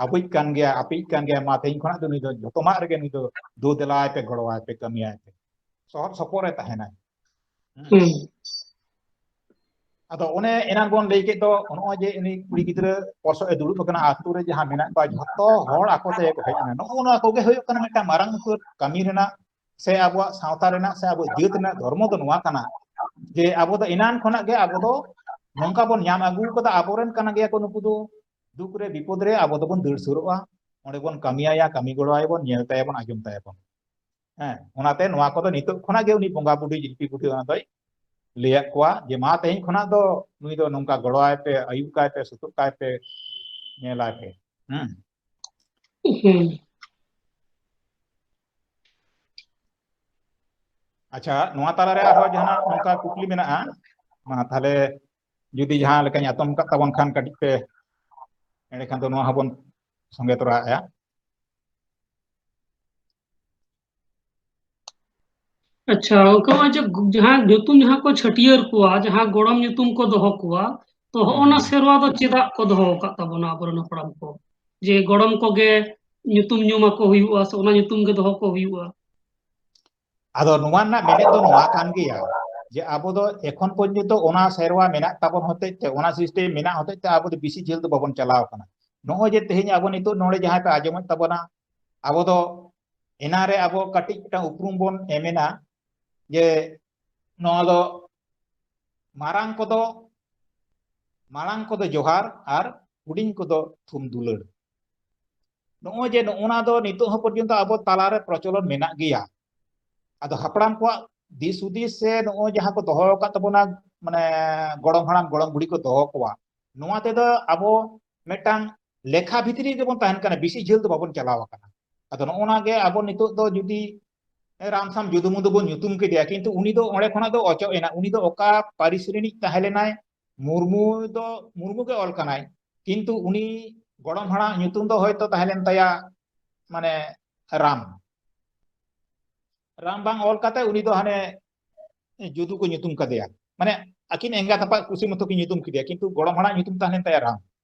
ᱟᱵᱚᱭᱤᱡ ᱠᱟᱱ ᱜᱮᱭᱟᱭ, ᱟᱯᱮᱭᱤᱡ ᱠᱟᱱ ᱜᱮᱭᱟᱭ, ᱢᱟ ᱛᱮᱦᱮᱧ ᱠᱷᱚᱱᱟᱜ ᱫᱚ ᱱᱩᱭ ᱫᱚ ᱡᱚᱛᱚᱢᱟᱜ ᱨᱮᱜᱮ ᱱᱩᱭ ᱫᱚ ᱫᱩ ᱫᱮᱞᱟᱭ ᱯᱮ, ᱜᱚᱲᱚᱣᱟᱭ ᱯᱮ, ᱠᱟᱹᱢᱤᱭᱟᱭ ᱯᱮ, ᱥᱚᱦᱚᱨ ᱥᱚᱯᱚᱦᱚᱨ ᱨᱮ ᱛᱟᱦᱮᱱᱟᱭ᱾ ᱦᱩᱸ᱾ ᱦᱩᱸ᱾ ᱟᱫᱚ ᱚᱱᱮ ᱮᱱᱟᱝ ᱵᱚᱱ ᱞᱟᱹᱭ ᱠᱮᱫ ᱫᱚ, ᱱᱚᱜᱼᱚᱭ ᱡᱮ ᱩᱱᱤ ᱠᱩᱲᱤ ᱜᱤᱫᱽᱨᱟᱹ ᱯᱚᱨᱥᱚᱜ ᱮ ᱫᱩᱲᱩᱵ ᱟᱠᱟᱱᱟ, ᱟᱹᱛᱩ ᱨᱮ ᱡᱟᱦᱟᱸ ᱢᱮᱱᱟᱜ ᱠᱚᱣᱟ, ᱡᱷᱚᱛᱚ ᱦᱚᱲ ᱟᱠᱚ ᱛᱮᱜᱮ ᱠᱚ ᱦᱮᱡ ᱮᱱᱟ᱾ ᱱᱚᱜᱼᱚ ᱱᱚᱣᱟ ᱠᱚᱜᱮ ᱦᱩᱭᱩᱜ ᱠᱟᱱᱟ ᱢᱤᱫᱴᱟᱝ ᱢᱟᱨᱟᱝ ᱩᱛᱟᱹᱨ ᱠᱟᱹᱢᱤ ᱨᱮᱱᱟᱜ ᱥᱮ ᱟᱵᱚᱣᱟᱜ ᱥᱟᱶᱛᱟ ᱨᱮᱱᱟᱜ ᱥᱮ ᱟᱵᱚ ᱡᱟᱹᱛ ᱨᱮᱱᱟᱜ ᱫᱷᱚᱨᱢᱚ ᱫᱚ ᱱᱚᱣᱟ ᱠᱟᱱᱟ ᱡᱮ ᱟᱵᱚ ᱫᱚ ᱮᱱᱟᱱ ᱠᱷᱚᱱᱟᱜ ᱜᱮ ᱟᱵᱚ ᱫᱚ ᱱᱚᱝᱠᱟ ᱵᱚᱱ ᱧᱟᱢ ᱟᱹᱜᱩ ᱠᱟᱫᱟ, ᱟᱵᱚᱨᱮᱱ ᱠᱟᱱ ᱜᱮᱭᱟ ᱠᱚ ᱱᱩᱠᱩ ᱫᱚ, ᱫᱩᱠ ᱨᱮ ᱵᱤᱯᱚᱫ ᱨᱮ ᱟᱵᱚ ᱫᱚᱵᱚᱱ ᱫᱟᱹᱲ ᱥᱩᱨᱚᱜᱼᱟ, ᱚᱸᱰᱮ ᱵᱚᱱ ᱠᱟᱹᱢᱤᱭᱟᱭᱟ, ᱠᱟᱹᱢᱤ ᱜᱚᱲᱚ ᱟᱭᱟᱵᱚᱱ, ᱧᱮᱞ ᱛᱟᱭᱟᱵᱚᱱ, ᱟᱸᱡᱚᱢ ᱛᱟᱭᱟᱵᱚᱱ᱾ ᱦᱮᱸ, ᱚᱱᱟᱛᱮ ᱱᱚᱣᱟ ᱠᱚᱫᱚ ᱱᱤᱛᱚᱜ ᱠᱷᱚᱱᱟᱜ ᱜᱮ ᱩᱱᱤ ᱵᱚᱸᱜᱟ ᱵᱩᱰᱷᱤ, ᱡᱤᱞᱯᱤ ᱵᱩᱰᱷᱤ ᱚᱱᱟ ᱫᱚᱭ ᱞᱟᱹᱭᱟᱫ ᱠᱚᱣᱟ ᱡᱮ, "ᱢᱟ, ᱛᱮᱦᱮᱧ ᱠᱷᱚᱱᱟᱜ ᱫᱚ ᱱᱩᱭ ᱫᱚ ᱱᱚᱝᱠᱟ ᱜᱚᱲᱚ ᱟᱭ ᱯᱮ, ᱟᱹᱭᱩᱨ ᱠᱟᱭ ᱯᱮ, ᱥᱩᱛᱩᱜ ᱠᱟᱭ ᱯᱮ, ᱧᱮᱞᱟᱭ ᱯᱮ᱾" ᱦᱮᱸ᱾ ᱦᱩᱸ᱾ ᱟᱪᱪᱷᱟ, ᱱᱚᱣᱟ ᱛᱟᱞᱟᱨᱮ ᱟᱨᱦᱚᱸ ᱡᱟᱦᱟᱱᱟᱜ ᱱᱚᱝᱠᱟ ᱠᱩᱠᱞᱤ ᱢᱮᱱᱟᱜᱼᱟ? ᱢᱟ ᱛᱟᱦᱞᱮ, ᱡᱩᱫᱤ ᱡᱟᱦᱟᱸ ᱞᱮᱠᱟᱧ ᱟᱛᱚᱢ ᱠᱟᱜ ᱛᱟᱵᱚᱱ ᱠᱷᱟᱱ ᱠᱟᱹᱴᱤᱡ ᱯᱮ, ᱮᱸᱰᱮᱠᱷᱟᱱ ᱫᱚ ᱱᱚᱣᱟ ᱦᱚᱸᱵᱚᱱ ᱥᱚᱸᱜᱮ ᱛᱚᱨᱟᱭᱟ᱾ ᱟᱪᱪᱷᱟ, ᱜᱚᱝᱠᱮ, ᱱᱚᱜᱼᱚᱭ ᱡᱮ ᱜᱩ-, ᱡᱟᱦᱟᱸ ᱧᱩᱛᱩᱢ, ᱡᱟᱦᱟᱸ ᱠᱚ ᱪᱷᱟᱹᱴᱭᱟᱹᱨ ᱠᱚᱣᱟ, ᱡᱟᱦᱟᱸ ᱜᱚᱲᱚᱢ ᱧᱩᱛᱩᱢ ᱠᱚ ᱫᱚᱦᱚ ᱠᱚᱣᱟ, ᱛᱚ, ᱦᱚᱜᱼᱚ ᱱᱟ ᱦᱩᱸ᱾ ᱥᱮᱨᱣᱟ ᱫᱚ ᱪᱮᱫᱟᱜ ᱠᱚ ᱫᱚᱦᱚ ᱟᱠᱟᱫ ᱛᱟᱵᱚᱱᱟ ᱟᱵᱚᱨᱮᱱ ᱦᱟᱯᱲᱟᱢ ᱠᱚ? ᱡᱮ ᱜᱚᱲᱚᱢ ᱠᱚᱜᱮ ᱧᱩᱛᱩᱢ ᱧᱩᱢ ᱟᱠᱚ ᱦᱩᱭᱩᱜᱼᱟ, ᱥᱮ ᱚᱱᱟ ᱧᱩᱛᱩᱢ ᱜᱮ ᱫᱚᱦᱚ ᱠᱚ ᱦᱩᱭᱩᱜᱼᱟ? ᱟᱫᱚ ᱱᱚᱣᱟ ᱨᱮᱱᱟᱜ ᱢᱮᱱᱮᱫ ᱫᱚ ᱱᱚᱣᱟ ᱠᱟᱱ ᱜᱮᱭᱟ, ᱡᱮ ᱟᱵᱚ ᱫᱚ ᱮᱠᱷᱚᱱ ᱯᱚᱨᱡᱚᱱᱛᱚ ᱚᱱᱟ ᱥᱮᱨᱣᱟ ᱢᱮᱱᱟᱜ ᱛᱟᱵᱚᱱ ᱦᱚᱛᱮᱡ ᱛᱮ, ᱚᱱᱟ system ᱢᱮᱱᱟᱜ ᱦᱚᱛᱮᱡ ᱛᱮ ᱟᱵᱚ ᱫᱚ ᱵᱮᱥᱤ ᱡᱷᱟᱹᱞ ᱫᱚ ᱵᱟᱵᱚᱱ ᱪᱟᱞᱟᱣ ᱠᱟᱱᱟ᱾ ᱱᱚᱜᱼᱚᱭ ᱡᱮ ᱛᱮᱦᱮᱧ ᱟᱵᱚ ᱱᱤᱛᱚᱜ ᱱᱚᱰᱮ ᱡᱟᱦᱟᱸᱭ ᱯᱮ ᱟᱸᱡᱚᱢᱮᱫ ᱛᱟᱵᱚᱱᱟ, ᱟᱵᱚ ᱫᱚ ᱮᱱᱟ ᱨᱮ ᱟᱵᱚ ᱠᱟᱹᱴᱤᱡ ᱢᱤᱫᱴᱟᱝ ᱩᱯᱨᱩᱢ ᱵᱚᱱ ᱮᱢᱮᱱᱟ, ᱡᱮ ᱱᱚᱣᱟ ᱫᱚ ᱢᱟᱨᱟᱝ ᱠᱚᱫᱚ, ᱢᱟᱲᱟᱝ ᱠᱚᱫᱚ ᱡᱚᱦᱟᱨ ᱟᱨ ᱦᱩᱰᱤᱧ ᱠᱚᱫᱚ ᱛᱷᱩᱢ ᱫᱩᱞᱟᱹᱲ᱾ ᱱᱚᱜᱼᱚᱭ ᱡᱮ ᱱᱚᱜᱼᱚ ᱱᱟ ᱫᱚ ᱱᱤᱛᱚᱜ ᱦᱚᱸ ᱯᱚᱨᱡᱚᱱᱛᱚ ᱟᱵᱚ ᱛᱟᱞᱟᱨᱮ ᱯᱨᱚᱪᱚᱞᱚᱱ ᱢᱮᱱᱟᱜ ᱜᱮᱭᱟ᱾ ᱟᱫᱚ ᱦᱟᱯᱲᱟᱢ ᱠᱚᱣᱟᱜ ᱫᱤᱥ ᱦᱩᱫᱤᱥ ᱥᱮ ᱱᱚᱜᱼᱚᱭ ᱡᱟᱦᱟᱸ ᱠᱚ ᱫᱚᱦᱚ ᱟᱠᱟᱫ ᱛᱟᱵᱚᱱᱟ, ᱢᱟᱱᱮ ᱜᱚᱲᱚᱢ ᱦᱟᱲᱟᱢ ᱜᱚᱲᱚᱢ ᱵᱩᱲᱦᱤ ᱠᱚ ᱫᱚᱦᱚ ᱠᱚᱣᱟ, ᱱᱚᱣᱟ ᱛᱮᱫᱚ ᱟᱵᱚ ᱢᱤᱫᱴᱟᱝ ᱞᱮᱠᱷᱟ ᱵᱷᱤᱛᱨᱤ ᱨᱮᱜᱮ ᱵᱚᱱ ᱛᱟᱦᱮᱱ ᱠᱟᱱᱟ, ᱵᱮᱥᱤ ᱡᱷᱟᱹᱞ ᱫᱚ ᱵᱟᱵᱚᱱ ᱪᱟᱞᱟᱣ ᱟᱠᱟᱱᱟ᱾ ᱟᱫᱚ ᱱᱚᱜᱼᱚ ᱱᱟ ᱜᱮ ᱟᱵᱚ ᱱᱤᱛᱚᱜ ᱫᱚ ᱡᱩᱫᱤ ᱨᱟᱢ ᱥᱟᱢ ᱡᱩᱫᱩ ᱢᱩᱫᱩ ᱵᱚᱱ ᱧᱩᱛᱩᱢ ᱠᱮᱫᱮᱭᱟ, ᱠᱤᱱᱛᱩ ᱩᱱᱤ ᱫᱚ ᱚᱸᱰᱮ ᱠᱷᱚᱱᱟᱜ ᱫᱚ ᱚᱪᱚᱜ ᱮᱱᱟ᱾ ᱩᱱᱤ ᱫᱚ ᱚᱠᱟ ᱯᱟᱹᱨᱤᱥ ᱨᱤᱱᱤᱡ ᱛᱟᱦᱮᱸ ᱞᱮᱱᱟᱭ? ᱢᱩᱨᱢᱩ ᱫᱚ, ᱢᱩᱨᱢᱩ ᱜᱮ ᱚᱞ ᱠᱟᱱᱟᱭ, ᱠᱤᱱᱛᱩ ᱩᱱᱤ ᱜᱚᱲᱚᱢ ᱦᱟᱲᱟᱢ ᱧᱩᱛᱩᱢ ᱫᱚ ᱦᱚᱭᱛᱚ ᱛᱟᱦᱮᱸ ᱞᱮᱱ ᱛᱟᱭᱟ, ᱢᱟᱱᱮ, ᱨᱟᱢ᱾ ᱨᱟᱢ ᱵᱟᱝ ᱚᱞ ᱠᱟᱛᱮ ᱩᱱᱤ ᱫᱚ ᱦᱟᱱᱮ ᱡᱩᱫᱩ ᱠᱚ ᱧᱩᱛᱩᱢ ᱠᱟᱫᱮᱭᱟ, ᱢᱟᱱᱮ ᱟᱹᱠᱤᱱ ᱮᱸᱜᱟᱛ ᱟᱯᱟᱛ ᱠᱩᱥᱤ ᱢᱚᱛᱚ ᱠᱤᱱ ᱧᱩᱛᱩᱢ ᱠᱮᱫᱮᱭᱟ, ᱠᱤᱱᱛᱩ ᱜᱚᱲᱚᱢ ᱦᱟᱲᱟᱢ ᱧᱩᱛᱩᱢ ᱛᱟᱦᱮᱸ ᱞᱮᱱ ᱛᱟᱭᱟ ᱨᱟᱢ᱾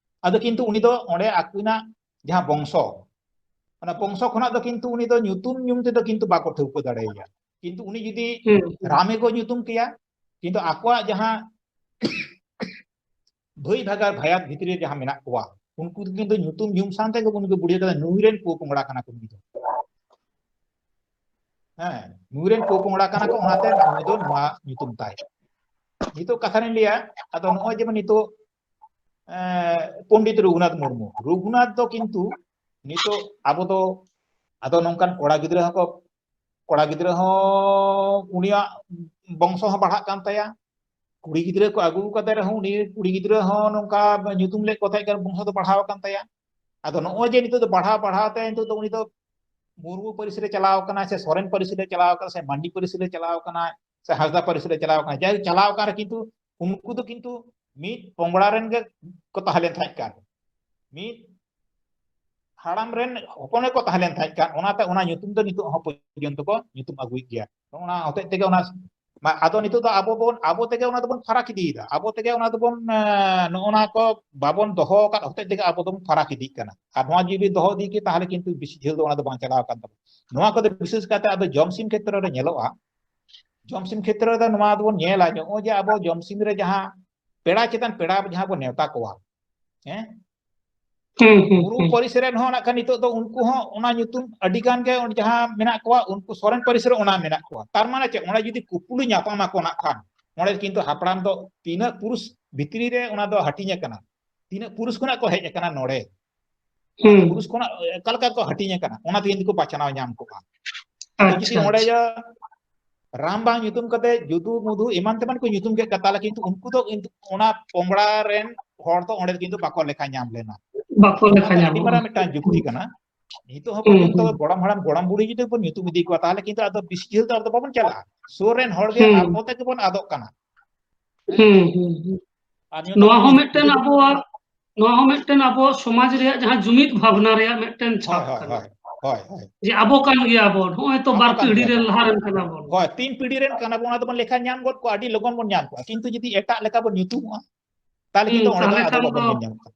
ᱟᱫᱚ ᱠᱤᱱᱛᱩ ᱩᱱᱤ ᱫᱚ ᱚᱸᱰᱮ ᱟᱹᱠᱤᱱᱟᱜ ᱡᱟᱦᱟᱸ ᱵᱚᱝᱥᱚ, ᱚᱱᱟ ᱵᱚᱝᱥᱚ ᱠᱷᱚᱱᱟᱜ ᱫᱚ ᱠᱤᱱᱛᱩ ᱩᱱᱤ ᱫᱚ ᱧᱩᱛᱩᱢ ᱧᱩᱢ ᱛᱮᱫᱚ ᱠᱤᱱᱛᱩ ᱵᱟᱠᱚ ᱴᱷᱟᱹᱣᱠᱟᱹ ᱫᱟᱲᱮᱭᱟᱭᱟ᱾ ᱠᱤᱱᱛᱩ ᱩᱱᱤ ᱡᱩᱫᱤ ᱦᱩᱸ, ᱦᱩᱸ᱾ ᱨᱟᱢᱮ ᱠᱚ ᱧᱩᱛᱩᱢ ᱠᱮᱭᱟ, ᱠᱤᱱᱛᱩ ᱟᱠᱚᱣᱟᱜ ᱡᱟᱦᱟᱸ ᱵᱷᱟᱹᱭ ᱵᱷᱟᱜᱟᱨ ᱵᱷᱟᱭᱟᱛ ᱵᱷᱤᱛᱨᱤ ᱨᱮ ᱡᱟᱦᱟᱸ ᱢᱮᱱᱟᱜ ᱠᱚᱣᱟ, ᱩᱱᱠᱩ ᱫᱚ ᱠᱤᱱᱛᱩ ᱧᱩᱛᱩᱢ ᱧᱩᱢ ᱥᱟᱶ ᱛᱮᱜᱮ ᱩᱱᱤ ᱫᱚ ᱵᱩᱲᱦᱤ ᱠᱟᱱᱟ, ᱱᱩᱭ ᱨᱮᱱ ᱯᱚ ᱯᱚᱝᱲᱟ ᱠᱟᱱᱟ ᱠᱚ ᱱᱩᱭ ᱫᱚ᱾ ᱦᱮᱸ, ᱱᱩᱭ ᱨᱮᱱ ᱯᱚ ᱯᱚᱝᱲᱟ ᱠᱟᱱᱟ ᱠᱚ, ᱚᱱᱟᱛᱮ ᱱᱩᱭ ᱫᱚ ᱱᱚᱣᱟ ᱧᱩᱛᱩᱢ ᱛᱟᱭ᱾ ᱱᱤᱛᱚᱜ ᱠᱟᱛᱷᱟ ᱨᱤᱧ ᱞᱟᱹᱭᱟ, ᱟᱫᱚ ᱱᱚᱜᱼᱚᱭ ᱡᱮᱢᱚᱱ ᱱᱤᱛᱚᱜ, ᱮᱸ, ᱯᱚᱱᱰᱤᱛ ᱨᱚᱜᱷᱩᱱᱟᱛᱷ ᱢᱩᱨᱢᱩ, ᱨᱚᱜᱷᱩᱱᱟᱛᱷ ᱫᱚ ᱠᱤᱱᱛᱩ ᱱᱤᱛᱚᱜ ᱟᱵᱚ ᱫᱚ ᱟᱫᱚ ᱱᱚᱝᱠᱟᱱ ᱠᱚᱲᱟ ᱜᱤᱫᱽᱨᱟᱹ ᱦᱚᱸᱠᱚ, ᱠᱚᱲᱟ ᱜᱤᱫᱽᱨᱟᱹ ᱦᱚᱸ ᱩᱱᱤᱭᱟᱜ ᱵᱚᱝᱥᱚ ᱦᱚᱸ ᱵᱟᱲᱦᱟᱜ ᱠᱟᱱ ᱛᱟᱭᱟ, ᱠᱩᱲᱤ ᱜᱤᱫᱽᱨᱟᱹ ᱠᱚ ᱟᱹᱜᱩ ᱠᱟᱛᱮ ᱨᱮᱦᱚᱸ ᱩᱱᱤ ᱠᱩᱲᱤ ᱜᱤᱫᱽᱨᱟᱹ ᱦᱚᱸ ᱱᱚᱝᱠᱟ ᱧᱩᱛᱩᱢ ᱞᱮᱫ ᱠᱚ ᱛᱟᱦᱮᱸ ᱠᱟᱱᱟ, ᱵᱚᱝᱥᱚ ᱫᱚ ᱵᱟᱲᱦᱟᱣ ᱟᱠᱟᱱ ᱛᱟᱭᱟ᱾ ᱟᱫᱚ ᱱᱚᱜᱼᱚᱭ ᱡᱮ ᱱᱤᱛᱚᱜ ᱫᱚ ᱵᱟᱲᱦᱟᱣ ᱵᱟᱲᱦᱟᱣ ᱛᱮ ᱱᱤᱛᱚᱜ ᱫᱚ ᱩᱱᱤ ᱫᱚ ᱢᱩᱨᱢᱩ ᱯᱟᱹᱨᱤᱥ ᱨᱮ ᱪᱟᱞᱟᱣ ᱠᱟᱱᱟᱭ, ᱥᱮ ᱥᱚᱨᱮᱱ ᱯᱟᱹᱨᱤᱥ ᱨᱮ ᱪᱟᱞᱟᱣ ᱠᱟᱱᱟᱭ, ᱥᱮ ᱢᱟᱱᱰᱤ ᱯᱟᱹᱨᱤᱥ ᱨᱮ ᱪᱟᱞᱟᱣ ᱠᱟᱱᱟᱭ, ᱥᱮ ᱦᱟᱸᱥᱫᱟ ᱯᱟᱹᱨᱤᱥ ᱨᱮ ᱪᱟᱞᱟᱣ ᱠᱟᱱᱟᱭ, ᱡᱟᱭᱦᱳᱠ ᱪᱟᱞᱟᱣ ᱠᱟᱱ ᱨᱮ ᱠᱤᱱᱛᱩ ᱩᱱᱠᱩ ᱫᱚ ᱠᱤᱱᱛᱩ ᱢᱤᱫ ᱯᱚᱝᱲᱟ ᱨᱮᱱ ᱜᱮ ᱠᱚ ᱛᱟᱦᱮᱸ ᱞᱮᱱ ᱛᱟᱦᱮᱸᱫ ᱠᱟᱱ, ᱢᱤᱫ ᱦᱟᱲᱟᱢ ᱨᱮᱱ ᱦᱚᱯᱚᱱ ᱜᱮᱠᱚ ᱛᱟᱦᱮᱸ ᱞᱮᱱ ᱛᱟᱦᱮᱸᱫ ᱠᱟᱱ, ᱚᱱᱟᱛᱮ ᱚᱱᱟ ᱧᱩᱛᱩᱢ ᱫᱚ ᱱᱤᱛᱚᱜ ᱦᱚᱸ ᱯᱚᱨᱡᱚᱱᱛᱚ ᱠᱚ ᱧᱩᱛᱩᱢ ᱟᱹᱜᱩᱭᱮᱫ ᱜᱮᱭᱟ᱾ ᱚᱱᱟ ᱦᱚᱛᱮᱡ ᱛᱮᱜᱮ ᱚᱱᱟ ᱢᱟ-, ᱟᱫᱚ ᱱᱤᱛᱚᱜ ᱫᱚ ᱟᱵᱚ ᱵᱚᱱ, ᱟᱵᱚ ᱛᱮᱜᱮ ᱚᱱᱟ ᱫᱚᱵᱚᱱ ᱯᱷᱟᱨᱟᱠ ᱤᱫᱤᱭᱮᱫᱟ, ᱟᱵᱚ ᱛᱮᱜᱮ ᱚᱱᱟ ᱫᱚᱵᱚᱱ, ᱮᱸ, ᱱᱚᱜᱼᱚ ᱱᱟ ᱠᱚ ᱵᱟᱵᱚᱱ ᱫᱚᱦᱚ ᱟᱠᱟᱫ ᱦᱚᱛᱮᱡ ᱛᱮᱜᱮ ᱟᱵᱚ ᱫᱚᱵᱚᱱ ᱯᱷᱟᱨᱟᱠ ᱤᱫᱤᱜ ᱠᱟᱱᱟ᱾ ᱟᱨ ᱱᱚᱣᱟ ᱡᱩᱫᱤ ᱫᱚᱦᱚ ᱤᱫᱤ ᱠᱮ, ᱛᱟᱦᱚᱞᱮ ᱠᱤᱱᱛᱩ ᱵᱮᱥᱤ ᱡᱷᱟᱹᱞ ᱫᱚ ᱚᱱᱟ ᱫᱚ ᱵᱟᱝ ᱪᱟᱞᱟᱣ ᱟᱠᱟᱱ ᱛᱟᱵᱚᱱᱟ᱾ ᱱᱚᱣᱟ ᱠᱚᱫᱚ ᱵᱤᱥᱮᱥ ᱠᱟᱛᱮ ᱟᱫᱚ ᱡᱚᱢᱥᱤᱢ ᱠᱷᱮᱛᱨᱚ ᱨᱮ ᱧᱮᱞᱚᱜᱼᱟ᱾ ᱡᱚᱢᱥᱤᱢ ᱠᱷᱮᱛᱨᱚ ᱨᱮᱫᱚ ᱱᱚᱣᱟ ᱫᱚᱵᱚᱱ ᱧᱮᱞᱟ, ᱱᱚᱜᱼᱚᱭ ᱡᱮ ᱟᱵᱚ ᱡᱚᱢᱥᱤᱢ ᱨᱮ ᱡᱟᱦᱟᱸ ᱯᱮᱲᱟ ᱪᱮᱛᱟᱱ ᱯᱮᱲᱟ ᱡᱟᱦᱟᱸ ᱵᱚᱱ ᱱᱮᱣᱛᱟ ᱠᱚᱣᱟ, ᱦᱮᱸ, ᱦᱩᱸ, ᱦᱩᱸ, ᱢᱩᱨᱢᱩ ᱦᱩᱸ᱾ ᱯᱟᱹᱨᱤᱥ ᱨᱮᱱ ᱦᱚᱸ ᱱᱟᱜ ᱠᱷᱟᱱ ᱱᱤᱛᱚᱜ ᱫᱚ ᱩᱱᱠᱩ ᱦᱚᱸ ᱚᱱᱟ ᱧᱩᱛᱩᱢ ᱟᱹᱰᱤ ᱜᱟᱱ ᱜᱮ ᱚᱸᱰᱮ ᱡᱟᱦᱟᱸ ᱢᱮᱱᱟᱜ ᱠᱚᱣᱟ, ᱩᱱᱠᱩ ᱥᱚᱨᱮᱱ ᱯᱟᱹᱨᱤᱥ ᱨᱮ ᱚᱱᱟ ᱢᱮᱱᱟᱜ ᱠᱚᱣᱟ᱾ ᱛᱟᱨ ᱢᱟᱱᱮ ᱪᱮᱫ? ᱚᱸᱰᱮ ᱡᱩᱫᱤ ᱠᱩᱯᱩᱞᱤ ᱧᱟᱯᱟᱢ ᱟᱠᱚ ᱱᱟᱜ ᱠᱷᱟᱱ, ᱚᱸᱰᱮ ᱠᱤᱱᱛᱩ ᱦᱟᱯᱲᱟᱢ ᱫᱚ ᱛᱤᱱᱟᱹᱜ ᱯᱩᱨᱩᱥ ᱵᱷᱤᱛᱨᱤ ᱨᱮ ᱚᱱᱟ ᱫᱚ ᱦᱟᱹᱴᱤᱧ ᱟᱠᱟᱱᱟ, ᱛᱤᱱᱟᱹᱜ ᱯᱩᱨᱩᱥ ᱠᱷᱚᱱᱟᱜ ᱠᱚ ᱦᱮᱡ ᱟᱠᱟᱱᱟ ᱱᱚᱰᱮ, ᱦᱩᱸ᱾ ᱯᱩᱨᱩᱥ ᱠᱷᱚᱱᱟᱜ ᱚᱠᱟ ᱞᱮᱠᱟ ᱠᱚ ᱦᱟᱹᱴᱤᱧ ᱟᱠᱟᱱᱟ, ᱚᱱᱟ ᱛᱮᱜᱮ ᱠᱚ ᱵᱟᱪᱷᱱᱟᱣ ᱧᱟᱢ ᱠᱚᱜᱼᱟ᱾ ᱟᱫᱚ ᱡᱩᱫᱤ ᱟᱪᱪᱷᱟ, ᱚᱸᱰᱮ ᱟᱪᱪᱷᱟ᱾ ᱡᱟ ᱨᱟᱢ ᱵᱟᱝ ᱧᱩᱛᱩᱢ ᱠᱟᱛᱮ ᱡᱩᱫᱩ ᱢᱩᱫᱩ ᱮᱢᱟᱱ ᱛᱮᱢᱟᱱ ᱠᱚ ᱧᱩᱛᱩᱢ ᱠᱮᱫ ᱠᱚᱣᱟ, ᱛᱟᱦᱚᱞᱮ ᱠᱤᱱᱛᱩ ᱩᱱᱠᱩ ᱫᱚ ᱠᱤᱱᱛᱩ ᱚᱱᱟ ᱯᱚᱝᱲᱟ ᱨᱮᱱ ᱦᱚᱲ ᱫᱚ ᱚᱸᱰᱮ ᱫᱚ ᱠᱤᱱᱛᱩ ᱵᱟᱠᱚ ᱞᱮᱠᱷᱟ ᱧᱟᱢ ᱞᱮᱱᱟ᱾ ᱵᱟᱠᱚ ᱱᱚᱣᱟ ᱞᱮᱠᱷᱟ ᱫᱚ ᱟᱹᱰᱤ ᱧᱟᱢᱚᱜᱼᱟ᱾ ᱢᱟᱨᱟᱝ ᱢᱤᱫᱴᱟᱝ ᱡᱩᱠᱛᱤ ᱦᱩᱸ᱾ ᱠᱟᱱᱟ᱾ ᱱᱤᱛᱚᱜ ᱦᱚᱸ ᱦᱩᱸ, ᱯᱚᱨᱡᱚᱱᱛᱚ ᱦᱩᱸ᱾ ᱜᱚᱲᱚᱢ ᱦᱟᱲᱟᱢ ᱜᱚᱲᱚᱢ ᱵᱩᱲᱦᱤ ᱡᱩᱫᱤ ᱵᱚᱱ ᱧᱩᱛᱩᱢ ᱤᱫᱤ ᱠᱚᱣᱟ, ᱛᱟᱦᱚᱞᱮ ᱠᱤᱱᱛᱩ ᱟᱫᱚ ᱵᱮᱥᱤ ᱡᱷᱟᱹᱞ ᱫᱚ ᱟᱫᱚ ᱵᱟᱵᱚᱱ ᱪᱟᱞᱟᱜᱼᱟ᱾ ᱥᱩᱨ ᱨᱮᱱ ᱦᱚᱲ ᱜᱮ ᱦᱩᱸ᱾ ᱟᱵᱚ ᱛᱮᱜᱮ ᱵᱚᱱ ᱟᱫᱚᱜ ᱠᱟᱱᱟ᱾ ᱦᱮᱸ? ᱦᱩᱸ, ᱦᱩᱸ, ᱦᱩᱸ᱾ ᱟᱨ ᱱᱚᱣᱟ ᱱᱚᱣᱟ ᱦᱚᱸ ᱡᱩᱫᱤ ᱢᱤᱫᱴᱮᱱ ᱟᱵᱚᱣᱟᱜ, ᱱᱚᱣᱟ ᱦᱚᱸ ᱢᱤᱫᱴᱮᱱ ᱟᱵᱚ ᱥᱚᱢᱟᱡᱽ ᱨᱮᱭᱟᱜ ᱡᱟᱦᱟᱸ ᱡᱩᱢᱤᱫ ᱵᱷᱟᱵᱽᱱᱟ ᱨᱮᱭᱟᱜ ᱢᱤᱫᱴᱮᱱ ᱦᱳᱭ, ᱪᱷᱟᱯ ᱦᱳᱭ, ᱠᱟᱱᱟ᱾ ᱦᱳᱭ, ᱦᱳᱭ, ᱦᱳᱭ᱾ ᱡᱮ ᱟᱵᱚ ᱠᱟᱱ ᱜᱮᱭᱟ ᱵᱚᱱ, ᱱᱚᱜᱼᱚᱭ ᱛᱚ ᱟᱵᱚ ᱵᱟᱨ ᱠᱟᱱ ᱯᱤᱲᱦᱤ ᱜᱮᱭᱟ ᱨᱮᱱ ᱵᱚᱱ᱾ ᱞᱟᱦᱟ ᱨᱮᱱ ᱠᱟᱱᱟ ᱵᱚᱱ᱾ ᱦᱳᱭ, ᱛᱤᱱ ᱯᱤᱲᱦᱤ ᱨᱮᱱ ᱠᱟᱱᱟ ᱵᱚᱱ, ᱚᱱᱟ ᱫᱚᱵᱚᱱ ᱞᱮᱠᱷᱟ ᱧᱟᱢ ᱜᱚᱫ ᱠᱚᱣᱟ, ᱟᱹᱰᱤ ᱞᱚᱜᱚᱱ ᱵᱚᱱ ᱧᱟᱢ ᱠᱚᱣᱟ᱾ ᱠᱤᱱᱛᱩ ᱡᱩᱫᱤ ᱮᱴᱟᱜ ᱞᱮᱠᱟ ᱵᱚᱱ ᱧᱩᱛᱩᱢᱚᱜᱼᱟ, ᱛᱟᱦᱚᱞᱮ ᱦᱩᱸ, ᱠᱤᱱᱛᱩ ᱚᱸᱰᱮ ᱛᱟᱦᱚᱞᱮ ᱫᱚ ᱟᱫᱚ ᱠᱷᱟᱱ ᱵᱟᱵᱚᱱ ᱫᱚ ᱧᱮᱞ ᱧᱟᱢ ᱠᱚᱣᱟ᱾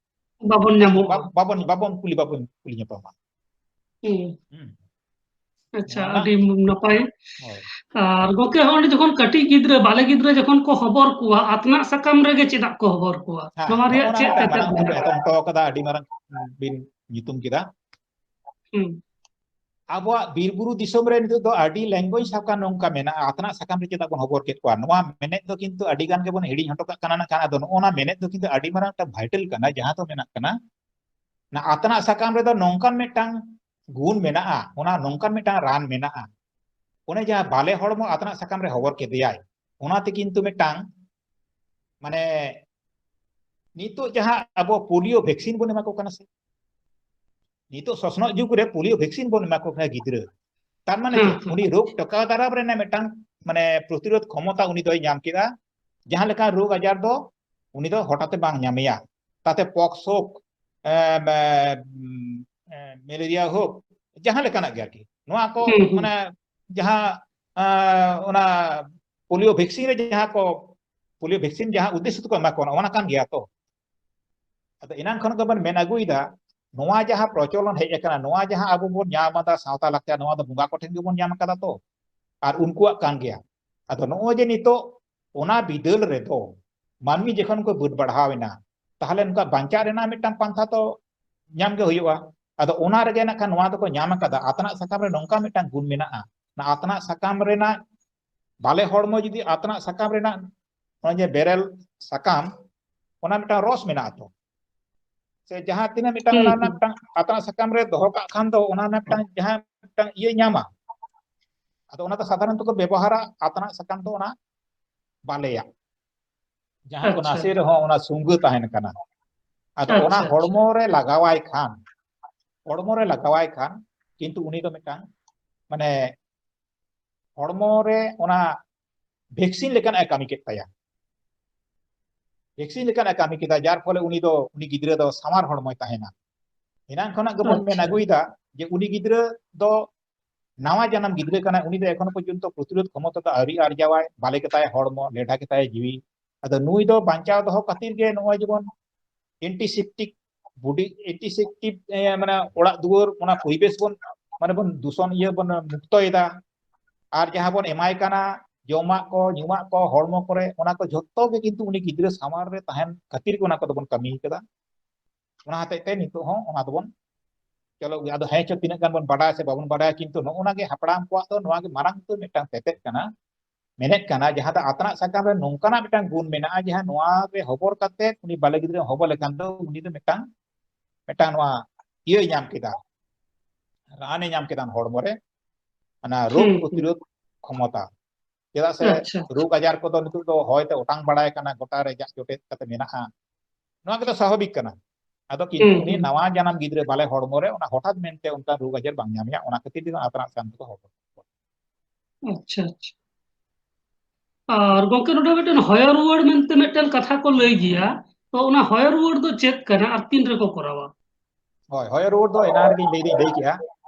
ᱵᱟᱵᱚᱱ ᱵᱟᱝ, ᱧᱟᱢᱚᱜᱼᱟ᱾ ᱵᱟ-, ᱵᱟᱵᱚᱱ, ᱵᱟᱵᱚᱱ ᱠᱩᱞᱤ, ᱵᱟᱵᱚᱱ ᱠᱩᱞᱤ ᱧᱟᱯᱟᱢᱟ᱾ ᱦᱩᱸ᱾ ᱦᱩᱸ᱾ ᱟᱪᱪᱷᱟ, ᱱᱚᱣᱟ ᱟᱹᱰᱤ ᱱᱟᱯᱟᱭ᱾ ᱦᱳᱭ᱾ ᱟᱨ ᱜᱚᱝᱠᱮ, ᱦᱚᱸᱜᱼᱚᱭ ᱡᱚᱠᱷᱚᱱ ᱠᱟᱹᱴᱤᱡ ᱜᱤᱫᱽᱨᱟᱹ, ᱵᱟᱞᱮ ᱜᱤᱫᱽᱨᱟᱹ ᱡᱚᱠᱷᱚᱱ ᱠᱚ ᱦᱚᱵᱚᱨ ᱠᱚᱣᱟ, ᱟᱛᱱᱟᱜ ᱥᱟᱠᱟᱢ ᱨᱮᱜᱮ ᱪᱮᱫᱟᱜ ᱠᱚ ᱦᱚᱵᱚᱨ ᱠᱚᱣᱟ? ᱦᱮᱸ, ᱱᱚᱣᱟ ᱨᱮᱭᱟᱜ ᱱᱚᱜᱼᱚ ᱱᱟ ᱪᱮᱫ ᱢᱤᱫᱴᱟᱝ ᱛᱮᱛᱮᱫ ᱢᱟᱨᱟᱝ ᱵᱚᱱ ᱢᱮᱱᱟᱜᱼᱟ? ᱮᱛᱚᱢ ᱦᱚᱴᱚ ᱠᱟᱫᱟ, ᱟᱹᱰᱤ ᱢᱟᱨᱟᱝ ᱵᱤᱱ ᱧᱩᱛᱩᱢ ᱠᱮᱫᱟ᱾ ᱦᱩᱸ᱾ ᱟᱵᱚᱣᱟᱜ ᱵᱤᱨ ᱵᱩᱨᱩ ᱫᱤᱥᱚᱢ ᱨᱮ ᱱᱤᱛᱚᱜ ᱫᱚ ᱟᱹᱰᱤ ᱞᱮᱝᱜᱩᱭᱮᱡᱽ ᱥᱟᱵ ᱠᱟᱜ ᱱᱚᱝᱠᱟ ᱢᱮᱱᱟᱜᱼᱟ, ᱟᱛᱱᱟᱜ ᱥᱟᱠᱟᱢ ᱨᱮ ᱪᱮᱫᱟᱜ ᱵᱚᱱ ᱦᱚᱵᱚᱨ ᱠᱮᱫ ᱠᱚᱣᱟ? ᱱᱚᱣᱟ ᱢᱮᱱᱮᱫ ᱫᱚ ᱠᱤᱱᱛᱩ ᱟᱹᱰᱤ ᱜᱟᱱ ᱜᱮᱵᱚᱱ ᱦᱤᱲᱤᱧ ᱦᱚᱴᱚ ᱠᱟᱜ ᱠᱟᱱᱟ᱾ ᱱᱟᱜ ᱠᱷᱟᱱ ᱟᱫᱚ ᱱᱚᱜᱼᱚ ᱱᱟ ᱢᱮᱱᱮᱫ ᱫᱚ ᱠᱤᱱᱛᱩ ᱟᱹᱰᱤ ᱢᱟᱨᱟᱝ ᱢᱤᱫᱴᱟᱝ vital ᱠᱟᱱᱟ, ᱡᱟᱦᱟᱸ ᱫᱚ ᱢᱮᱱᱟᱜ ᱠᱟᱱᱟ, ᱚᱱᱟ ᱟᱛᱱᱟᱜ ᱥᱟᱠᱟᱢ ᱨᱮᱫᱚ ᱱᱚᱝᱠᱟᱱ ᱢᱤᱫᱴᱟᱝ ᱜᱩᱱ ᱢᱮᱱᱟᱜᱼᱟ, ᱚᱱᱟ ᱱᱚᱝᱠᱟᱱ ᱢᱤᱫᱴᱟᱝ ᱨᱟᱱ ᱢᱮᱱᱟᱜᱼᱟ᱾ ᱚᱱᱮ ᱡᱟᱦᱟᱸ ᱵᱟᱞᱮ ᱦᱚᱲᱢᱚ ᱟᱛᱱᱟᱜ ᱥᱟᱠᱟᱢ ᱨᱮ ᱦᱚᱵᱚᱨ ᱠᱮᱫᱮᱭᱟᱭ, ᱚᱱᱟᱛᱮ ᱠᱤᱱᱛᱩ ᱢᱤᱫᱴᱟᱝ, ᱢᱟᱱᱮ, ᱱᱤᱛᱚᱜ ᱡᱟᱦᱟᱸ ᱟᱵᱚ ᱯᱳᱞᱤᱭᱳ ᱵᱷᱮᱠᱥᱤᱱ ᱵᱚᱱ ᱮᱢᱟ ᱠᱚ ᱠᱟᱱᱟ ᱥᱮ, ᱱᱤᱛᱚᱜ ᱥᱚᱥᱱᱚᱜ ᱡᱩᱜᱽ ᱨᱮ ᱯᱳᱞᱤᱭᱳ ᱵᱷᱮᱠᱥᱤᱱ ᱵᱚᱱ ᱮᱢᱟ ᱠᱚ ᱠᱟᱱᱟ ᱜᱤᱫᱽᱨᱟᱹ, ᱛᱟᱨ ᱢᱟᱱᱮ ᱦᱩᱸ, ᱪᱮᱫ? ᱦᱩᱸ᱾ ᱩᱱᱤ ᱨᱳᱜᱽ ᱴᱮᱠᱟᱣ ᱫᱟᱨᱟᱢ ᱨᱮᱱᱟᱜ ᱢᱤᱫᱴᱟᱝ, ᱢᱟᱱᱮ, ᱯᱨᱚᱛᱤᱨᱳᱫᱷ ᱠᱷᱚᱢᱚᱛᱟ ᱩᱱᱤ ᱫᱚᱭ ᱧᱟᱢ ᱠᱮᱫᱟ᱾ ᱡᱟᱦᱟᱸ ᱞᱮᱠᱟ ᱨᱳᱜᱽ ᱟᱡᱟᱨ ᱫᱚ ᱩᱱᱤ ᱫᱚ ᱦᱚᱴᱟᱛ ᱮ ᱵᱟᱝ ᱧᱟᱢᱮᱭᱟ᱾ ᱛᱟᱛᱮ ᱯᱚᱠᱥ ᱦᱳᱠ, ᱮᱢ, ᱮᱢ, ᱢᱮᱞᱮᱨᱤᱭᱟ ᱦᱳᱠ, ᱡᱟᱦᱟᱸ ᱞᱮᱠᱟᱱᱟᱜ ᱜᱮ ᱟᱨᱠᱤ, ᱱᱚᱣᱟ ᱠᱚ ᱦᱩᱸ, ᱦᱩᱸ᱾ ᱢᱟᱱᱮ ᱡᱟᱦᱟᱸ ᱟᱸ, ᱚᱱᱟ ᱯᱳᱞᱤᱭᱳ ᱵᱷᱮᱠᱥᱤᱱ ᱨᱮ ᱡᱟᱦᱟᱸ ᱠᱚ ᱯᱳᱞᱤᱭᱳ ᱵᱷᱮᱠᱥᱤᱱ ᱡᱟᱦᱟᱸ ᱩᱫᱽᱫᱮᱥᱥᱚ ᱛᱮᱠᱚ ᱮᱢᱟ ᱠᱚ ᱠᱟᱱᱟ, ᱚᱱᱟ ᱠᱟᱱ ᱜᱮᱭᱟ ᱛᱚ᱾ ᱟᱫᱚ ᱮᱱᱟᱝ ᱠᱷᱚᱱ ᱜᱮᱵᱚᱱ ᱢᱮᱱ ᱟᱹᱜᱩᱭᱮᱫᱟ, ᱱᱚᱣᱟ ᱡᱟᱦᱟᱸ ᱯᱨᱚᱪᱚᱞᱚᱱ ᱦᱮᱡ ᱟᱠᱟᱱᱟ, ᱱᱚᱣᱟ ᱡᱟᱦᱟᱸ ᱟᱵᱚ ᱵᱚᱱ ᱧᱟᱢ ᱮᱫᱟ ᱥᱟᱶᱛᱟ ᱞᱟᱠᱪᱟᱨ, ᱱᱚᱣᱟ ᱫᱚ ᱵᱚᱸᱜᱟ ᱠᱚᱴᱷᱮᱱ ᱜᱮᱵᱚᱱ ᱧᱟᱢ ᱟᱠᱟᱫᱟ ᱛᱚ, ᱟᱨ ᱩᱱᱠᱩᱣᱟᱜ ᱠᱟᱱ ᱜᱮᱭᱟ᱾ ᱟᱫᱚ ᱱᱚᱜᱼᱚᱭ ᱡᱮ ᱱᱤᱛᱚᱜ ᱚᱱᱟ ᱵᱤᱫᱟᱹᱞ ᱨᱮᱫᱚ ᱢᱟᱹᱱᱢᱤ ᱡᱚᱠᱷᱚᱱ ᱠᱚ ᱵᱟᱹᱰ ᱵᱟᱲᱦᱟᱣ ᱮᱱᱟ, ᱛᱟᱦᱚᱞᱮ ᱱᱚᱝᱠᱟ ᱵᱟᱧᱪᱟᱜ ᱨᱮᱱᱟᱜ ᱢᱤᱫᱴᱟᱝ ᱯᱟᱱᱛᱷᱟ ᱛᱚ ᱧᱟᱢ ᱜᱮ ᱦᱩᱭᱩᱜᱼᱟ᱾ ᱟᱫᱚ ᱚᱱᱟ ᱨᱮᱜᱮ ᱱᱟᱜ ᱠᱷᱟᱱ ᱱᱚᱣᱟ ᱫᱚᱠᱚ ᱧᱟᱢ ᱟᱠᱟᱫᱟ, ᱟᱛᱱᱟᱜ ᱥᱟᱠᱟᱢ ᱨᱮ ᱱᱚᱝᱠᱟ ᱢᱤᱫᱴᱟᱝ ᱜᱩᱱ ᱢᱮᱱᱟᱜᱼᱟ᱾ ᱚᱱᱟ ᱟᱛᱱᱟᱜ ᱥᱟᱠᱟᱢ ᱨᱮᱱᱟᱜ, ᱵᱟᱞᱮ ᱦᱚᱲᱢᱚ ᱡᱩᱫᱤ ᱟᱛᱱᱟᱜ ᱥᱟᱠᱟᱢ ᱨᱮᱱᱟᱜ, ᱱᱚᱜᱼᱚᱭ ᱡᱮ ᱵᱮᱨᱮᱞ ᱥᱟᱠᱟᱢ, ᱚᱱᱟ ᱢᱤᱫᱴᱟᱝ ᱨᱚᱥ ᱢᱮᱱᱟᱜᱼᱟ ᱛᱚ, ᱥᱮ ᱡᱟᱦᱟᱸ ᱛᱤᱱᱟᱹᱜ ᱢᱤᱫᱴᱟᱝ ᱦᱩᱸ, ᱚᱱᱟ ᱨᱮᱱᱟᱜ ᱦᱩᱸ᱾ ᱢᱤᱫᱴᱟᱝ ᱟᱛᱱᱟᱜ ᱥᱟᱠᱟᱢ ᱨᱮ ᱫᱚᱦᱚ ᱠᱟᱜ ᱠᱷᱟᱱ ᱫᱚ ᱚᱱᱟ ᱨᱮᱱᱟᱜ ᱢᱤᱫᱴᱟᱝ ᱡᱟᱦᱟᱸ ᱢᱤᱫᱴᱟᱝ ᱤᱭᱟᱹ ᱧᱟᱢᱟ, ᱟᱫᱚ ᱚᱱᱟ ᱫᱚ ᱥᱟᱫᱷᱟᱨᱚᱱᱛᱚ ᱠᱚ ᱵᱮᱵᱚᱦᱟᱨᱟ, ᱟᱛᱱᱟᱜ ᱥᱟᱠᱟᱢ ᱫᱚ ᱚᱱᱟ ᱵᱟᱞᱮᱭᱟᱜ, ᱡᱟᱦᱟᱸ ᱠᱚ ᱟᱪᱪᱷᱟ, ᱱᱟᱥᱮ ᱟᱪᱪᱷᱟ᱾ ᱨᱮᱦᱚᱸ ᱚᱱᱟ ᱥᱩᱸᱜᱟᱹ ᱛᱟᱦᱮᱱ ᱠᱟᱱᱟ᱾ ᱟᱫᱚ ᱚᱱᱟ ᱟᱪᱪᱷᱟ, ᱟᱪᱪᱷᱟ᱾ ᱦᱚᱲᱢᱚ ᱨᱮ ᱞᱟᱜᱟᱣᱟᱭ ᱠᱷᱟᱱ, ᱦᱚᱲᱢᱚ ᱨᱮ ᱞᱟᱜᱟᱣᱟᱭ ᱠᱷᱟᱱ ᱠᱤᱱᱛᱩ ᱩᱱᱤ ᱫᱚ ᱢᱤᱫᱴᱟᱝ ᱢᱟᱱᱮ ᱦᱚᱲᱢᱚ ᱨᱮ ᱚᱱᱟ ᱵᱷᱮᱠᱥᱤᱱ ᱞᱮᱠᱟᱱᱟᱜ ᱮ ᱠᱟᱹᱢᱤ ᱠᱮᱫ ᱛᱟᱭᱟ᱾ ᱵᱷᱮᱠᱥᱤᱱ ᱞᱮᱠᱟᱱᱟᱜ ᱮ ᱠᱟᱹᱢᱤ ᱠᱮᱫᱟ, ᱡᱟᱨ ᱯᱷᱚᱞᱮ ᱩᱱᱤ ᱫᱚ, ᱩᱱᱤ ᱜᱤᱫᱽᱨᱟᱹ ᱫᱚ ᱥᱟᱶᱟᱨ ᱦᱚᱲᱢᱚᱭ ᱛᱟᱦᱮᱱᱟ᱾ ᱮᱱᱟᱝ ᱠᱷᱚᱱᱟᱜ ᱜᱮᱵᱚᱱ ᱢᱮᱱ ᱟᱪᱪᱷᱟ᱾ ᱟᱹᱜᱩᱭᱮᱫᱟ ᱡᱮ ᱩᱱᱤ ᱜᱤᱫᱽᱨᱟᱹ ᱫᱚ ᱱᱟᱣᱟ ᱡᱟᱱᱟᱢ ᱜᱤᱫᱽᱨᱟᱹ ᱠᱟᱱᱟᱭ, ᱩᱱᱤ ᱫᱚ ᱮᱠᱷᱚᱱᱳ ᱯᱚᱨᱡᱚᱱᱛᱚ ᱯᱨᱚᱛᱤᱨᱳᱫᱷ ᱠᱷᱚᱢᱚᱛᱟ ᱫᱚ ᱟᱹᱣᱨᱤ ᱟᱨᱡᱟᱣᱟᱭ, ᱵᱟᱞᱮ ᱜᱮᱛᱟᱭ ᱦᱚᱲᱢᱚ, ᱞᱮᱰᱷᱟ ᱜᱮᱛᱟᱭ ᱡᱤᱣᱤ᱾ ᱟᱫᱚ ᱱᱩᱭ ᱫᱚ ᱵᱟᱧᱪᱟᱣ ᱫᱚᱦᱚ ᱠᱷᱟᱹᱛᱤᱨ ᱜᱮ ᱱᱚᱜᱼᱚᱭ ᱡᱮᱢᱚᱱ ᱮᱱᱴᱤᱥᱮᱯᱴᱤᱠ ᱵᱚᱰᱤ, ᱮᱱᱴᱤᱥᱮᱯᱴᱤᱠ, ᱮ, ᱢᱟᱱᱮ ᱚᱲᱟᱜ ᱫᱩᱣᱟᱹᱨ, ᱚᱱᱟ ᱯᱚᱨᱤᱵᱮᱥ ᱵᱚᱱ, ᱢᱟᱱᱮ ᱵᱚᱱ ᱫᱩᱥᱚᱱ, ᱤᱭᱟᱹ ᱵᱚᱱ ᱢᱩᱠᱛᱚᱭᱮᱫᱟ᱾ ᱟᱨ ᱡᱟᱦᱟᱸ ᱵᱚᱱ ᱮᱢᱟᱭ ᱠᱟᱱᱟ, ᱡᱚᱢᱟᱜ ᱠᱚ, ᱧᱩᱣᱟᱜ ᱠᱚ, ᱦᱚᱲᱢᱚ ᱠᱚᱨᱮ, ᱚᱱᱟ ᱠᱚ ᱡᱷᱚᱛᱚ ᱜᱮ ᱠᱤᱱᱛᱩ ᱩᱱᱤ ᱜᱤᱫᱽᱨᱟᱹ ᱥᱟᱶᱟᱨ ᱨᱮ ᱛᱟᱦᱮᱱ ᱠᱷᱟᱹᱛᱤᱨ ᱜᱮ ᱚᱱᱟ ᱠᱚᱫᱚ ᱵᱚᱱ ᱠᱟᱹᱢᱤ ᱠᱟᱫᱟ᱾ ᱚᱱᱟ ᱦᱚᱛᱮᱡ ᱛᱮ ᱱᱤᱛᱚᱜ ᱦᱚᱸ ᱚᱱᱟ ᱫᱚᱵᱚᱱ ᱪᱚᱞᱚᱜ ᱜᱮᱭᱟ᱾ ᱟᱫᱚ ᱦᱮᱸ ᱪᱚ ᱛᱤᱱᱟᱹᱜ ᱜᱟᱱ ᱵᱚᱱ ᱵᱟᱰᱟᱭᱟ ᱥᱮ ᱵᱟᱵᱚᱱ ᱵᱟᱰᱟᱭᱟ, ᱠᱤᱱᱛᱩ ᱱᱚᱜᱼᱚ ᱱᱟ ᱜᱮ ᱦᱟᱯᱲᱟᱢ ᱠᱚᱣᱟᱜ ᱫᱚ ᱱᱚᱣᱟ ᱜᱮ ᱢᱟᱨᱟᱝ ᱩᱛᱟᱹᱨ ᱢᱤᱫᱴᱟᱝ ᱛᱮᱛᱮᱫ ᱠᱟᱱᱟ, ᱢᱮᱱᱮᱫ ᱠᱟᱱᱟ, ᱡᱟᱦᱟᱸ ᱫᱚ ᱟᱛᱱᱟᱜ ᱥᱟᱠᱟᱢ ᱨᱮ ᱱᱚᱝᱠᱟᱱᱟᱜ ᱢᱤᱫᱴᱟᱝ ᱜᱩᱱ ᱢᱮᱱᱟᱜᱼᱟ, ᱡᱟᱦᱟᱸ ᱱᱚᱣᱟ ᱨᱮ ᱦᱚᱵᱚᱨ ᱠᱟᱛᱮ ᱩᱱᱤ ᱵᱟᱞᱮ ᱜᱤᱫᱽᱨᱟᱹ ᱦᱚᱵᱚᱨ ᱞᱮᱠᱷᱟᱱ ᱫᱚ ᱩᱱᱤ ᱫᱚ ᱢᱤᱫᱴᱟᱝ, ᱢᱤᱫᱴᱟᱝ ᱱᱚᱣᱟ ᱤᱭᱟᱹᱭ ᱧᱟᱢ ᱠᱮᱫᱟ, ᱨᱟᱱᱮ ᱧᱟᱢ ᱠᱮᱫᱟ ᱦᱚᱲᱢᱚ ᱨᱮ, ᱚᱱᱟ ᱨᱳᱜᱽ ᱦᱩᱸ, ᱦᱩᱸ᱾ ᱯᱨᱚᱛᱤᱨᱳᱫᱷ ᱠᱷᱚᱢᱚᱛᱟ᱾ ᱪᱮᱫᱟᱜ ᱥᱮ ᱟᱪᱪᱷᱟ, ᱟᱪᱪᱷᱟ᱾ ᱨᱳᱜᱽ ᱟᱡᱟᱨ ᱠᱚᱫᱚ ᱱᱤᱛᱚᱜ ᱫᱚ ᱦᱚᱭᱛᱮ ᱚᱴᱟᱝ ᱵᱟᱲᱟᱭ ᱠᱟᱱᱟ, ᱜᱚᱴᱟ ᱨᱮ ᱡᱟᱜ ᱡᱚᱴᱮᱫ ᱠᱟᱛᱮ ᱢᱮᱱᱟᱜᱼᱟ, ᱱᱚᱣᱟ ᱠᱚᱫᱚ ᱥᱟᱵᱷᱟᱵᱤᱠ ᱠᱟᱱᱟ᱾ ᱟᱫᱚ ᱠᱤᱱᱛᱩ ᱦᱩᱸ, ᱩᱱᱤ ᱦᱩᱸ᱾ ᱱᱟᱣᱟ ᱡᱟᱱᱟᱢ ᱜᱤᱫᱽᱨᱟᱹ ᱵᱟᱞᱮ ᱦᱚᱲᱢᱚ ᱨᱮ ᱚᱱᱟ ᱦᱚᱴᱟᱛ ᱢᱮᱱᱛᱮ ᱚᱱᱠᱟ ᱨᱳᱜᱽ ᱟᱡᱟᱨ ᱵᱟᱝ ᱧᱟᱢᱮᱭᱟ, ᱚᱱᱟ ᱠᱷᱟᱹᱛᱤᱨ ᱛᱮ ᱟᱛᱨᱟᱜ ᱥᱟᱱ ᱛᱮᱠᱚ ᱦᱚᱲᱢᱚ᱾ ᱟᱪᱪᱷᱟ, ᱟᱪᱪᱷᱟ᱾ ᱟᱨ ᱜᱚᱝᱠᱮ, ᱱᱚᱰᱮ ᱢᱤᱫᱴᱮᱱ ᱦᱚᱭᱚ ᱨᱩᱣᱟᱹᱲ ᱢᱮᱱᱛᱮ ᱢᱤᱫᱴᱮᱱ ᱠᱟᱛᱷᱟ ᱠᱚ ᱞᱟᱹᱭ ᱜᱮᱭᱟ, ᱛᱚ ᱚᱱᱟ ᱦᱚᱭᱚ ᱨᱩᱣᱟᱹᱲ ᱫᱚ ᱪᱮᱫ ᱠᱟᱱᱟ ᱟᱨ ᱛᱤᱱ ᱨᱮᱠᱚ ᱠᱚᱨᱟᱣᱟ? ᱦᱳᱭ, ᱦᱚᱭᱚ ᱨᱩᱣᱟᱹᱲ ᱫᱚ ᱮᱱᱟᱝ ᱨᱮᱜᱮᱧ ᱞᱟᱹᱭ ᱫᱟᱹᱧ, ᱞᱟᱹᱭ ᱠᱮᱜᱼᱟ᱾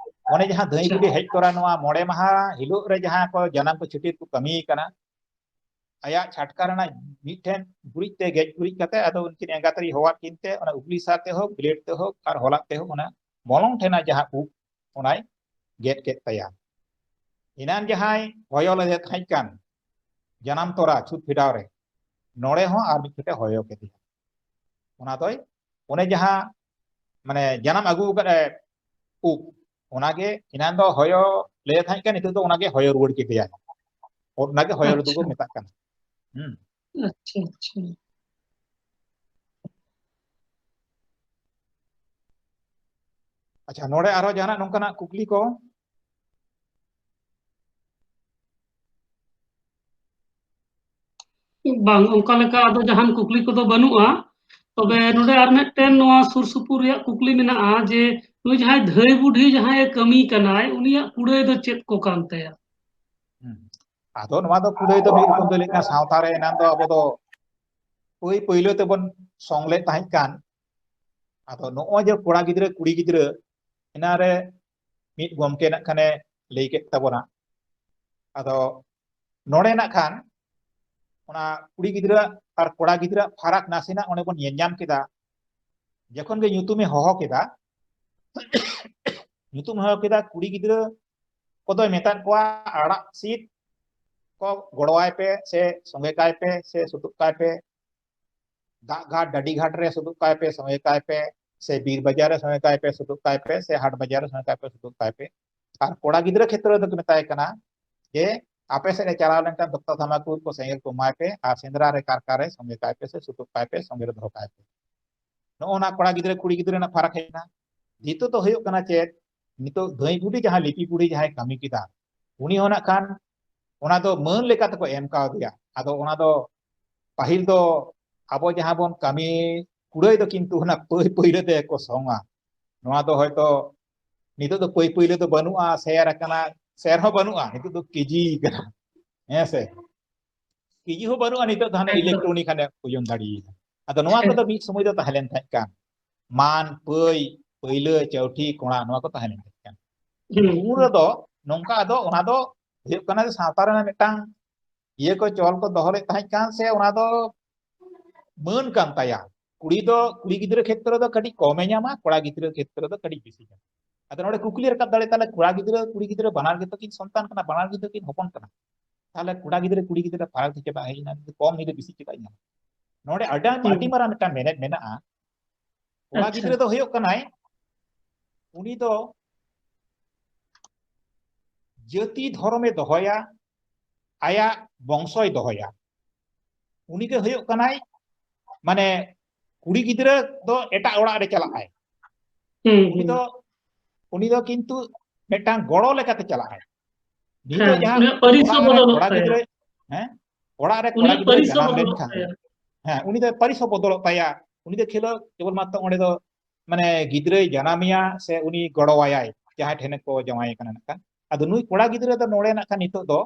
ᱚᱱᱮ ᱡᱟᱦᱟᱸ ᱫᱷᱟᱹᱭ ᱟᱪᱪᱷᱟ᱾ ᱵᱩᱰᱷᱤ ᱦᱮᱡ ᱛᱚᱨᱟ ᱱᱚᱣᱟ ᱢᱚᱬᱮ ᱢᱟᱦᱟ ᱦᱤᱞᱳᱜ ᱨᱮ ᱡᱟᱦᱟᱸ ᱠᱚ ᱡᱟᱱᱟᱢ ᱠᱚ ᱪᱷᱟᱹᱴᱭᱟᱹᱨ ᱠᱚ ᱠᱟᱹᱢᱤ ᱠᱟᱱᱟ, ᱟᱭᱟᱜ ᱪᱷᱟᱴᱠᱟ ᱨᱮᱱᱟᱜ ᱢᱤᱫᱴᱷᱮᱱ ᱜᱩᱨᱤᱡ ᱛᱮ ᱜᱮᱡ ᱜᱩᱨᱤᱡ ᱠᱟᱛᱮ, ᱟᱫᱚ ᱩᱱᱠᱤᱱ ᱮᱸᱜᱟᱛ ᱨᱮ ᱦᱚᱦᱚᱣᱟᱫ ᱠᱤᱱ ᱛᱮ ᱚᱱᱟ ᱩᱜᱽᱞᱤ ᱥᱟᱨ ᱛᱮ ᱦᱳᱠ, ᱵᱞᱮᱰ ᱛᱮ ᱦᱳᱠ, ᱟᱨ ᱦᱚᱞᱟᱫ ᱛᱮ ᱦᱳᱠ, ᱚᱱᱟ ᱢᱚᱞᱚᱝ ᱴᱷᱮᱱᱟᱜ ᱡᱟᱦᱟᱸ ᱩᱵ, ᱚᱱᱟᱭ ᱜᱮᱫ ᱠᱮᱫ ᱛᱟᱭᱟ᱾ ᱮᱱᱟᱱ ᱡᱟᱦᱟᱸᱭ ᱦᱚᱭᱚ ᱞᱮᱫᱮ ᱛᱟᱦᱮᱸ ᱠᱟᱱ ᱡᱟᱱᱟᱢ ᱛᱚᱨᱟ ᱪᱷᱩᱛ ᱯᱷᱮᱰᱟᱣ ᱨᱮ, ᱱᱚᱰᱮ ᱦᱚᱸ ᱟᱨ ᱢᱤᱫ ᱪᱷᱚᱴᱮ ᱦᱚᱭᱚ ᱠᱮᱫᱮᱭᱟ᱾ ᱚᱱᱟ ᱫᱚᱭ, ᱚᱱᱮ ᱡᱟᱦᱟᱸ, ᱢᱟᱱᱮ, ᱡᱟᱱᱟᱢ ᱟᱹᱜᱩ ᱟᱠᱟᱫ ᱮ ᱩᱵ, ᱚᱱᱟᱜᱮ ᱮᱱᱟᱱ ᱫᱚ ᱦᱚᱭᱚ ᱞᱮᱫᱮ ᱛᱟᱦᱮᱸ ᱠᱟᱱ, ᱱᱤᱛᱚᱜ ᱫᱚ ᱚᱱᱟᱜᱮ ᱦᱚᱭᱚ ᱨᱩᱣᱟᱹᱲ ᱠᱮᱫᱮᱭᱟ᱾ ᱚᱱᱟᱜᱮ ᱦᱚᱭᱚ ᱨᱩᱣᱟᱹᱲ ᱟᱪᱪᱷᱟ᱾ ᱠᱚ ᱢᱮᱛᱟᱜ ᱠᱟᱱᱟ᱾ ᱦᱩᱸ᱾ ᱟᱪᱪᱷᱟ, ᱟᱪᱪᱷᱟ᱾ ᱟᱪᱪᱷᱟ, ᱱᱚᱰᱮ ᱟᱨᱦᱚᱸ ᱡᱟᱦᱟᱱᱟᱜ ᱱᱚᱝᱠᱟᱱᱟᱜ ᱠᱩᱠᱞᱤ ᱠᱚ? ᱵᱟᱝ, ᱚᱱᱠᱟ ᱞᱮᱠᱟ ᱟᱫᱚ ᱡᱟᱦᱟᱱ ᱠᱩᱠᱞᱤ ᱠᱚᱫᱚ ᱵᱟᱹᱱᱩᱜᱼᱟ᱾ ᱛᱚᱵᱮ ᱱᱚᱰᱮ ᱟᱨ ᱢᱤᱫᱴᱮᱱ ᱱᱚᱣᱟ ᱥᱩᱨ ᱥᱩᱯᱩᱨ ᱨᱮᱭᱟᱜ ᱠᱩᱠᱞᱤ ᱢᱮᱱᱟᱜᱼᱟ ᱡᱮ, ᱱᱩᱭ ᱡᱟᱦᱟᱸᱭ ᱫᱷᱟᱹᱭ ᱵᱩᱰᱷᱤ ᱡᱟᱦᱟᱸᱭ ᱮ ᱠᱟᱹᱢᱤ ᱠᱟᱱᱟᱭ, ᱩᱱᱤᱭᱟᱜ ᱠᱩᱲᱟᱹᱭ ᱫᱚ ᱪᱮᱫ ᱠᱚ ᱠᱟᱱ ᱛᱟᱭᱟ? ᱦᱩᱸ᱾ ᱟᱫᱚ ᱱᱚᱣᱟ ᱫᱚ ᱠᱩᱲᱟᱹᱭ ᱫᱚ ᱢᱤᱫ ᱨᱚᱠᱚᱢ ᱫᱚ ᱞᱟᱹᱭ ᱠᱟᱱᱟ, ᱥᱟᱶᱛᱟ ᱨᱮ ᱮᱱᱟᱝ ᱫᱚ ᱟᱵᱚ ᱫᱚ ᱯᱟᱹᱭ ᱯᱟᱹᱭᱞᱟᱹ ᱛᱮᱵᱚᱱ ᱥᱚᱝ ᱞᱮᱫ ᱛᱟᱦᱮᱸ ᱠᱟᱱ᱾ ᱟᱫᱚ ᱱᱚᱜᱼᱚᱭ ᱡᱮ ᱠᱚᱲᱟ ᱜᱤᱫᱽᱨᱟᱹ ᱠᱩᱲᱤ ᱜᱤᱫᱽᱨᱟᱹ, ᱮᱱᱟᱨᱮ ᱢᱤᱫ ᱜᱚᱢᱠᱮ ᱱᱟᱜ ᱠᱷᱟᱱᱮ ᱞᱟᱹᱭ ᱠᱮᱫ ᱛᱟᱵᱚᱱᱟ᱾ ᱟᱫᱚ ᱱᱚᱰᱮ ᱱᱟᱜ ᱠᱷᱟᱱ ᱚᱱᱟ ᱠᱩᱲᱤ ᱜᱤᱫᱽᱨᱟᱹ ᱟᱨ ᱠᱚᱲᱟ ᱜᱤᱫᱽᱨᱟᱹ ᱯᱷᱟᱨᱟᱠ ᱱᱟᱥᱮᱱᱟᱜ ᱚᱸᱰᱮ ᱵᱚᱱ ᱧᱮᱞ ᱧᱟᱢ ᱠᱮᱫᱟ᱾ ᱡᱚᱠᱷᱚᱱ ᱜᱮ ᱧᱩᱛᱩᱢᱮ ᱦᱚᱦᱚ ᱠᱮᱫᱟ, ᱧᱩᱛᱩᱢ ᱦᱚᱦᱚ ᱠᱮᱫᱟ, ᱠᱩᱲᱤ ᱜᱤᱫᱽᱨᱟᱹ ᱠᱚᱫᱚᱭ ᱢᱮᱛᱟᱫ ᱠᱚᱣᱟ, "ᱟᱲᱟᱜ ᱥᱤᱫ ᱠᱚ ᱜᱚᱲᱚᱣᱟᱭ ᱯᱮ, ᱥᱮ ᱥᱚᱸᱜᱮ ᱠᱟᱭ ᱯᱮ, ᱥᱮ ᱥᱩᱛᱩᱜ ᱠᱟᱭ ᱯᱮ, ᱫᱟᱜ ᱜᱷᱟᱴ, ᱰᱟᱹᱰᱤ ᱜᱷᱟᱴ ᱨᱮ ᱥᱩᱛᱩᱜ ᱠᱟᱭ ᱯᱮ, ᱥᱚᱸᱜᱮ ᱠᱟᱭ ᱯᱮ, ᱥᱮ ᱵᱤᱨ ᱵᱟᱡᱟᱨ ᱨᱮ ᱥᱚᱸᱜᱮ ᱠᱟᱭ ᱯᱮ, ᱥᱩᱛᱩᱜ ᱠᱟᱭ ᱯᱮ, ᱥᱮ ᱦᱟᱴ ᱵᱟᱡᱟᱨ ᱨᱮ ᱥᱚᱸᱜᱮ ᱠᱟᱭ ᱯᱮ, ᱥᱩᱛᱩᱜ ᱠᱟᱭ ᱯᱮ᱾" ᱟᱨ ᱠᱚᱲᱟ ᱜᱤᱫᱽᱨᱟᱹ ᱠᱷᱮᱛᱨᱚ ᱨᱮᱫᱚ ᱠᱚ ᱢᱮᱛᱟᱭ ᱠᱟᱱᱟ ᱡᱮ, "ᱟᱯᱮ ᱥᱮᱫ ᱮ ᱪᱟᱞᱟᱣ ᱞᱮᱱᱠᱷᱟᱱ ᱫᱚᱠᱛᱟ ᱛᱷᱟᱢᱟᱠᱩᱨ ᱠᱚ ᱥᱮᱸᱜᱮᱞ ᱠᱚ ᱮᱢᱟᱭ ᱯᱮ, ᱟᱨ ᱥᱮᱸᱫᱽᱨᱟ ᱨᱮ ᱠᱟᱨᱠᱟ ᱨᱮ ᱥᱚᱸᱜᱮ ᱠᱟᱭ ᱯᱮ, ᱥᱮ ᱥᱩᱛᱩᱜ ᱠᱟᱭ ᱯᱮ, ᱥᱚᱸᱜᱮ ᱨᱮ ᱫᱚᱦᱚ ᱠᱟᱭ ᱯᱮ᱾" ᱱᱚᱜᱼᱚ ᱱᱟ ᱠᱚᱲᱟ ᱜᱤᱫᱽᱨᱟᱹ ᱠᱩᱲᱤ ᱜᱤᱫᱽᱨᱟᱹ ᱨᱮᱱᱟᱜ ᱯᱷᱟᱨᱟᱠ ᱦᱮᱡ ᱮᱱᱟ᱾ ᱱᱤᱛᱚᱜ ᱫᱚ ᱦᱩᱭᱩᱜ ᱠᱟᱱᱟ ᱪᱮᱫ, ᱱᱤᱛᱚᱜ ᱫᱷᱟᱹᱭ ᱵᱩᱰᱷᱤ ᱡᱟᱦᱟᱸ ᱞᱤᱯᱤ ᱵᱩᱰᱷᱤ ᱡᱟᱦᱟᱸᱭ ᱠᱟᱹᱢᱤ ᱠᱮᱫᱟ, ᱩᱱᱤ ᱦᱚᱸ ᱱᱟᱜ ᱠᱷᱟᱱ ᱚᱱᱟ ᱫᱚ ᱢᱟᱹᱱ ᱞᱮᱠᱟ ᱛᱮᱠᱚ ᱮᱢ ᱠᱟᱣᱫᱮᱭᱟ᱾ ᱟᱫᱚ ᱚᱱᱟ ᱫᱚ ᱯᱟᱹᱦᱤᱞ ᱫᱚ ᱟᱵᱚ ᱡᱟᱦᱟᱸ ᱵᱚᱱ ᱠᱟᱹᱢᱤ ᱠᱩᱲᱟᱹᱭ ᱫᱚ ᱠᱤᱱᱛᱩ ᱚᱱᱟ ᱯᱟᱹᱭ ᱯᱟᱹᱭᱞᱟᱹ ᱛᱮ ᱠᱚ ᱥᱚᱝᱟ᱾ ᱱᱚᱣᱟ ᱫᱚ ᱦᱚᱭᱛᱚ ᱱᱤᱛᱚᱜ ᱫᱚ ᱯᱟᱹᱭ ᱯᱟᱹᱭᱞᱟᱹ ᱫᱚ ᱵᱟᱹᱱᱩᱜᱼᱟ, ᱥᱮᱨ ᱟᱠᱟᱱᱟ, ᱥᱮᱨ ᱦᱚᱸ ᱵᱟᱹᱱᱩᱜᱼᱟ, ᱱᱤᱛᱚᱜ ᱫᱚ ᱠᱮᱡᱤ ᱠᱟᱱᱟ᱾ ᱦᱮᱸ ᱥᱮ? ᱠᱮᱡᱤ ᱦᱚᱸ ᱵᱟᱹᱱᱩᱜᱼᱟ, ᱱᱤᱛᱚᱜ ᱫᱚ ᱦᱟᱱᱮ ᱮᱠᱫᱚᱢ᱾ ᱤᱞᱮᱠᱴᱨᱚᱱᱤᱠ ᱦᱟᱱᱮ ᱳᱡᱚᱱ ᱫᱟᱲᱮᱭᱟᱜᱼᱟ᱾ ᱟᱫᱚ ᱱᱚᱣᱟ ᱦᱮᱸ᱾ ᱠᱚᱫᱚ ᱢᱤᱫ ᱥᱚᱢᱚᱭ ᱫᱚ ᱛᱟᱦᱮᱸ ᱞᱮᱱ ᱛᱟᱦᱮᱸᱫ ᱠᱟᱱ᱾ ᱢᱟᱱ, ᱯᱟᱹᱭ, ᱯᱟᱹᱭᱞᱟᱹ, ᱪᱟᱹᱣᱴᱷᱤ, ᱠᱚᱲᱟ, ᱱᱚᱣᱟ ᱠᱚ ᱛᱟᱦᱮᱸ ᱞᱮᱱ ᱛᱟᱦᱮᱸ ᱠᱟᱱᱟ᱾ ᱦᱩᱸ, ᱩᱱ ᱦᱩᱸ᱾ ᱨᱮᱫᱚ ᱱᱚᱝᱠᱟ ᱟᱫᱚ ᱚᱱᱟ ᱫᱚ ᱦᱩᱭᱩᱜ ᱠᱟᱱᱟ ᱡᱮ ᱥᱟᱶᱛᱟ ᱨᱮᱱᱟᱜ ᱢᱤᱫᱴᱟᱝ ᱤᱭᱟᱹ ᱠᱚ ᱪᱚᱞ ᱠᱚ ᱫᱚᱦᱚ ᱞᱮᱫ ᱛᱟᱦᱮᱸ ᱠᱟᱱ ᱥᱮ ᱚᱱᱟ ᱫᱚ ᱢᱟᱹᱱ ᱠᱟᱱ ᱛᱟᱭᱟ᱾ ᱠᱩᱲᱤ ᱫᱚ, ᱠᱩᱲᱤ ᱜᱤᱫᱽᱨᱟᱹ ᱠᱷᱮᱛᱨᱚ ᱫᱚ ᱠᱟᱹᱴᱤᱡ ᱠᱚᱢᱮ ᱧᱟᱢᱟ, ᱠᱚᱲᱟ ᱜᱤᱫᱽᱨᱟᱹ ᱠᱷᱮᱛᱨᱚ ᱫᱚ ᱠᱟᱹᱴᱤᱡ ᱵᱮᱥᱤ ᱧᱟᱢᱟ᱾ ᱟᱫᱚ ᱱᱚᱰᱮ ᱠᱩᱠᱞᱤ ᱨᱟᱠᱟᱵ ᱫᱟᱲᱮᱭᱟᱜᱼᱟ, ᱛᱟᱦᱞᱮ ᱠᱚᱲᱟ ᱜᱤᱫᱽᱨᱟᱹ ᱠᱩᱲᱤ ᱜᱤᱫᱽᱨᱟᱹ ᱵᱟᱱᱟᱨ ᱜᱮᱛᱚ ᱠᱤᱱ ᱥᱚᱱᱛᱟᱱ ᱠᱟᱱᱟ, ᱵᱟᱱᱟᱨ ᱜᱮᱛᱚ ᱠᱤᱱ ᱦᱚᱯᱚᱱ ᱠᱟᱱᱟ, ᱛᱟᱦᱞᱮ ᱠᱚᱲᱟ ᱜᱤᱫᱽᱨᱟᱹ ᱠᱩᱲᱤ ᱜᱤᱫᱽᱨᱟᱹ ᱯᱷᱟᱨᱟᱠ ᱫᱚ ᱪᱮᱫᱟᱜ ᱦᱮᱡ ᱮᱱᱟ? ᱠᱚᱢ ᱱᱩᱭ ᱫᱚ ᱵᱮᱥᱤ ᱪᱮᱫᱟᱜ ᱧᱟᱢᱟ? ᱱᱚᱰᱮ ᱟᱹᱰᱤ, ᱦᱩᱸ᱾ ᱟᱹᱰᱤ ᱢᱟᱨᱟᱝ ᱢᱤᱫᱴᱟᱝ ᱢᱮᱱᱮᱫ ᱢᱮᱱᱟᱜᱼᱟ᱾ ᱠᱚᱲᱟ ᱟᱪᱪᱷᱟ᱾ ᱜᱤᱫᱽᱨᱟᱹ ᱫᱚ ᱦᱩᱭᱩᱜ ᱠᱟᱱᱟᱭ, ᱩᱱᱤ ᱫᱚ ᱡᱟᱹᱛᱤ ᱫᱷᱚᱨᱚᱢᱮ ᱫᱚᱦᱚᱭᱟ, ᱟᱭᱟᱜ ᱵᱚᱝᱥᱚᱭ ᱫᱚᱦᱚᱭᱟ᱾ ᱩᱱᱤ ᱫᱚ ᱦᱩᱭᱩᱜ ᱠᱟᱱᱟᱭ, ᱢᱟᱱᱮ, ᱠᱩᱲᱤ ᱜᱤᱫᱽᱨᱟᱹ ᱫᱚ ᱮᱴᱟᱜ ᱚᱲᱟᱜ ᱨᱮ ᱪᱟᱞᱟᱜ ᱟᱭ᱾ ᱦᱩᱸ, ᱩᱱᱤ ᱦᱩᱸ᱾ ᱫᱚ, ᱩᱱᱤ ᱫᱚ ᱠᱤᱱᱛᱩ ᱢᱤᱫᱴᱟᱝ ᱜᱚᱲᱚ ᱞᱮᱠᱟᱛᱮ ᱪᱟᱞᱟᱜ ᱟᱭ᱾ ᱱᱤᱛᱚᱜ ᱦᱮᱸ, ᱡᱟᱦᱟᱸ ᱩᱱᱤᱭᱟᱜ ᱯᱟᱹᱨᱤᱥ ᱦᱚᱸ ᱚᱲᱟᱜ ᱨᱮ ᱵᱚᱫᱚᱞᱚᱜ ᱠᱚᱲᱟ ᱛᱟᱭᱟ᱾ ᱜᱤᱫᱽᱨᱟᱹ, ᱦᱮᱸ, ᱚᱲᱟᱜ ᱨᱮ ᱠᱚᱲᱟ ᱩᱱᱤᱭᱟᱜ ᱜᱤᱫᱽᱨᱟᱹ ᱯᱟᱹᱨᱤᱥ ᱦᱚᱸ ᱡᱟᱱᱟᱢ ᱵᱚᱫᱚᱞᱚᱜ ᱞᱮᱱᱠᱷᱟᱱ, ᱛᱟᱭᱟ᱾ ᱦᱮᱸ, ᱩᱱᱤ ᱫᱚ ᱯᱟᱹᱨᱤᱥ ᱦᱚᱸ ᱵᱚᱫᱚᱞᱚᱜ ᱛᱟᱭᱟ᱾ ᱩᱱᱤ ᱫᱚ ᱠᱷᱮᱞᱳ-, ᱠᱮᱵᱚᱞ ᱢᱟᱛᱨᱚ ᱚᱸᱰᱮ ᱫᱚ, ᱢᱟᱱᱮ, ᱜᱤᱫᱽᱨᱟᱹᱭ ᱡᱟᱱᱟᱢᱮᱭᱟ ᱥᱮ ᱩᱱᱤ ᱜᱚᱲᱚᱣᱟᱭᱟᱭ, ᱡᱟᱦᱟᱸᱭ ᱴᱷᱮᱱ ᱠᱚ ᱡᱟᱶᱟᱭ ᱠᱟᱱᱟ ᱱᱟᱜ ᱠᱷᱟᱱ᱾ ᱟᱫᱚ ᱱᱩᱭ ᱠᱚᱲᱟ ᱜᱤᱫᱽᱨᱟᱹ ᱫᱚ ᱱᱚᱰᱮ ᱱᱟᱜ ᱠᱷᱟᱱ ᱱᱤᱛᱚᱜ ᱫᱚ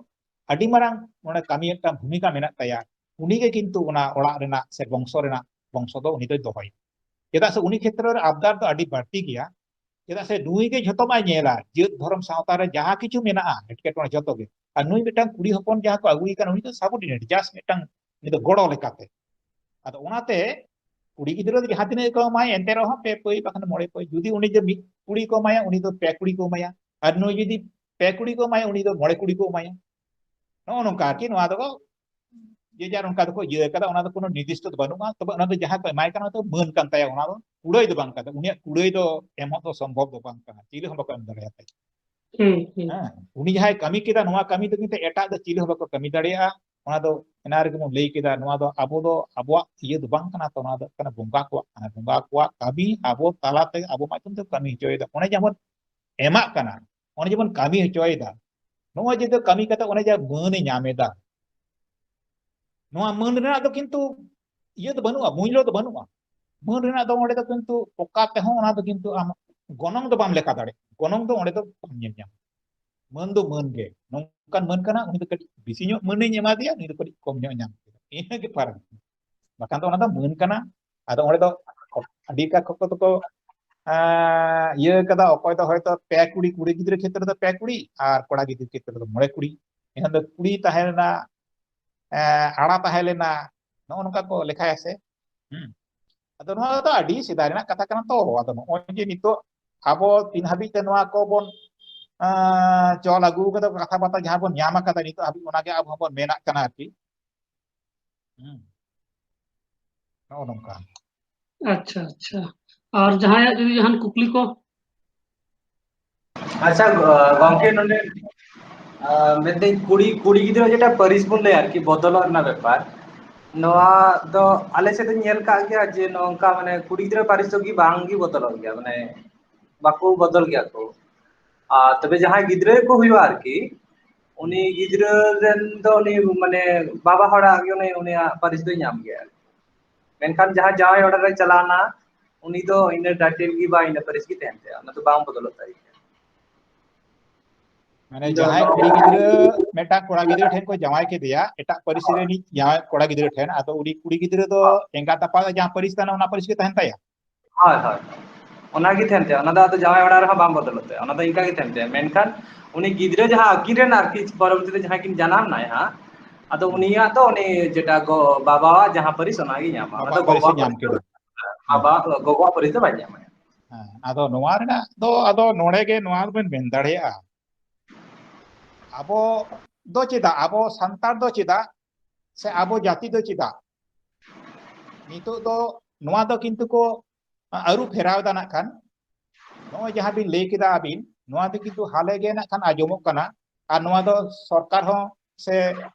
ᱟᱹᱰᱤ ᱢᱟᱨᱟᱝ ᱱᱚᱰᱮ ᱠᱟᱹᱢᱤ ᱢᱤᱫᱴᱟᱝ ᱵᱷᱩᱢᱤᱠᱟ ᱢᱮᱱᱟᱜ ᱛᱟᱭᱟ᱾ ᱩᱱᱤ ᱜᱮ ᱠᱤᱱᱛᱩ ᱚᱱᱟ ᱚᱲᱟᱜ ᱨᱮᱱᱟᱜ ᱥᱮ ᱵᱚᱝᱥᱚ ᱨᱮᱱᱟᱜ ᱵᱚᱝᱥᱚ ᱫᱚ ᱩᱱᱤ ᱫᱚᱭ ᱫᱚᱦᱚᱭᱟ᱾ ᱪᱮᱫᱟᱜ ᱥᱮ ᱩᱱᱤ ᱠᱷᱮᱛᱨᱚ ᱨᱮ ᱟᱵᱫᱟᱨ ᱫᱚ ᱟᱹᱰᱤ ᱵᱟᱹᱲᱛᱤ ᱜᱮᱭᱟ᱾ ᱪᱮᱫᱟᱜ ᱥᱮ ᱱᱩᱭ ᱜᱮ ᱡᱷᱚᱛᱚ ᱢᱟᱭ ᱧᱮᱞᱟ, ᱡᱟᱹᱛ ᱫᱷᱚᱨᱚᱢ ᱥᱟᱶᱛᱟ ᱨᱮ ᱡᱟᱦᱟᱸ ᱠᱤᱪᱷᱩ ᱢᱮᱱᱟᱜᱼᱟ ᱮᱴᱠᱮᱴᱚᱬᱮ ᱡᱷᱚᱛᱚ ᱜᱮ᱾ ᱟᱨ ᱱᱩᱭ ᱢᱤᱫᱴᱟᱝ ᱠᱩᱲᱤ ᱦᱚᱯᱚᱱ ᱡᱟᱦᱟᱸ ᱠᱚ ᱟᱹᱜᱩᱭᱮ ᱠᱟᱱᱟ, ᱩᱱᱤ ᱫᱚ subordinate, just ᱢᱤᱫᱴᱟᱝ, ᱩᱱᱤ ᱫᱚ ᱜᱚᱲᱚ ᱞᱮᱠᱟᱛᱮ᱾ ᱟᱫᱚ ᱚᱱᱟᱛᱮ ᱠᱩᱲᱤ ᱜᱤᱫᱽᱨᱟᱹ ᱫᱚ ᱡᱟᱦᱟᱸ ᱛᱤᱱᱟᱹᱜ ᱜᱮᱠᱚ ᱮᱢᱟᱭ, ᱮᱱᱛᱮ ᱨᱮᱦᱚᱸ ᱯᱮ ᱯᱟᱹᱭ ᱵᱟᱠᱷᱟᱱ ᱢᱚᱬᱮ ᱯᱟᱹᱭ, ᱡᱩᱫᱤ ᱩᱱᱤ ᱡᱮ ᱢᱤᱫ ᱠᱩᱲᱤ ᱠᱚ ᱮᱢᱟᱭᱟ, ᱩᱱᱤ ᱫᱚ ᱯᱮ ᱠᱩᱲᱤ ᱠᱚ ᱮᱢᱟᱭᱟ, ᱟᱨ ᱱᱩᱭ ᱡᱩᱫᱤ ᱯᱮ ᱠᱩᱲᱤ ᱠᱚ ᱮᱢᱟᱭᱟ, ᱩᱱᱤ ᱫᱚ ᱢᱚᱬᱮ ᱠᱩᱲᱤ ᱠᱚ ᱮᱢᱟᱭᱟ᱾ ᱱᱚᱜᱼᱚ ᱱᱚᱝᱠᱟ ᱟᱨᱠᱤ ᱱᱚᱣᱟ ᱫᱚᱠᱚ ᱡᱮ ᱡᱟᱨ ᱚᱱᱠᱟ ᱫᱚᱠᱚ ᱤᱭᱟᱹ ᱟᱠᱟᱫᱟ, ᱚᱱᱟ ᱫᱚ ᱠᱳᱱᱳ ᱱᱤᱨᱫᱤᱥᱴᱚ ᱫᱚ ᱵᱟᱹᱱᱩᱜᱼᱟ᱾ ᱛᱚᱵᱮ ᱚᱱᱟ ᱫᱚ ᱡᱟᱦᱟᱸ ᱠᱚ ᱮᱢᱟᱭ ᱠᱟᱱᱟ, ᱚᱱᱟ ᱫᱚ ᱢᱟᱹᱱ ᱠᱟᱱ ᱛᱟᱭᱟ, ᱚᱱᱟ ᱫᱚ ᱠᱩᱲᱟᱹᱭ ᱫᱚ ᱵᱟᱝ ᱠᱟᱱᱟ, ᱩᱱᱤᱭᱟᱜ ᱠᱩᱲᱟᱹᱭ ᱫᱚ ᱮᱢᱚᱜ ᱫᱚ ᱥᱚᱢᱵᱷᱚᱵ ᱫᱚ ᱵᱟᱝ ᱠᱟᱱᱟ, ᱪᱤᱞᱤ ᱦᱚᱸ ᱵᱟᱠᱚ ᱮᱢ ᱫᱟᱲᱮᱭᱟᱛᱟᱭᱟ᱾ ᱦᱩᱸ, ᱦᱩᱸ᱾ ᱦᱮᱸ, ᱩᱱᱤ ᱡᱟᱦᱟᱸᱭ ᱠᱟᱹᱢᱤ ᱠᱮᱫᱟ, ᱱᱚᱣᱟ ᱠᱟᱹᱢᱤ ᱫᱚ ᱠᱤᱱᱛᱩ ᱮᱴᱟᱜ ᱫᱚ ᱪᱤᱞᱤ ᱦᱚᱸ ᱵᱟᱠᱚ ᱠᱟᱹᱢᱤ ᱫᱟᱲᱮᱭᱟᱜᱼᱟ᱾ ᱚᱱᱟ ᱫᱚ ᱮᱱᱟ ᱨᱮᱜᱮ ᱵᱚᱱ ᱞᱟᱹᱭ ᱠᱮᱫᱟ, ᱱᱚᱣᱟ ᱫᱚ ᱟᱵᱚ ᱫᱚ ᱟᱵᱚᱣᱟᱜ ᱤᱭᱟᱹ ᱫᱚ ᱵᱟᱝ ᱠᱟᱱᱟ ᱛᱚ, ᱱᱚᱣᱟ ᱫᱚ ᱠᱟᱱᱟ ᱵᱚᱸᱜᱟ ᱠᱚᱣᱟᱜ ᱠᱟᱱᱟ᱾ ᱵᱚᱸᱜᱟ ᱠᱚᱣᱟᱜ ᱠᱟᱹᱢᱤ ᱟᱵᱚ ᱛᱟᱞᱟᱛᱮ, ᱟᱵᱚ ᱢᱟᱫᱽᱫᱷᱚᱢ ᱛᱮ ᱠᱟᱹᱢᱤ ᱦᱚᱪᱚᱭᱮᱫᱟ᱾ ᱚᱱᱮ ᱡᱮᱢᱚᱱ ᱮᱢᱟᱜ ᱠᱟᱱᱟ, ᱚᱱᱮ ᱡᱮᱢᱚᱱ ᱠᱟᱹᱢᱤ ᱦᱚᱪᱚᱭᱮᱫᱟ, ᱱᱚᱜᱼᱚᱭ ᱡᱮ ᱠᱟᱹᱢᱤ ᱠᱟᱛᱮ ᱚᱱᱮ ᱡᱟ ᱢᱟᱹᱱ ᱮ ᱧᱟᱢ ᱮᱫᱟ, ᱱᱚᱣᱟ ᱢᱟᱹᱱ ᱨᱮᱱᱟᱜ ᱫᱚ ᱠᱤᱱᱛᱩ ᱤᱭᱟᱹ ᱫᱚ ᱵᱟᱹᱱᱩᱜᱼᱟ, ᱢᱩᱞᱞᱚ ᱫᱚ ᱵᱟᱹᱱᱩᱜᱼᱟ᱾ ᱢᱟᱹᱱ ᱨᱮᱱᱟᱜ ᱫᱚ ᱚᱸᱰᱮ ᱫᱚ ᱠᱤᱱᱛᱩ ᱚᱠᱟ ᱛᱮᱦᱚᱸ ᱚᱱᱟ ᱫᱚ ᱠᱤᱱᱛᱩ ᱟᱢ ᱜᱚᱱᱚᱝ ᱫᱚ ᱵᱟᱢ ᱞᱮᱠᱟ ᱫᱟᱲᱮᱭᱟᱜᱼᱟ, ᱜᱚᱱᱚᱝ ᱫᱚ ᱚᱸᱰᱮ ᱫᱚ ᱵᱟᱢ ᱧᱮᱞ ᱧᱟᱢᱟ᱾ ᱢᱟᱹᱱ ᱫᱚ ᱢᱟᱹᱱ ᱜᱮ, ᱱᱚᱝᱠᱟᱱ ᱢᱟᱹᱱ ᱠᱟᱱᱟ, ᱩᱱᱤ ᱫᱚ ᱠᱟᱹᱴᱤᱡ ᱵᱮᱥᱤ ᱧᱚᱜ ᱢᱟᱹᱱ ᱤᱧ ᱮᱢᱟ ᱫᱮᱭᱟ, ᱱᱩᱭ ᱫᱚ ᱠᱟᱹᱴᱤᱡ ᱠᱚᱢ ᱧᱚᱜ ᱮ ᱧᱟᱢ ᱠᱮᱫᱟ, ᱤᱱᱟᱹ ᱜᱮ ᱯᱷᱟᱨᱟᱠ᱾ ᱵᱟᱠᱷᱟᱱ ᱫᱚ ᱚᱱᱟ ᱫᱚ ᱢᱟᱹᱱ ᱠᱟᱱᱟ᱾ ᱟᱫᱚ ᱚᱸᱰᱮ ᱫᱚ ᱟᱹᱰᱤ ᱠᱟ ᱠᱚ ᱫᱚᱠᱚ ᱮᱸ, ᱤᱭᱟᱹ ᱠᱟᱫᱟ, ᱚᱠᱚᱭ ᱫᱚ ᱦᱚᱭᱛᱳ ᱯᱮ ᱠᱩᱲᱤ, ᱠᱩᱲᱤ ᱜᱤᱫᱽᱨᱟᱹ ᱠᱷᱮᱛᱨᱮ ᱫᱚ ᱯᱮ ᱠᱩᱲᱤ ᱟᱨ ᱠᱚᱲᱟ ᱜᱤᱫᱽᱨᱟᱹ ᱠᱷᱮᱛᱨᱮ ᱫᱚ ᱢᱚᱬᱮ ᱠᱩᱲᱤ᱾ ᱮᱱᱠᱷᱟᱱ ᱫᱚ ᱠᱩᱲᱤ ᱛᱟᱦᱮᱸ ᱞᱮᱱᱟ, ᱮᱸ, ᱟᱲᱟ ᱛᱟᱦᱮᱸ ᱞᱮᱱᱟ, ᱱᱚᱜᱼᱚ ᱱᱚᱝᱠᱟ ᱠᱚ ᱞᱮᱠᱷᱟᱭᱟ ᱥᱮ᱾ ᱦᱩᱸ᱾ ᱟᱫᱚ ᱱᱚᱣᱟ ᱫᱚ ᱟᱹᱰᱤ ᱥᱮᱫᱟᱭ ᱨᱮᱱᱟᱜ ᱠᱟᱛᱷᱟ ᱠᱟᱱᱟ ᱛᱚ᱾ ᱟᱫᱚ ᱱᱚᱜᱼᱚᱭ ᱡᱮ ᱱᱤᱛᱚᱜ ᱟᱵᱚ ᱛᱤᱱ ᱦᱟᱹᱵᱤᱡ ᱛᱮ ᱱᱚᱣᱟ ᱠᱚᱵᱚᱱ, ᱮᱸ, ᱪᱚᱞ ᱟᱹᱜᱩ ᱠᱟᱫᱟ, ᱠᱟᱛᱷᱟ ᱵᱟᱨᱛᱟ ᱡᱟᱦᱟᱸ ᱵᱚᱱ ᱧᱟᱢ ᱟᱠᱟᱫᱟ ᱱᱤᱛᱚᱜ ᱦᱟᱹᱵᱤᱡ, ᱚᱱᱟᱜᱮ ᱟᱵᱚ ᱦᱚᱸᱵᱚᱱ ᱢᱮᱱᱟᱜ ᱠᱟᱱᱟ ᱟᱨᱠᱤ᱾ ᱦᱩᱸ᱾ ᱱᱚᱜᱼᱚ ᱱᱚᱝᱠᱟ᱾ ᱟᱪᱪᱷᱟ, ᱟᱪᱪᱷᱟ᱾ ᱟᱨ ᱡᱟᱦᱟᱸᱭᱟᱜ ᱡᱩᱫᱤ ᱡᱟᱦᱟᱱ ᱠᱩᱠᱞᱤ ᱠᱚ? ᱟᱪᱪᱷᱟ, ᱜᱚ-, ᱜᱚᱝᱠᱮ, ᱱᱚᱰᱮ, ᱟ, ᱢᱮᱱᱫᱟᱹᱧ, ᱠᱩᱲᱤ, ᱠᱩᱲᱤ ᱜᱤᱫᱽᱨᱟᱹ ᱡᱮᱴᱟ ᱯᱟᱹᱨᱤᱥ ᱵᱚᱱ ᱞᱟᱹᱭᱟ ᱟᱨᱠᱤ, ᱵᱚᱫᱚᱞᱚᱜ ᱨᱮᱱᱟᱜ ᱵᱮᱯᱟᱨ, ᱱᱚᱣᱟ ᱫᱚ ᱟᱞᱮ ᱥᱮᱫ ᱫᱚᱧ ᱧᱮᱞ ᱠᱟᱜ ᱜᱮᱭᱟ ᱡᱮ ᱱᱚᱝᱠᱟ, ᱢᱟᱱᱮ, ᱠᱩᱲᱤ ᱜᱤᱫᱽᱨᱟᱹ ᱯᱟᱹᱨᱤᱥ ᱫᱚ ᱜᱮ ᱵᱟᱝ ᱜᱮ ᱵᱚᱫᱚᱞᱚᱜ ᱜᱮᱭᱟ, ᱢᱟᱱᱮ, ᱵᱟᱠᱚ ᱵᱚᱫᱚᱞ ᱜᱮᱭᱟ ᱠᱚ᱾ ᱟᱨ ᱛᱚᱵᱮ ᱡᱟᱦᱟᱸᱭ ᱜᱤᱫᱽᱨᱟᱹ ᱠᱚ ᱦᱩᱭᱩᱜᱼᱟ ᱟᱨᱠᱤ, ᱩᱱᱤ ᱜᱤᱫᱽᱨᱟᱹ ᱨᱮᱱ ᱫᱚ ᱩᱱᱤ, ᱢᱟᱱᱮ, ᱵᱟᱵᱟ ᱦᱚᱲᱟᱜ ᱜᱮ ᱩᱱᱤ, ᱩᱱᱤᱭᱟᱜ ᱯᱟᱹᱨᱤᱥ ᱫᱚᱭ ᱧᱟᱢ ᱜᱮᱭᱟ᱾ ᱢᱮᱱᱠᱷᱟᱱ ᱡᱟᱦᱟᱸᱭ ᱡᱟᱶᱟᱭ ᱚᱲᱟᱜ ᱨᱮ ᱪᱟᱞᱟᱣᱱᱟ, ᱩᱱᱤ ᱫᱚ ᱤᱱᱟᱹ title ᱜᱮ ᱵᱟ ᱤᱱᱟᱹ ᱯᱟᱹᱨᱤᱥ ᱜᱮ ᱛᱟᱦᱮᱱ ᱛᱟᱭᱟ, ᱚᱱᱟ ᱫᱚ ᱵᱟᱝ ᱵᱚᱫᱚᱞᱚᱜ ᱛᱟᱭ ᱜᱮᱭᱟ᱾ ᱢᱟᱱᱮ ᱤᱧ ᱫᱚ ᱡᱟᱦᱟᱸᱭ ᱱᱚᱣᱟ ᱠᱩᱲᱤ ᱜᱤᱫᱽᱨᱟᱹ ᱢᱤᱫᱴᱟᱝ ᱠᱚᱲᱟ ᱜᱤᱫᱽᱨᱟᱹ ᱴᱷᱮᱱ ᱠᱚ ᱡᱟᱶᱟᱭ ᱠᱮᱫᱮᱭᱟ, ᱮᱴᱟᱜ ᱯᱟᱹᱨᱤᱥ ᱦᱳᱭ᱾ ᱨᱤᱱᱤᱡ ᱡᱟᱶᱟᱭ ᱠᱚᱲᱟ ᱜᱤᱫᱽᱨᱟᱹ ᱴᱷᱮᱱ, ᱟᱫᱚ ᱩᱱᱤ ᱠᱩᱲᱤ ᱜᱤᱫᱽᱨᱟᱹ ᱫᱚ ᱦᱳᱭ᱾ ᱮᱸᱜᱟᱛ ᱟᱯᱟᱛ ᱡᱟᱦᱟᱸ ᱯᱟᱹᱨᱤᱥ ᱛᱟᱦᱮᱱᱟ, ᱚᱱᱟ ᱯᱟᱹᱨᱤᱥ ᱜᱮ ᱛᱟᱦᱮᱱ ᱛᱟᱭᱟ? ᱦᱳᱭ, ᱦᱳᱭ᱾ ᱚᱱᱟ ᱜᱮ ᱛᱟᱦᱮᱱ ᱛᱟᱭᱟ, ᱚᱱᱟ ᱫᱚ ᱟᱫᱚ ᱡᱟᱶᱟᱭ ᱚᱲᱟᱜ ᱨᱮᱦᱚᱸ ᱵᱟᱝ ᱵᱚᱫᱚᱞᱚᱜ ᱛᱟᱭᱟ, ᱚᱱᱟ ᱫᱚ ᱤᱱᱠᱟ ᱜᱮ ᱛᱟᱦᱮᱱ ᱛᱟᱭᱟ᱾ ᱢᱮᱱᱠᱷᱟᱱ ᱩᱱᱤ ᱜᱤᱫᱽᱨᱟᱹ ᱡᱟᱦᱟᱸ ᱟᱹᱠᱤᱱ ᱨᱮᱱ ᱟᱨᱠᱤ ᱯᱚᱨᱚᱵᱚᱨᱛᱤ ᱛᱮ ᱡᱟᱦᱟᱸ ᱠᱤᱱ ᱡᱟᱱᱟᱢ ᱱᱟᱭ ᱦᱟᱸᱜ, ᱟᱫᱚ ᱦᱩᱸ᱾ ᱩᱱᱤᱭᱟᱜ ᱫᱚ ᱩᱱᱤ ᱡᱮᱴᱟ ᱜᱚ-, ᱵᱟᱵᱟᱣᱟᱜ ᱡᱟᱦᱟᱸ ᱯᱟᱹᱨᱤᱥ, ᱚᱱᱟ ᱜᱮ ᱧᱟᱢᱟ, ᱚᱱᱟ ᱵᱟᱵᱟᱣᱟᱜ ᱫᱚ ᱯᱟᱹᱨᱤᱥ ᱜᱚᱜᱚᱣᱟᱜ ᱮ ᱯᱟᱹᱨᱤᱥ ᱧᱟᱢ ᱫᱚ, ᱠᱮᱫᱟ᱾ ᱦᱮᱸ᱾ ᱵᱟᱵᱟ, ᱜᱚᱜᱚᱣᱟᱜ ᱯᱟᱹᱨᱤᱥ ᱫᱚ ᱵᱟᱭ ᱧᱟᱢᱟ᱾ ᱦᱮᱸ, ᱟᱫᱚ ᱱᱚᱣᱟ ᱨᱮᱱᱟᱜ ᱫᱚ, ᱟᱫᱚ ᱱᱚᱰᱮ ᱜᱮ ᱱᱚᱣᱟ ᱵᱮᱱ ᱢᱮᱱ ᱫᱟᱲᱮᱭᱟᱜᱼᱟ, ᱟᱵᱚ ᱫᱚ ᱪᱮᱫᱟᱜ, ᱟᱵᱚ ᱥᱟᱱᱛᱟᱲ ᱫᱚ ᱪᱮᱫᱟᱜ, ᱥᱮ ᱟᱵᱚ ᱡᱟᱹᱛᱤ ᱫᱚ ᱪᱮᱫᱟᱜ ᱱᱤᱛᱚᱜ ᱫᱚ ᱱᱚᱣᱟ ᱫᱚ ᱠᱤᱱᱛᱩ ᱠᱚ ᱟᱹᱨᱩ ᱯᱷᱮᱨᱟᱣ ᱮᱫᱟ ᱱᱟᱜ ᱠᱷᱟᱱ? ᱱᱚᱜᱼᱚᱭ ᱡᱟᱦᱟᱸ ᱵᱤᱱ ᱞᱟᱹᱭ ᱠᱮᱫᱟ ᱟᱹᱵᱤᱱ, ᱱᱚᱣᱟ ᱫᱚ ᱠᱤᱱᱛᱩ ᱦᱟᱞᱮ ᱜᱮ ᱱᱟᱜ ᱠᱷᱟᱱ ᱟᱸᱡᱚᱢᱚᱜ ᱠᱟᱱᱟ᱾ ᱟᱨ ᱱᱚᱣᱟ ᱫᱚ ᱥᱚᱨᱠᱟᱨ ᱦᱚᱸ ᱥᱮ,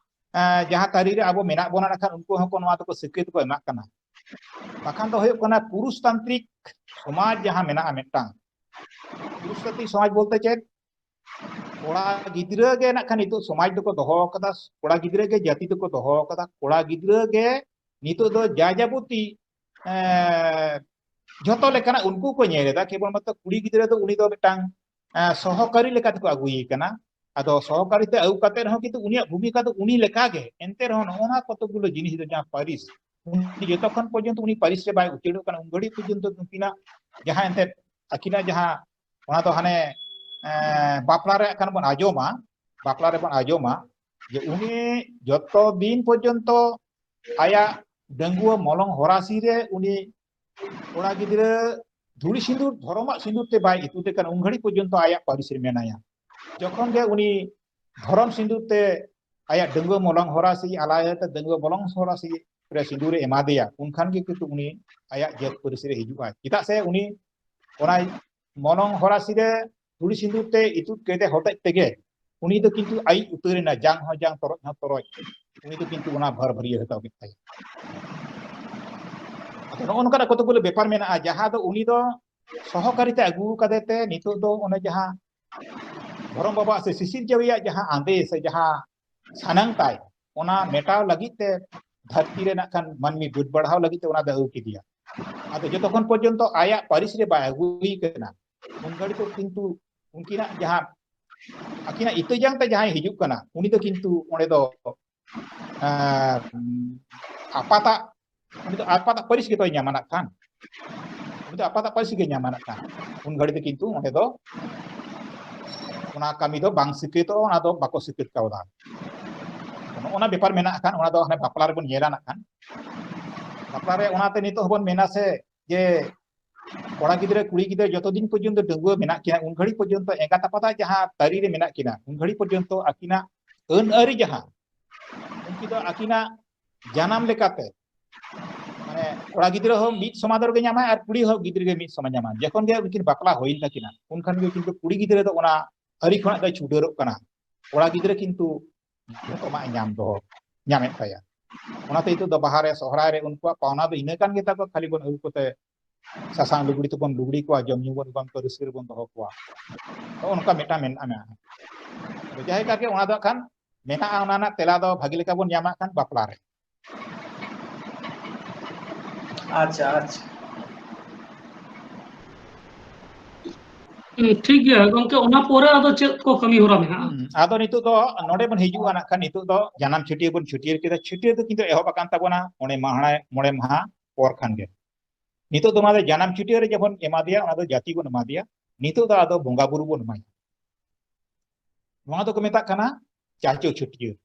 ᱮᱸ, ᱡᱟᱦᱟᱸ ᱛᱟᱹᱨᱤ ᱨᱮ ᱟᱵᱚ ᱢᱮᱱᱟᱜ ᱵᱚᱱᱟ, ᱱᱟᱜ ᱠᱷᱟᱱ ᱩᱱᱠᱩ ᱦᱚᱸᱠᱚ ᱱᱚᱣᱟ ᱫᱚᱠᱚ ᱥᱤᱠᱨᱤᱛ ᱠᱚ ᱮᱢᱟᱜ ᱠᱟᱱᱟ᱾ ᱵᱟᱠᱷᱟᱱ ᱫᱚ ᱦᱩᱭᱩᱜ ᱠᱟᱱᱟ, ᱯᱩᱨᱩᱥ ᱛᱟᱱᱛᱨᱤᱠ ᱥᱚᱢᱟᱡᱽ ᱡᱟᱦᱟᱸ ᱢᱮᱱᱟᱜᱼᱟ ᱢᱤᱫᱴᱟᱝ, ᱯᱩᱨᱩᱥ ᱛᱟᱱᱛᱨᱤᱠ ᱥᱚᱢᱟᱡᱽ ᱵᱚᱞᱛᱮ ᱪᱮᱫ? ᱠᱚᱲᱟ ᱜᱤᱫᱽᱨᱟᱹ ᱜᱮ ᱱᱟᱜ ᱠᱷᱟᱱ ᱱᱤᱛᱚᱜ ᱥᱚᱢᱟᱡᱽ ᱫᱚᱠᱚ ᱫᱚᱦᱚ ᱟᱠᱟᱫᱟ, ᱠᱚᱲᱟ ᱜᱤᱫᱽᱨᱟᱹ ᱜᱮ ᱡᱟᱹᱛᱤ ᱫᱚᱠᱚ ᱫᱚᱦᱚ ᱟᱠᱟᱫᱟ, ᱠᱚᱲᱟ ᱜᱤᱫᱽᱨᱟᱹ ᱜᱮ ᱱᱤᱛᱚᱜ ᱫᱚ ᱡᱟ ᱡᱟᱵᱚᱛᱤ, ᱮᱸ, ᱡᱷᱚᱛᱚ ᱞᱮᱠᱟᱱᱟᱜ ᱩᱱᱠᱩ ᱠᱚ ᱧᱮᱞ ᱮᱫᱟ᱾ ᱠᱮᱵᱚᱞ ᱢᱟᱛᱨᱚ ᱠᱩᱲᱤ ᱜᱤᱫᱽᱨᱟᱹ ᱫᱚ ᱩᱱᱤ ᱫᱚ ᱢᱤᱫᱴᱟᱝ, ᱮᱸ, ᱥᱚᱦᱚᱠᱟᱨᱤ ᱞᱮᱠᱟ ᱛᱮᱠᱚ ᱟᱹᱜᱩᱭᱮ ᱠᱟᱱᱟ᱾ ᱟᱫᱚ ᱥᱚᱦᱚᱠᱟᱨᱤ ᱛᱮ ᱟᱹᱜᱩ ᱠᱟᱛᱮ ᱨᱮᱦᱚᱸ ᱠᱤᱱᱛᱩ ᱩᱱᱤᱭᱟᱜ ᱵᱷᱩᱢᱤᱠᱟ ᱫᱚ ᱩᱱᱤ ᱞᱮᱠᱟᱜᱮ᱾ ᱮᱱᱛᱮ ᱨᱮᱦᱚᱸ ᱱᱚᱜᱼᱚ ᱱᱚᱣᱟ ᱠᱚᱛᱚᱠ ᱜᱩᱞᱳ ᱡᱤᱱᱤᱥ ᱫᱚ ᱡᱟᱦᱟᱸ ᱯᱟᱹᱨᱤᱥ, ᱩᱱᱤ ᱡᱚᱛᱚ ᱠᱷᱚᱱ ᱯᱚᱨᱡᱚᱱᱛᱚ ᱩᱱᱤ ᱯᱟᱹᱨᱤᱥ ᱨᱮ ᱵᱟᱭ ᱩᱪᱟᱹᱲᱚᱜ ᱠᱟᱱᱟ, ᱩᱱ ᱜᱷᱟᱹᱲᱤᱡ ᱯᱚᱨᱡᱚᱱᱛᱚ ᱱᱩᱠᱤᱱᱟᱜ ᱡᱟᱦᱟᱸ ᱮᱱᱛᱮᱫ ᱟᱹᱠᱤᱱᱟᱜ ᱡᱟᱦᱟᱸ, ᱚᱱᱟ ᱫᱚ ᱦᱟᱱᱮ ᱮ, ᱵᱟᱯᱞᱟ ᱨᱮ ᱠᱷᱟᱱ ᱵᱚᱱ ᱟᱸᱡᱚᱢᱟ, ᱵᱟᱯᱞᱟ ᱨᱮᱵᱚᱱ ᱟᱸᱡᱚᱢᱟ ᱡᱮ ᱩᱱᱤ ᱡᱚᱛᱚ ᱫᱤᱱ ᱯᱚᱨᱡᱚᱱᱛᱚ ᱟᱭᱟᱜ ᱰᱟᱺᱜᱩᱣᱟᱹ ᱢᱚᱞᱚᱝ ᱦᱚᱨᱟᱥᱤ ᱨᱮ ᱩᱱᱤ ᱠᱚᱲᱟ ᱜᱤᱫᱽᱨᱟᱹ ᱫᱷᱩᱲᱤ ᱥᱤᱸᱫᱩᱨ, ᱫᱷᱚᱨᱚᱢᱟᱜ ᱥᱤᱸᱫᱩᱨ ᱛᱮ ᱵᱟᱭ ᱤᱛᱩᱫᱮ ᱠᱟᱱᱟ, ᱩᱱ ᱜᱷᱟᱹᱲᱤᱡ ᱯᱚᱨᱡᱚᱱᱛᱚ ᱟᱭᱟᱜ ᱯᱟᱹᱨᱤᱥ ᱨᱮ ᱢᱮᱱᱟᱭᱟ᱾ ᱡᱚᱠᱷᱚᱱ ᱜᱮ ᱩᱱᱤ ᱫᱷᱚᱨᱚᱢ ᱥᱤᱸᱫᱩᱨ ᱛᱮ ᱟᱭᱟᱜ ᱰᱟᱺᱜᱩᱣᱟᱹ ᱢᱚᱞᱚᱝ ᱦᱚᱨᱟᱥᱤ ᱟᱞᱟᱭ ᱛᱮ ᱰᱟᱺᱜᱩᱣᱟᱹ ᱢᱚᱞᱚᱝ ᱦᱚᱨᱟᱥᱤ ᱨᱮ ᱥᱤᱸᱫᱩᱨ ᱮ ᱮᱢᱟ ᱫᱮᱭᱟ, ᱩᱱᱠᱷᱟᱱ ᱜᱮ ᱠᱤᱱᱛᱩ ᱩᱱᱤ ᱟᱭᱟᱜ ᱡᱟᱹᱛ ᱯᱟᱹᱨᱤᱥ ᱨᱮ ᱦᱤᱡᱩᱜᱼᱟ᱾ ᱪᱮᱫᱟᱜ ᱥᱮ ᱩᱱᱤ ᱚᱱᱟ ᱢᱚᱞᱚᱝ ᱦᱚᱨᱟᱥᱤ ᱨᱮ ᱫᱷᱩᱲᱤ ᱥᱤᱸᱫᱩᱨ ᱛᱮ ᱤᱛᱩᱫ ᱠᱮᱫᱮ ᱦᱚᱛᱮᱡ ᱛᱮᱜᱮ ᱩᱱᱤ ᱫᱚ ᱠᱤᱱᱛᱩ ᱟᱭᱤᱡ ᱩᱛᱟᱹᱨ ᱮᱱᱟ, ᱡᱟᱝ ᱦᱚᱸ ᱡᱟᱝ, ᱛᱚᱨᱚᱡ ᱦᱚᱸ ᱛᱚᱨᱚᱡ᱾ ᱩᱱᱤ ᱫᱚ ᱠᱤᱱᱛᱩ ᱚᱱᱟ ᱵᱷᱟᱨ ᱵᱷᱟᱹᱨᱭᱟᱹ ᱦᱟᱛᱟᱣ ᱠᱮᱫ ᱛᱟᱭᱟ᱾ ᱟᱫᱚ ᱱᱚᱜᱼᱚ ᱱᱚᱝᱠᱟᱱᱟᱜ ᱠᱚᱛᱚᱠ ᱜᱩᱞᱳ ᱵᱮᱯᱟᱨ ᱢᱮᱱᱟᱜᱼᱟ, ᱡᱟᱦᱟᱸ ᱫᱚ ᱩᱱᱤ ᱫᱚ ᱥᱚᱦᱚᱠᱟᱨᱤ ᱛᱮ ᱟᱹᱜᱩ ᱠᱟᱫᱮ ᱛᱮ ᱱᱤᱛᱚᱜ ᱫᱚ ᱚᱱᱮ ᱡᱟᱦᱟᱸ ᱫᱷᱚᱨᱚᱢ ᱵᱟᱵᱟ ᱥᱮ ᱥᱤᱥᱤᱨ ᱡᱟᱹᱣᱤᱭᱟᱜ ᱡᱟᱦᱟᱸ ᱟᱸᱫᱮ ᱥᱮ ᱡᱟᱦᱟᱸ ᱥᱟᱱᱟᱝ ᱛᱟᱭ, ᱚᱱᱟ ᱢᱮᱴᱟᱣ ᱞᱟᱹᱜᱤᱫ ᱛᱮ ᱫᱷᱟᱹᱨᱛᱤ ᱨᱮ ᱱᱟᱜ ᱠᱷᱟᱱ ᱢᱟᱹᱱᱢᱤ ᱵᱟᱹᱰ ᱵᱟᱲᱦᱟᱣ ᱞᱟᱹᱜᱤᱫ ᱛᱮ ᱚᱱᱟ ᱫᱚ ᱟᱹᱜᱩ ᱠᱮᱫᱮᱭᱟ᱾ ᱟᱫᱚ ᱡᱚᱛᱚᱠᱷᱚᱱ ᱯᱚᱨᱡᱚᱱᱛᱚ ᱟᱭᱟᱜ ᱯᱟᱹᱨᱤᱥ ᱨᱮ ᱵᱟᱭ ᱟᱹᱜᱩᱭ ᱠᱟᱱᱟ, ᱩᱱ ᱜᱷᱟᱹᱲᱤᱡ ᱫᱚ ᱠᱤᱱᱛᱩ ᱩᱱᱠᱤᱱᱟᱜ ᱡᱟᱦᱟᱸ ᱟᱹᱠᱤᱱᱟᱜ ᱤᱛᱟᱹ ᱡᱟᱝ ᱛᱮ ᱡᱟᱦᱟᱸᱭ ᱦᱤᱡᱩᱜ ᱠᱟᱱᱟ, ᱩᱱᱤ ᱫᱚ ᱠᱤᱱᱛᱩ ᱚᱸᱰᱮ ᱫᱚ ᱟᱨ ᱟᱯᱟᱛᱟᱜ, ᱩᱱᱤ ᱫᱚ ᱟᱯᱟᱛᱟᱜ ᱯᱟᱹᱨᱤᱥ ᱜᱮᱛᱚᱭ ᱧᱟᱢᱟ ᱱᱟᱜ ᱠᱷᱟᱱ᱾ ᱩᱱᱤ ᱫᱚ ᱟᱯᱟᱛᱟᱜ ᱯᱟᱹᱨᱤᱥ ᱜᱮ ᱧᱟᱢᱟ ᱱᱟᱜ ᱠᱷᱟᱱ᱾ ᱩᱱ ᱜᱷᱟᱹᱲᱤ ᱫᱚ ᱠᱤᱱᱛᱩ ᱚᱸᱰᱮ ᱫᱚ ᱚᱱᱟ ᱠᱟᱹᱢᱤ ᱫᱚ ᱵᱟᱝ ᱥᱤᱠᱟᱹᱛᱚᱜᱼᱟ, ᱚᱱᱟ ᱫᱚ ᱵᱟᱠᱚ ᱥᱤᱠᱟᱹᱛ ᱠᱟᱣᱫᱟ᱾ ᱱᱚᱜᱼᱚ ᱱᱟ ᱵᱮᱯᱟᱨ ᱢᱮᱱᱟᱜ ᱠᱷᱟᱱ, ᱚᱱᱟ ᱫᱚ ᱦᱟᱱᱮ ᱵᱟᱯᱞᱟ ᱨᱮᱵᱚᱱ ᱧᱮᱞᱟ ᱱᱟᱜ ᱠᱷᱟᱱ᱾ ᱵᱟᱯᱞᱟ ᱨᱮ ᱚᱱᱟᱛᱮ ᱱᱤᱛᱚᱜ ᱦᱚᱸᱵᱚᱱ ᱢᱮᱱᱟ ᱥᱮ ᱡᱮ ᱠᱚᱲᱟ ᱜᱤᱫᱽᱨᱟᱹ ᱠᱩᱲᱤ ᱜᱤᱫᱽᱨᱟᱹ ᱡᱚᱛᱚ ᱫᱤᱱ ᱯᱚᱨᱡᱚᱱᱛᱚ ᱰᱟᱺᱜᱩᱣᱟᱹ ᱢᱮᱱᱟᱜ ᱠᱤᱱᱟ, ᱩᱱ ᱜᱷᱟᱹᱲᱤ ᱯᱚᱨᱡᱚᱱᱛᱚ ᱮᱸᱜᱟᱛ ᱟᱯᱟᱛᱟᱜ ᱡᱟᱦᱟᱸ ᱛᱟᱹᱨᱤ ᱨᱮ ᱢᱮᱱᱟᱜ ᱠᱤᱱᱟ, ᱩᱱ ᱜᱷᱟᱹᱲᱤ ᱯᱚᱨᱡᱚᱱᱛᱚ ᱟᱹᱠᱤᱱᱟᱜ ᱟᱹᱱ ᱟᱹᱨᱤ ᱡᱟᱦᱟᱸ, ᱩᱱᱠᱤᱱ ᱫᱚ ᱟᱹᱠᱤᱱᱟᱜ ᱡᱟᱱᱟᱢ ᱞᱮᱠᱟᱛᱮ, ᱢᱟᱱᱮ ᱠᱚᱲᱟ ᱜᱤᱫᱽᱨᱟᱹ ᱦᱚᱸ ᱢᱤᱫ ᱥᱚᱢᱟᱱ ᱫᱚᱨ ᱜᱮ ᱧᱟᱢᱟᱭ ᱟᱨ ᱠᱩᱲᱤ ᱦᱚᱸ ᱜᱤᱫᱽᱨᱟᱹ ᱜᱮ ᱢᱤᱫ ᱥᱚᱢᱟᱱ ᱧᱟᱢᱟᱭ᱾ ᱡᱚᱠᱷᱚᱱ ᱜᱮ ᱩᱱᱠᱤᱱ ᱵᱟᱯᱞᱟ ᱦᱩᱭᱮᱱ ᱛᱟᱹᱠᱤᱱᱟ, ᱩᱱᱠᱷᱟᱱ ᱜᱮ ᱠᱤᱱᱛᱩ ᱠᱩᱲᱤ ᱜᱤᱫᱽᱨᱟᱹ ᱫᱚ ᱚᱱᱟ ᱟᱹᱨᱤ ᱠᱷᱚᱱᱟᱜ ᱫᱚᱭ ᱪᱷᱩᱰᱟᱹᱨᱚᱜ ᱠᱟᱱᱟ, ᱠᱚᱲᱟ ᱜᱤᱫᱽᱨᱟᱹ ᱠᱤᱱᱛᱩ ᱡᱚᱛᱚᱱᱟᱜ ᱮ ᱧᱟᱢ ᱫᱚᱦᱚ, ᱧᱟᱢᱮᱫ ᱛᱟᱭᱟ᱾ ᱚᱱᱟᱛᱮ ᱱᱤᱛᱚᱜ ᱫᱚ ᱵᱟᱦᱟ ᱨᱮ, ᱥᱚᱦᱨᱟᱭ ᱨᱮ ᱩᱱᱠᱩᱣᱟᱜ ᱯᱟᱣᱱᱟ ᱫᱚ ᱤᱱᱟᱹ ᱠᱟᱱ ᱜᱮᱛᱟ ᱠᱚᱣᱟ, ᱠᱷᱟᱹᱞᱤ ᱵᱚᱱ ᱟᱹᱜᱩ ᱠᱚᱛᱮ ᱥᱟᱥᱟᱝ ᱞᱩᱜᱽᱲᱤ ᱛᱮᱵᱚᱱ ᱞᱩᱜᱽᱲᱤ ᱠᱚᱣᱟ, ᱡᱚᱢ ᱧᱩ ᱵᱚᱱ ᱮᱢᱟ ᱠᱚᱣᱟ, ᱨᱟᱹᱥᱠᱟᱹ ᱨᱮᱵᱚᱱ ᱫᱚᱦᱚ ᱠᱚᱣᱟ᱾ ᱱᱚᱜᱼᱚ ᱱᱚᱝᱠᱟ ᱢᱤᱫᱴᱟᱝ ᱢᱮᱱᱟᱜᱼᱟ, ᱢᱮᱱᱟᱜᱼᱟ᱾ ᱟᱫᱚ ᱡᱟᱭᱦᱳᱠ ᱟᱨᱠᱤ, ᱚᱱᱟ ᱫᱚ ᱦᱟᱸᱜ ᱠᱷᱟᱱ ᱢᱮᱱᱟᱜᱼᱟ, ᱚᱱᱟ ᱨᱮᱱᱟᱜ ᱛᱮᱞᱟ ᱫᱚ ᱵᱷᱟᱜᱤ ᱞᱮᱠᱟ ᱵᱚᱱ ᱧᱟᱢᱟ ᱦᱟᱸᱜ ᱠᱷᱟᱱ ᱵᱟᱯᱞᱟ ᱨᱮ᱾ ᱟᱪᱪᱷᱟ, ᱟᱪᱪᱷᱟ᱾ ᱦᱩᱸ, ᱴᱷᱤᱠ ᱜᱮᱭᱟ ᱜᱚᱝᱠᱮ, ᱚᱱᱟ ᱯᱚᱨᱮ ᱟᱫᱚ ᱪᱮᱫ ᱠᱚ ᱠᱟᱹᱢᱤ ᱦᱚᱨᱟ ᱢᱮᱱᱟᱜᱼᱟ? ᱦᱩᱸ, ᱟᱫᱚ ᱱᱤᱛᱚᱜ ᱫᱚ ᱱᱚᱰᱮ ᱵᱚᱱ ᱦᱤᱡᱩᱜᱼᱟ ᱱᱟᱜ ᱠᱷᱟᱱ, ᱱᱤᱛᱚᱜ ᱫᱚ ᱡᱟᱱᱟᱢ ᱪᱷᱟᱹᱴᱭᱟᱹᱨ ᱵᱚᱱ ᱪᱷᱟᱹᱴᱭᱟᱹᱨ ᱠᱮᱫᱟ᱾ ᱪᱷᱟᱹᱴᱭᱟᱹᱨ ᱫᱚ ᱠᱤᱱᱛᱩ ᱮᱦᱚᱵ ᱟᱠᱟᱱ ᱛᱟᱵᱚᱱᱟ ᱢᱚᱬᱮ ᱢᱟᱦᱟ, ᱢᱚᱬᱮ ᱢᱟᱦᱟ ᱯᱚᱨ ᱠᱷᱟᱱ ᱜᱮ᱾ ᱱᱤᱛᱚᱜ ᱫᱚ ᱚᱱᱟ ᱫᱚ ᱡᱟᱱᱟᱢ ᱪᱷᱟᱹᱴᱭᱟᱹᱨ ᱨᱮ ᱡᱮᱢᱚᱱ ᱮᱢᱟ ᱫᱮᱭᱟ, ᱚᱱᱟ ᱫᱚ ᱡᱟᱹᱛᱤ ᱵᱚᱱ ᱮᱢᱟ ᱫᱮᱭᱟ, ᱱᱤᱛᱚᱜ ᱫᱚ ᱟᱫᱚ ᱵᱚᱸᱜᱟ ᱵᱩᱨᱩ ᱵᱚᱱ ᱮᱢᱟᱭᱟ᱾ ᱱᱚᱣᱟ ᱫᱚᱠᱚ ᱢᱮᱛᱟᱜ ᱠᱟᱱᱟ ᱪᱟᱪᱳ ᱪᱷᱟᱹᱴᱭᱟᱹᱨ᱾